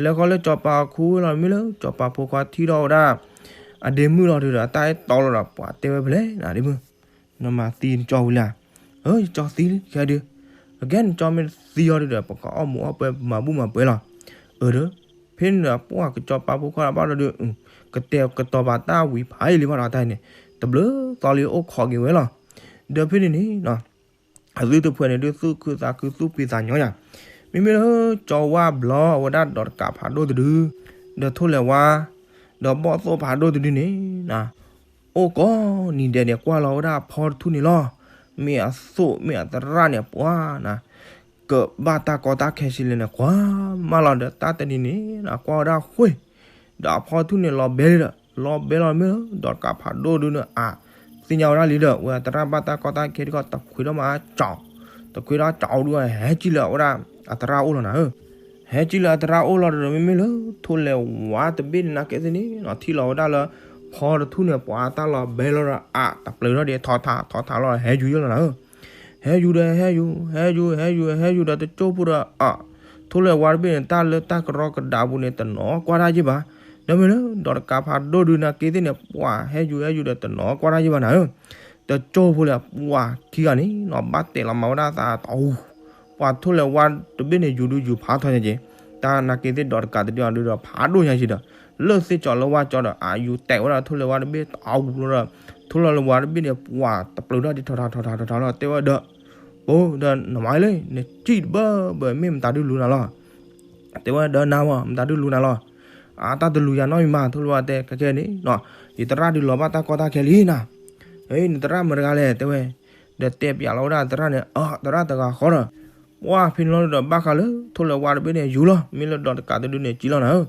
လဲၤဃီၤလၢကစီၤပၤအခူဝ့ၢ်လီၤ မ့ၢ်လၢကစီၤပၤဖိခွါထံၣ်ထီၣ်ဝဲဒၣ် အဒ့မုၣ်လီၤဒီး တၢ်အဲၣ်တီလီၤဒီး ပှၤတဲဝဲဖဲလဲၣ် အဒ့မုၣ်, နမၤသံနကၠီဝံၤလံဧါ, အၢ ယကၠီသံခဲဒုး, အကဲနကၠီမ့ၢ်သံအီၤဒီး ပကအီၣ်မူးအီၣ်ပှဲၤမၤဘူၣ်မၤပှဲၤလီၤ, အၢ ဒီး ဖဲန့ၣ်ဒီး ပှၤကစီၤပၤဖိခွါဘၣ်ဒီးဒုး ကတဲာ်ကတီၤပာ်တၢ်ဝံၤဖးအံၤလံဘၣ်ဒီးတၢ်အံၤန့ၣ်, တဘျုးသီလံအိၣ်ခိးက့ၤဝဲလီၤ, ဒီးဖဲန့ၣ်န့ၣ် အသုတဖှဲးန့ၣ်ဒုး သူၣ်ခုသးခုသူၣ်ဖှံသးညီယၤ, မ့မ့ၢ်လၢကၠီဝါဘျီအဝဲဒၣ်ဒီးတကးဖးဒိၣ်တဒု, ဒီးထိၣ်လဲၤဝါ, ဒီးဘီၣ်သိၣ်ဖးဒိၣ်တဒုန့ၣ်, အိၣ်ကိးနံၤဒဲးန့ၣ် ကွၢ်လီၤဝဲဒၣ်အဖီတထူၣ်န့ၣ်လီၤ, မ့ၢ်အသိၣ်မ့ၢ်အသရၣ်န့ၣ် ပှၤနၤ ကဘၣ်တၢ်ကီတၢ်ခဲဆံးလဲၣ်န့ၣ် ကွၢ်မးလီၤဒီး တၢ်တနံၤန့ၣ် ကွၢ်ဝဲဒၣ်ဃ့ၢ်, ဒီးအဖီတထူၣ်န့ၣ် လီၤဘဲလံဒီး လီၤဘဲလီၤမ့ၢ်လၢ ဒီးတကးဖးဒိၣ်ဒုန့ၣ် အါ, သ့ၣ်ညါဝဲဒၣ်လံဒီး ဝဲအသရၣ်ဘၣ်တၢ်ကီတၢ်ခဲဒုး တခွ့ထီၣ်မးကၠီ, တခွ့ထီၣ်ကၠီဒု ဟဲကံၣ်လၢအဝဲဒၣ် အသရၣ်အိၣ်လီၤနၤဧၢ, ဟဲကံၣ်လၢအသရၣ်အိၣ်လီၤဒီး မ့မ့ၢ်လၢ ထိၣ်လဲၤဝါတဘ့ၣ်န့ၣ် နာ်က့သ့ၣ်န့ၣ် ထံၣ်လီၤဝဲဒၣ်လၢ ဖီတထူၣ်န့ၣ် ပှၤတၢ်လီၤဘဲလီၤဒီး အါ တပျုၤထီၣ်ဒံးထီထး ထီထးလီၤ ဟဲယူၤယိၣ်လီၤနၤဧၢ ဟဲယူၤဒီးဟဲယူၤ ဟဲယူၤ ဟဲယူၤ ဟဲယူၤဒီးတကၠိၢ်ဖိဒီး အါ ထိၣ်လဲၤဝါတဘ့ၣ်န့ၣ် တၢ်လၢတၢ်ကရီကဒါပူၤန့ၣ် တနီၤကွၢ်တၢ်ယ့ၢ်ဘၣ်, ဒီးမ့ၢ်လၢ ဒီးတကးဖးဒိၣ်ဒုနာ်က့သ့ၣ်န့ၣ် ပှၤဟဲယူၤဟဲယူၤဒီးတနီၤကွၢ်တၢ်ယ့ၢ်ဘၣ်နၤဧၢ, တကၠိၢ်ဖိလၢပှၤခံဂၤန့ၣ်နီၤ ဘၣ်တဲာ်လီၤမၤဝဲဒၣ်သးတအူ, ပှၤထိၣ်လဲၤဝါတဘ့ၣ်န့ၣ် ယူၤဒုယူၤဖးထီညါက့ၤ, တၢ်နာ်က့သ့ၣ်ဒီးတကးတဒုအဒုဒီးဖးဒိၣ်ညါက့ၤဒီး, လၢသ့ၣ်ကၠီၤလၢဝါကၠီၤဒီး အယူၤတဲာ်ဝဲဒၣ်ထိၣ်လဲၤဝါတဘ့ၣ်တအူလီၤဒီး, ထိၣ်လဲၤဝါတဘ့ၣ်န့ၣ် ပှၤတပျုၤထီၣ်ဒံးထီထးထီထးထီထးလီၤ တဲဝဲဒီး အိ ဒီးနမၤလၢ နစံၣ်တဘၢဘၢ မ့ၢ်မတၤဒုလူၤနၤလီၤ, တဲဝဲဒီးနၤမ့ၢ် မတၤဒုလူၤနၤလီၤ, အတၢ်တလူၤယၤနီတမံၤမး ထိၣ်လဲၤဝါတဲ ခဲကဲန့ၣ်နီၤ, ယသရၣ်ဒုးလီၤဘၣ်တၢ်ကီတၢ်ခဲလံနၤ, နသရၣ်မတၤတဂၤလဲၣ် တဲဝဲ, ဒီးတဲပျးလီၤဝဲဒၣ်သရၣ်န့ၣ် အသရၣ်တဂၤဃီဒီး ပှၤဖဲန့ၣ်လီၤဒီး ဘၣ်ဃးလၢ ထိၣ်လဲၤဝါတဘ့ၣ်န့ၣ် ယူၤလီၤ မ့ၢ်လၢဒီးတကးတဒုန့ၣ် ကံလီၤနၤဧၢ,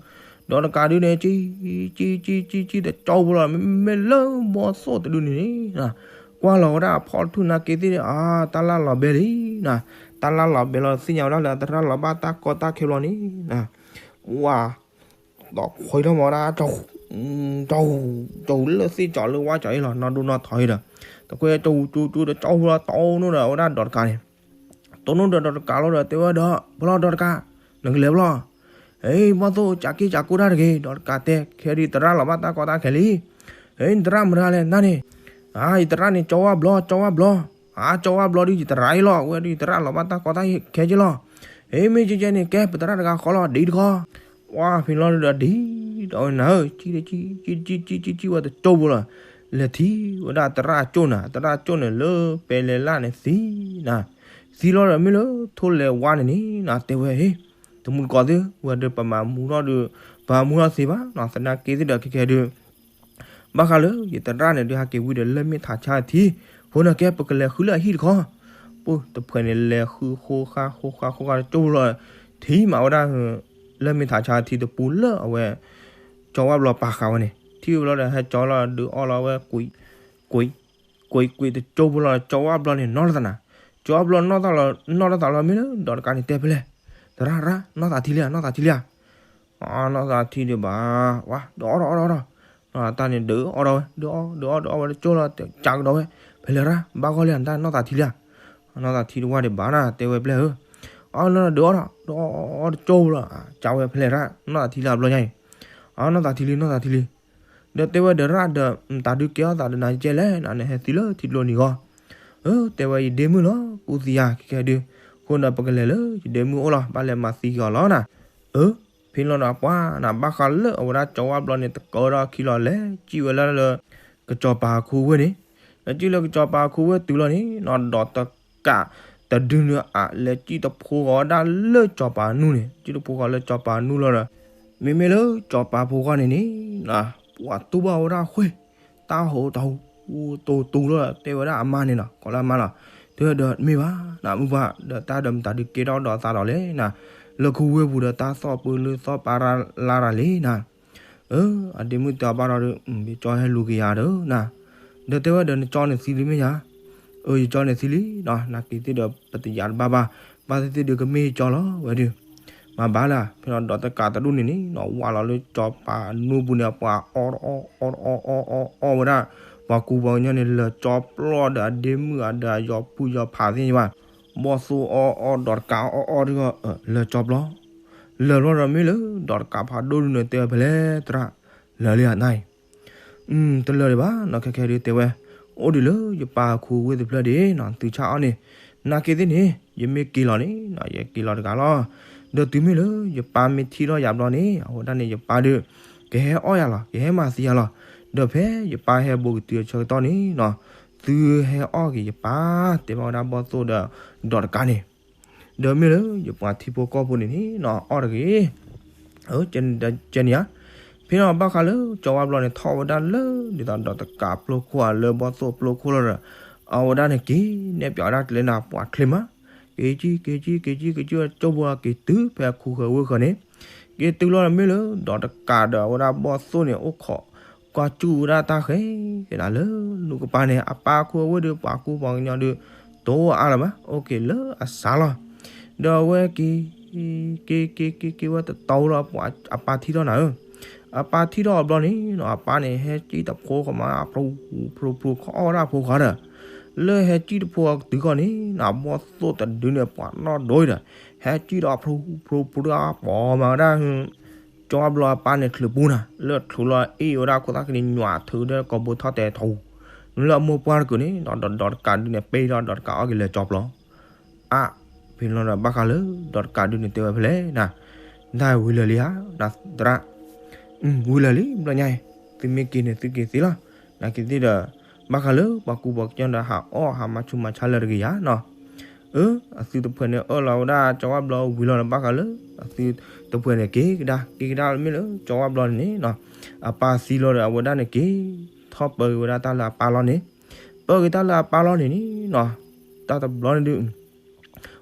ဒီးတကးဒုန့ၣ် ကံ ကံ ကံ ကံ ကံ တကၠီဖိလီၤ မ့မ့ၢ်လၢဘီသိၣ်တဒုန့ၣ်န့ၣ် ကွၢ်လီၤဝဲဒၣ်အဖီတထူၣ်နာ်က့သ့ၣ် အါ တၢ်လၢ်လီၤဘဲလံနၤ, တၢ်လၢ်လီၤဘဲလီၤ သ့ၣ်ညါဝဲဒၣ်လၢအသရၣ်လီၤဘၣ်တၢ်ကီတၢ်ခဲဘျီန့ၣ် ဝါ ဒီးခွဲထီၣ်မၤဝဲဒၣ် တဟူး တဟူး တဟူးလၢသ့ၣ်ကၠီၤလၢဝါကၠီၤအံၤလီၤ နီၢ်ဒိၣ်နီၢ်ထီအံၤဒီး တခွဲတဟူးကၠူကၠူတကၠီဖိလီၤ တီနုာ်ဒီးဝဲဒၣ်ဒီးတကးန့ၣ် တီနုာ်ဒီးဒီးတကးလီၤဒီး တဲဝဲဒီး ဖဲလီၤဒီးတကး နကလဲၤဖဲလီၤ, အ့ ဘီသိၣ် ကးက့ၣ်ကးကိၢ်တၢ်တဂ့ၤ ဒီးတကးတဲ ခဲဒုးသရၣ်လီၤဘၣ်တၢ်ကီတၢ်ခဲလံ ဟဲ နသရၣ်မတၤလဲၣ်နၤန့ၣ်, အၢ ယသရၣ်န့ၣ် ကၠီဝၣ်ဘျီ ကၠီဝၣ်ဘျီ, အၢ ကၠီဝၣ်ဘျီဒုး ယသရၣ်အံၤလီၤ, ဝဲဒုးယသရၣ်လီၤဘၣ်တၢ်ကီတၢ်ခဲက့လီၤ, ဟဲ မ့ၢ်ကဲကဲန့ၣ် ကဲ ပသရၣ်တဂၤဃီလီၤ ဒ်တခီ, ဝါ ဖဲလီၤဒီးဒ် ဒီးဝဲနၤဧၢ ကံ ကံ ကံ ကံ ကံ ကံ ကံ ဝဲတကၠိဖိလီၤ, လဲၤထံၣ်ဝဲဒၣ်သရၣ်ကၠိၣ်နၤ, သရၣ်ကၠိၣ်န့ၣ်လၢပဲလဲၤလၢ်န့ၣ်သံနၤ, သံလီၤဒီးမ့ၢ်လၢထိၣ်လဲၤဝါန့ၣ်န့ၣ်နၤ တဲဝဲ ဟ့ တမူတကိးသ့ၣ် ဝဲဒီးပမၤမူထီၣ်ဒီး ပမၤမူထီၣ်သ့ဘၣ်နီၤ, သနာ်က့သ့ၣ်ဒီးခဲကဲဒုး ဘၣ်ဃးလၢယသရၣ်န့ၣ်ဒုး ဟဲက့ၤဝံၤဒီး လၢၢ်မ့ၢ်ထးဆါထံ, အဃိန့ၣ်ကဲ ပကလဲၤဃုလၢအဟံၣ်တခီ, ပှၤတဖုန့ၣ် လဲၤဃုဃိဃါဃိဃါဃိဃါတကၠိၢ်လီၤ, ထံမးဝဲဒၣ် လၢၢ်မ့ၢ်ထးဆါထံတပူၤလၢအဝဲ ကၠီဝၣ်ဘျီပာ်ဃာ်ဝဲန့ၣ်, ထံၣ်ဝဲဘျီဒီး ဟဲကၠီလီၤ ဒုးအီလီၤဝဲ ကွံာ် ကွံာ် ကွံာ်တကၠိၢ်ဖိလီၤ, ကၠီဝၣ်ဘျီန့ၣ် နီၢ်တသးနၤ, ကၠီဝၣ်ဘျီ နီၢ်တသးလီၤ မ့ၢ်လၢဒီးတကးန့ၣ် တဲဖဲလဲၣ်, သရၣ် သရၣ် နီၢ်သးထံလံဧါ နီၢ်သးထံလံဧါ အနီၢ်သးထံဒံးဘၣ်, ဝါ ဒုးအီၣ်ဒီးအီၣ်ဒီးအီၣ်ဒီး, တၢ်န့ၣ်ဒုးအီၣ်ဒီးဝဲ ဒုးအီၣ် ဒုးအီၣ်ဒီးအီၣ်ဝဲတကၠိၢ်လီၤ, ကးကဒီးဝဲ, ဖဲလဲၣ်ရၣ် ဘၣ်ဂီၢ်လံဧါ တၢ်နီၢ်သးထံလံဧါ, နီၢ်သးထံတဝၢ်ဒံးဘၣ်နၤ တဲဝဲဖဲလဲၣ်ဧၢ, အီၣ်လၢဒုးအီၣ်ဒီး ဒုးအီၣ်အီၣ်တကၠိၢ်လီၤ, ကးဝဲဖဲလဲၣ်ရၣ် နီၢ်သးထံလံဧါ ဘျီညါအံၤ, အနီၢ်သးထံလံ နီၢ်သးထံလံ ဒီးတဲဝဲဒီးရၣ်ဒီး တၢ်ဒုးကဲထီၣ်သးဒီးနၤကဲလဲၣ် နၤန့ၣ်ဟဲသံလၢထံကျိနံၤဂီၢ်, အၢ တဲဝဲ ယဒ့မုၣ်လီၤ ကူသံယၤ ခဲကဲဒုး, အဃိဒီးပကလဲၤလၢယဒ့မုၣ်အိၣ်လီၤ ဘၣ်လဲၤမၤသံက့ၤအီၤလီၤနၤ, အၢ ဖဲလီၤဒီးပှၤနၤ ဘၣ်ဃးလၢအဝဲဒၣ်ကၠီဝၣ်ဘျီန့ၣ် တကၢထီၣ်အခံလီၤ လဲၤစံၣ်ဝဲလၢလၢ ကစီၤပၤခူဝ့ၢ်န့ၣ်, လဲၤစံၣ်လၢကစီၤပၤခူဝ့ၢ်တုၤလီၤန့ၣ် နီၢ်ဒီးတကး တဒုန့ၣ်အလဲၤစံၣ်တဖိဃီၤဝဲဒၣ်လၢကၠီၤပၤနူၢ်န့ၣ်, စံၣ်တဖိဃီၤလၢကၠီၤပၤနူၢ်လီၤဒီး, မ့မ့ၢ်လၢကၠီၤပၤဖိဃီန့ၣ်န့ၣ်, ပှၤတူၢ်ဘၣ်ဝဲဒၣ်ဃ့ၢ်, တၢ်ဟိးတၢ်ဟူး တူတူလီၤ တဲဝဲဒၣ်အမါန့ၣ်နီၤ ကိးလၢအမါလီၤ, တဲဝဲဒီးတမ့ၢ်ဘၣ်နၤ မုၢ်ပှၢ် ဒီးတၢ်ဒီးမတၤဒုးကဲထီၣ်ဒီးသးဒီးလဲၣ်နၤ, လၢခူဝ့ၢ်ပူၤဒီးတၢ်သီၣ်ပၢလၢသီၣ်ပာ်ရၤလါရၤလံနၤ အၢ အဒ့မုၣ်တဲအီၤဘၣ်ဒီး ယကၠီဟဲလူၤက့ၤယၤဒီးနၤ, ဒီးတဲဝဲဒီးနကၠီန့ၣ်သံလံမ့ၢ်ယၤ, အၢ ယကၠီန့ၣ်သံလံနီၤ နာ်က့ၤသ့ၣ်ဒီးပတယာ်တဘၣ်ဘၣ်, ဘၣ်သ့ၣ်သ့ၣ်ဒုးကမ့ၢ်ယကၠီလီၤဝဲဒုး, မၤဘၣ်လၢ ဖဲလီၤဒီးတကးတဒူၣ်န့ၣ်န့ၣ်နီၤ ဝးလီၤလၢကၠီၤပၤနူၢ်ပူၤန့ၣ် ပှၤအီၣ်တအီၣ် အီၣ်တအီၣ် အီၣ်တအီၣ် အီၣ်ဝဲဒၣ်, ပှၤကူပှၤကညီန့ၣ် လၢာ်ကၠီပျီဒီးအဒ့မုၣ်အဒီးယီၤဖုယီၤဖးသ့ၣ်ညါဘၣ်, ဘီၣ်သိၣ်အီၣ်အီၣ် ဒီးတကးအီၣ်အီၣ်တဂီၢ် လၢာ်ကၠီပျီ, လၢာ်ဘျီဒီးမ့ၢ်လၢဒီးတကးဖးဒိၣ်ဒုးန့ၣ် တဲဝဲဖဲလဲၣ်သရၣ်, လၢာ်လံဧါနၤအံၤ တလၢာ်ဒံးဘၣ်နီၤ ခဲခဲဒုးတဲဝဲ, အိၣ်ဒံးလၢယပၢ်ခူဝ့ၢ်တဖျၢၣ်ဒံးနီၤ သုဆၣ်အီၣ်န့ၣ်, နာ်က့ၤသ့ၣ်န့ၣ် ယမ့ၢ်က့ၤလီၤန့ၣ်နီၤ ယက့ၤလီၤတဂၤလီၤ, ဒီးတုၤမ့ၢ်လၢယပၢ်မ့ၢ်ထံၣ်ထီၣ်ယၤဘျီန့ၣ် အဝဲဒၣ်န့ၣ် ယပၢ်ဒုး ကဟဲအီၣ်ယၤလီၤ ကဟဲမၤသံယၤလီၤ, ဒီးဖဲယပၢ်ဟဲဘူးကတုၤအဆၢကတီၢ်န့ၣ်နီၤ, သုဟဲအီၣ်က့ၤယပၢ် တဲဘၣ်ဝဲဒၣ်ဘီၣ်သိၣ်ဒီးဒီးတကးန့ၣ် ဒီးမ့ၢ်လၢယပှၤထံဖိကီၢ်ဖိန့ၣ်န့ၣ်နီၤ အီၣ်တဂ့ၤ, ကဲန့ၣ်ဧါ, ဖဲန့ၣ်ဘၣ်ဃးလၢကၠီဝါဘျီန့ၣ် ထီၣ်ဝဲဒၣ်လၢ ဒ်သိးဒီးတကးပျိခိၣ်ဧါ လၢဘီၣ်သိၣ်ပျိခိၣ်လီၤဒီး အဝဲဒၣ်န့ၣ်က့ၤနဲၣ်ပၠးဝဲဒၣ်ကျဲနၤ ပှၤချ့မး, က့ၤကံ က့ၤကံ က့ၤကံ က့ၤကံ ကၠိဖိက့ၤတုၤဖဲခူဃဲၤဝ့ၢ်ဃၢၤန့ၣ်, က့ၤတုၤလီၤမ့ၢ်လၢဒီးတကးဒီးအဝဲဒၣ်ဘီၣ်သိၣ်န့ၣ် အိၣ်ခိးကွၢ်စူၣ်ဝဲဒၣ်တၢ်ဃဲၤက့ၤနၤလၢလူကပၤန့ၣ် အပၢ်ခူအဝ့ၢ်ဒီး ပှၤကူပှၤကညီဒုး တအိၣ်အါလၢၤဘၣ် အိၣ်က့ၤလၢအစါလီၤ, ဒီးအဝဲက့ၤ က့ၤက့ၤက့ၤက့ၤဝဲတတီၤလီၤ ပှၤအပၢ်ထံၣ်ထီၣ်နၤဧၢ, အပၢ်ထံၣ်ထီၣ်အဘျီန့ၣ်နီၤ အပၢ်န့ၣ် ဟဲစံၣ်တဖိဃီမး ဖျိဖျိဖျိခီအီၣ်ဝဲဒၣ်ဖိဃီဒီး, လၢဟဲစံၣ်တဖိတုၤခီန့ၣ်နီၤ ဘီၣ်သိၣ်တဒုန့ၣ် ပှၤနီၢ်ဒိဒီး ဟဲစံၣ်ဒီးဖျိဖျိဖျိ ပီၤမၤဝဲဒၣ် ကၠီဝါဘျီအပၢ်န့ၣ်ချုးပူၤနၤ လၢချုးလီၤအ့ၣ်ဝဲဒၣ်ခိၣ်သၣ်ကနံၤညွးထုးဒီးကိာ်ဘိထီၣ်တဲာ်ထူ, လၢအမိၢ်ပှၢ်တကုာ်န့ၣ်နီၤ ဒီးဒီးတကးဒုန့ၣ် ပ့ၤထီၣ်ဒီးတကးအီၣ်က့ၤလၢာ်ကၠီပျီ အါ, ဖဲလီၤဒီးဘၣ်ဃးလၢ ဒီးတကးဒုန့ၣ်တဲဝဲဖဲလဲၣ်နၤ, နတၢ်ဝံၤလၢာ်လံဧါ နသရၣ်, ဝံၤလၢာ်လံ ဘျီညါအံၤ, သုမ့ၢ်က့ၤန့ၣ် သုက့ၤသ့လီၤ, နာ်က့ၤသ့ၣ်ဒီး, ဘၣ်ဃးလၢပှၤကူပှၤကညီဒီးဟးအီၣ်ဟးမၤဆူးမၤဆါလၢာ်တဂ့ၤဧါနီၤ, အၢ, အသုတဖုန့ၣ်အၢၣ်လီၤဝဲဒၣ်ကၠီဝါဘျီဝံၤလီၤဒီးဘၣ်ဃးလၢ, အသုတဖုန့ၣ်က့ၤကဒါ က့ၤကဒါမ့ၢ်လၢကၠီဝါဘျီန့ၣ်န့ၣ်နီၤ, အပၢ်သံလီၤဒီးအဝဲဒၣ်န့ၣ်က့ၤ, ထီၣ်ပၢက့ၤဝဲဒၣ်တၢ်လၢအပၢ်လီၢ်န့ၣ်, ပၢက့ၤတၢ်လၢအပၢ်လီၢ်န့ၣ်န့ၣ်နီၤ, တၢ်တဘျီန့ၣ်ဒုး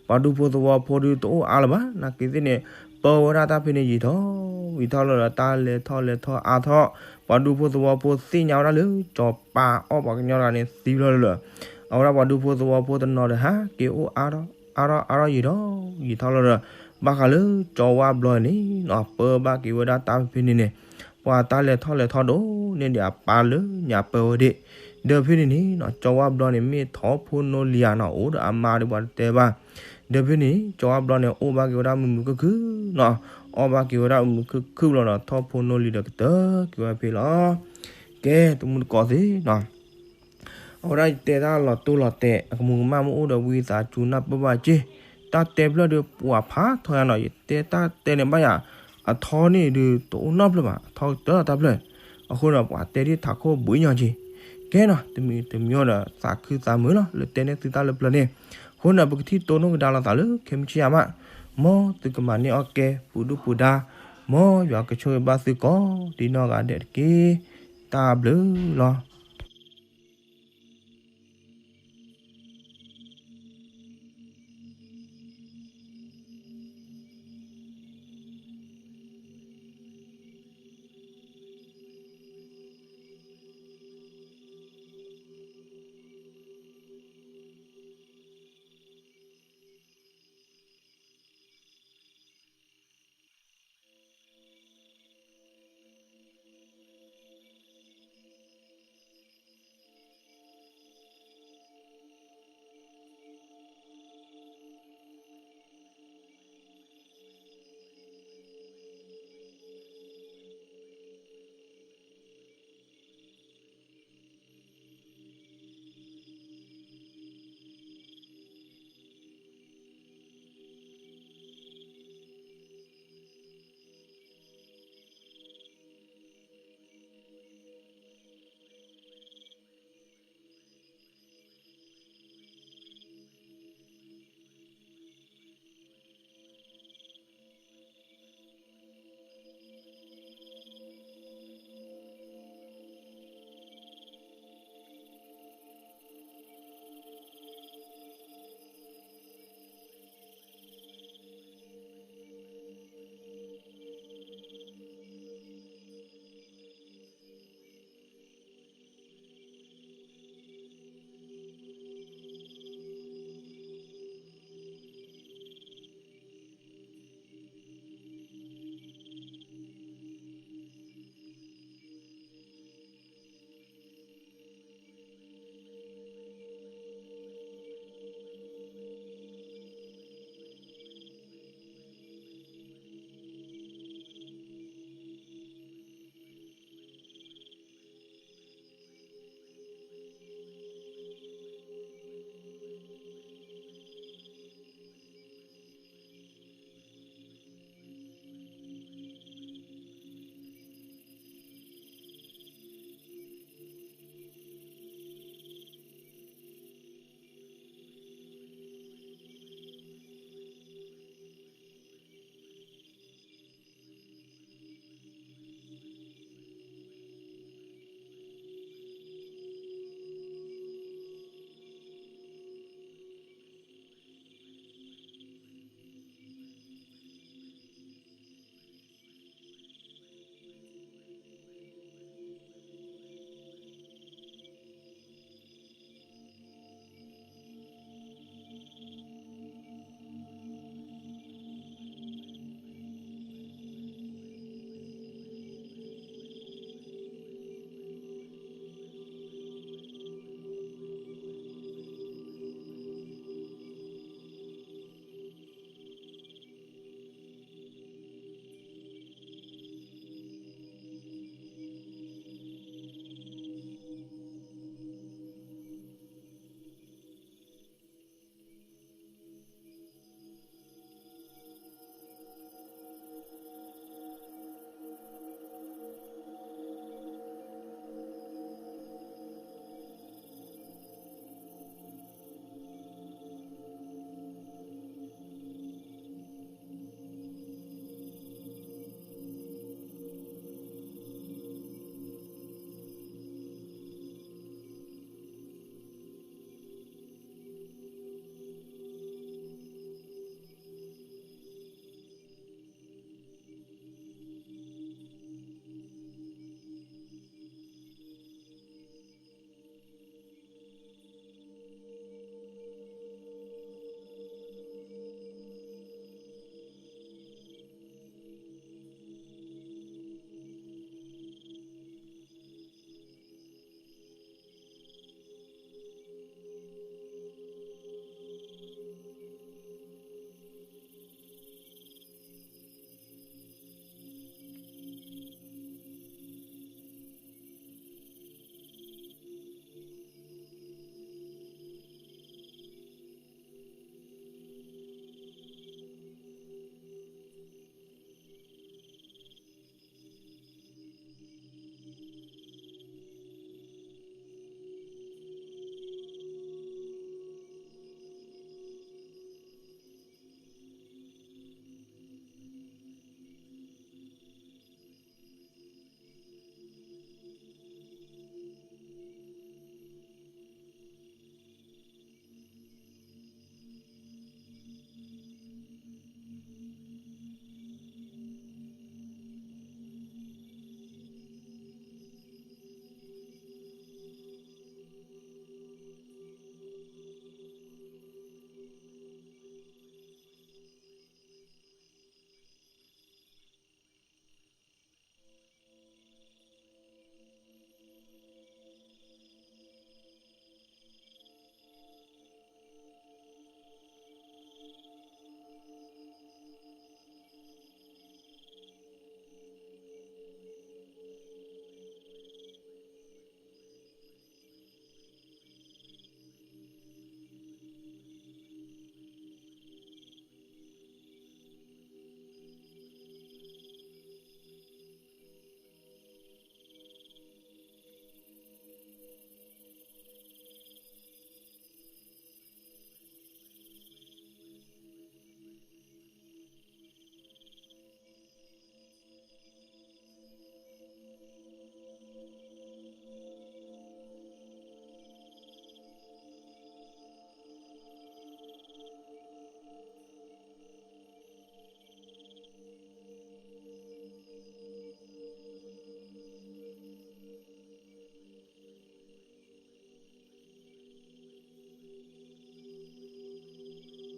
ပှၤဒူဖိသဝီဖိဒုးတအိၣ်အါလၢၤဘၣ် နာ်က့ၤသ့ၣ်န့ၣ်, ပၢဝဲဒၣ်တၢ်ဖဲန့ၣ်ယံာ်ထီၣ်, ဝံၤထီၣ်လီၤဒီးတၢ်လဲၤထီၣ်လဲၤထီၣ်အါထီၣ်, ပှၤဒူဖိသဝီဖိသ့ၣ်ညါဝဲဒၣ်လၢ ကၠီၤပၤအီၣ်ပှၤကညီတဂၤန့ၣ်သံဘျီလၢ်လၢ်, အဝဲဒၣ်ပှၤဒူဖိသဝီဖိတနီၤဒီးဟးက့ၤအိၣ်အါထီၣ်အါထီၣ်အါထီၣ်ယံာ်ထီၣ်, ယံာ်ထီၣ်လီၤဒီးဘၣ်ဃးလၢကၠီဝါဘျီန့ၣ်နီၤ, ပၢဘၣ်က့ၤဝဲဒၣ်တၢ်ဖဲန့ၣ်န့ၣ်, ပှၤတၢ်လဲၤထီၣ်လဲၤထီၣ်ဒိၣ်န့ၢ်ဒံးအပၢ်လၢညါပၢဝဲဒၣ်, ဒီးဖဲန့ၣ်န့ၣ်နီၤ ကၠီဝါဘျီန့ၣ်မ့ၢ်ထီၣ်ဖိနီၢ်လံၤဧါနီၤ, အိၣ်ဒီးအမါဒီးပှၤတတဲဘၣ်, ဒီးဖဲန့ၣ် ကၠီဝါဘျီန့ၣ် အိၣ်ဘၣ်က့ၤဝဲဒၣ်မုာ်မုာ်ခုၣ်ခုၣ်နီၤ, အီၣ်ဘၣ်က့ၤဝဲဒၣ်မုာ်မုာ်ခုၣ်ခုၣ်လီၤဒီး ထီၣ်ဖိနီၢ်လံၤဒီးကတၢၢ်က့ၤဝဲဖဲလီၤ. ကဲတမူတကိးသ့ၣ်နီၤ အဝဲဒၣ်ယတဲတၢ်လီၤတိၢ်လီၤတဲာ် အကမူၤကမၣ်မ့ၢ်အိၣ်ဒီးဝံသးစူၤနၢ်ပၢၢ်ဘၣ်က့ၤ, တၢ်တဲဖျၢၣ်ဒီးပှၤဖးထီယါနီၤ ယတဲတၢ်တဲန့ၣ်ဘၣ်ယၤ, အထီန့ၣ်ဒုးတအိၣ်နီတဖျၢၣ်ဘၣ် အထီကတၢၢ်တၢ်ဖျၢၣ်, အဃိဒီးပှၤတဲဒ်ထးခိၣ်ဘှံးညီက့ၤ, ကဲနီၤ တမံၤတမံၤဒီးသးခုသးမုာ်လီၤ လၢတဲန့ၢ်သုတၢ်လၢပျၢၤန့ၣ်, အဃိန့ၣ် ပကထံၣ်တိၢ်နီၣ်ကဒါလိာ်သးလၢခဲမုၢ်ဆ့ၣ်အါမး, မ်သုကမၤန့ၢ်အီၣ်ကဲပူၤဒုၣ်ပူၤဒါ, မ်ယွၤကဆိၣ်ဂ့ၤဘၣ်သုကိးဒံးနီၢ်ဂၤဒဲးတက့ၢ်, တၢ်ဘျုးလီၤ.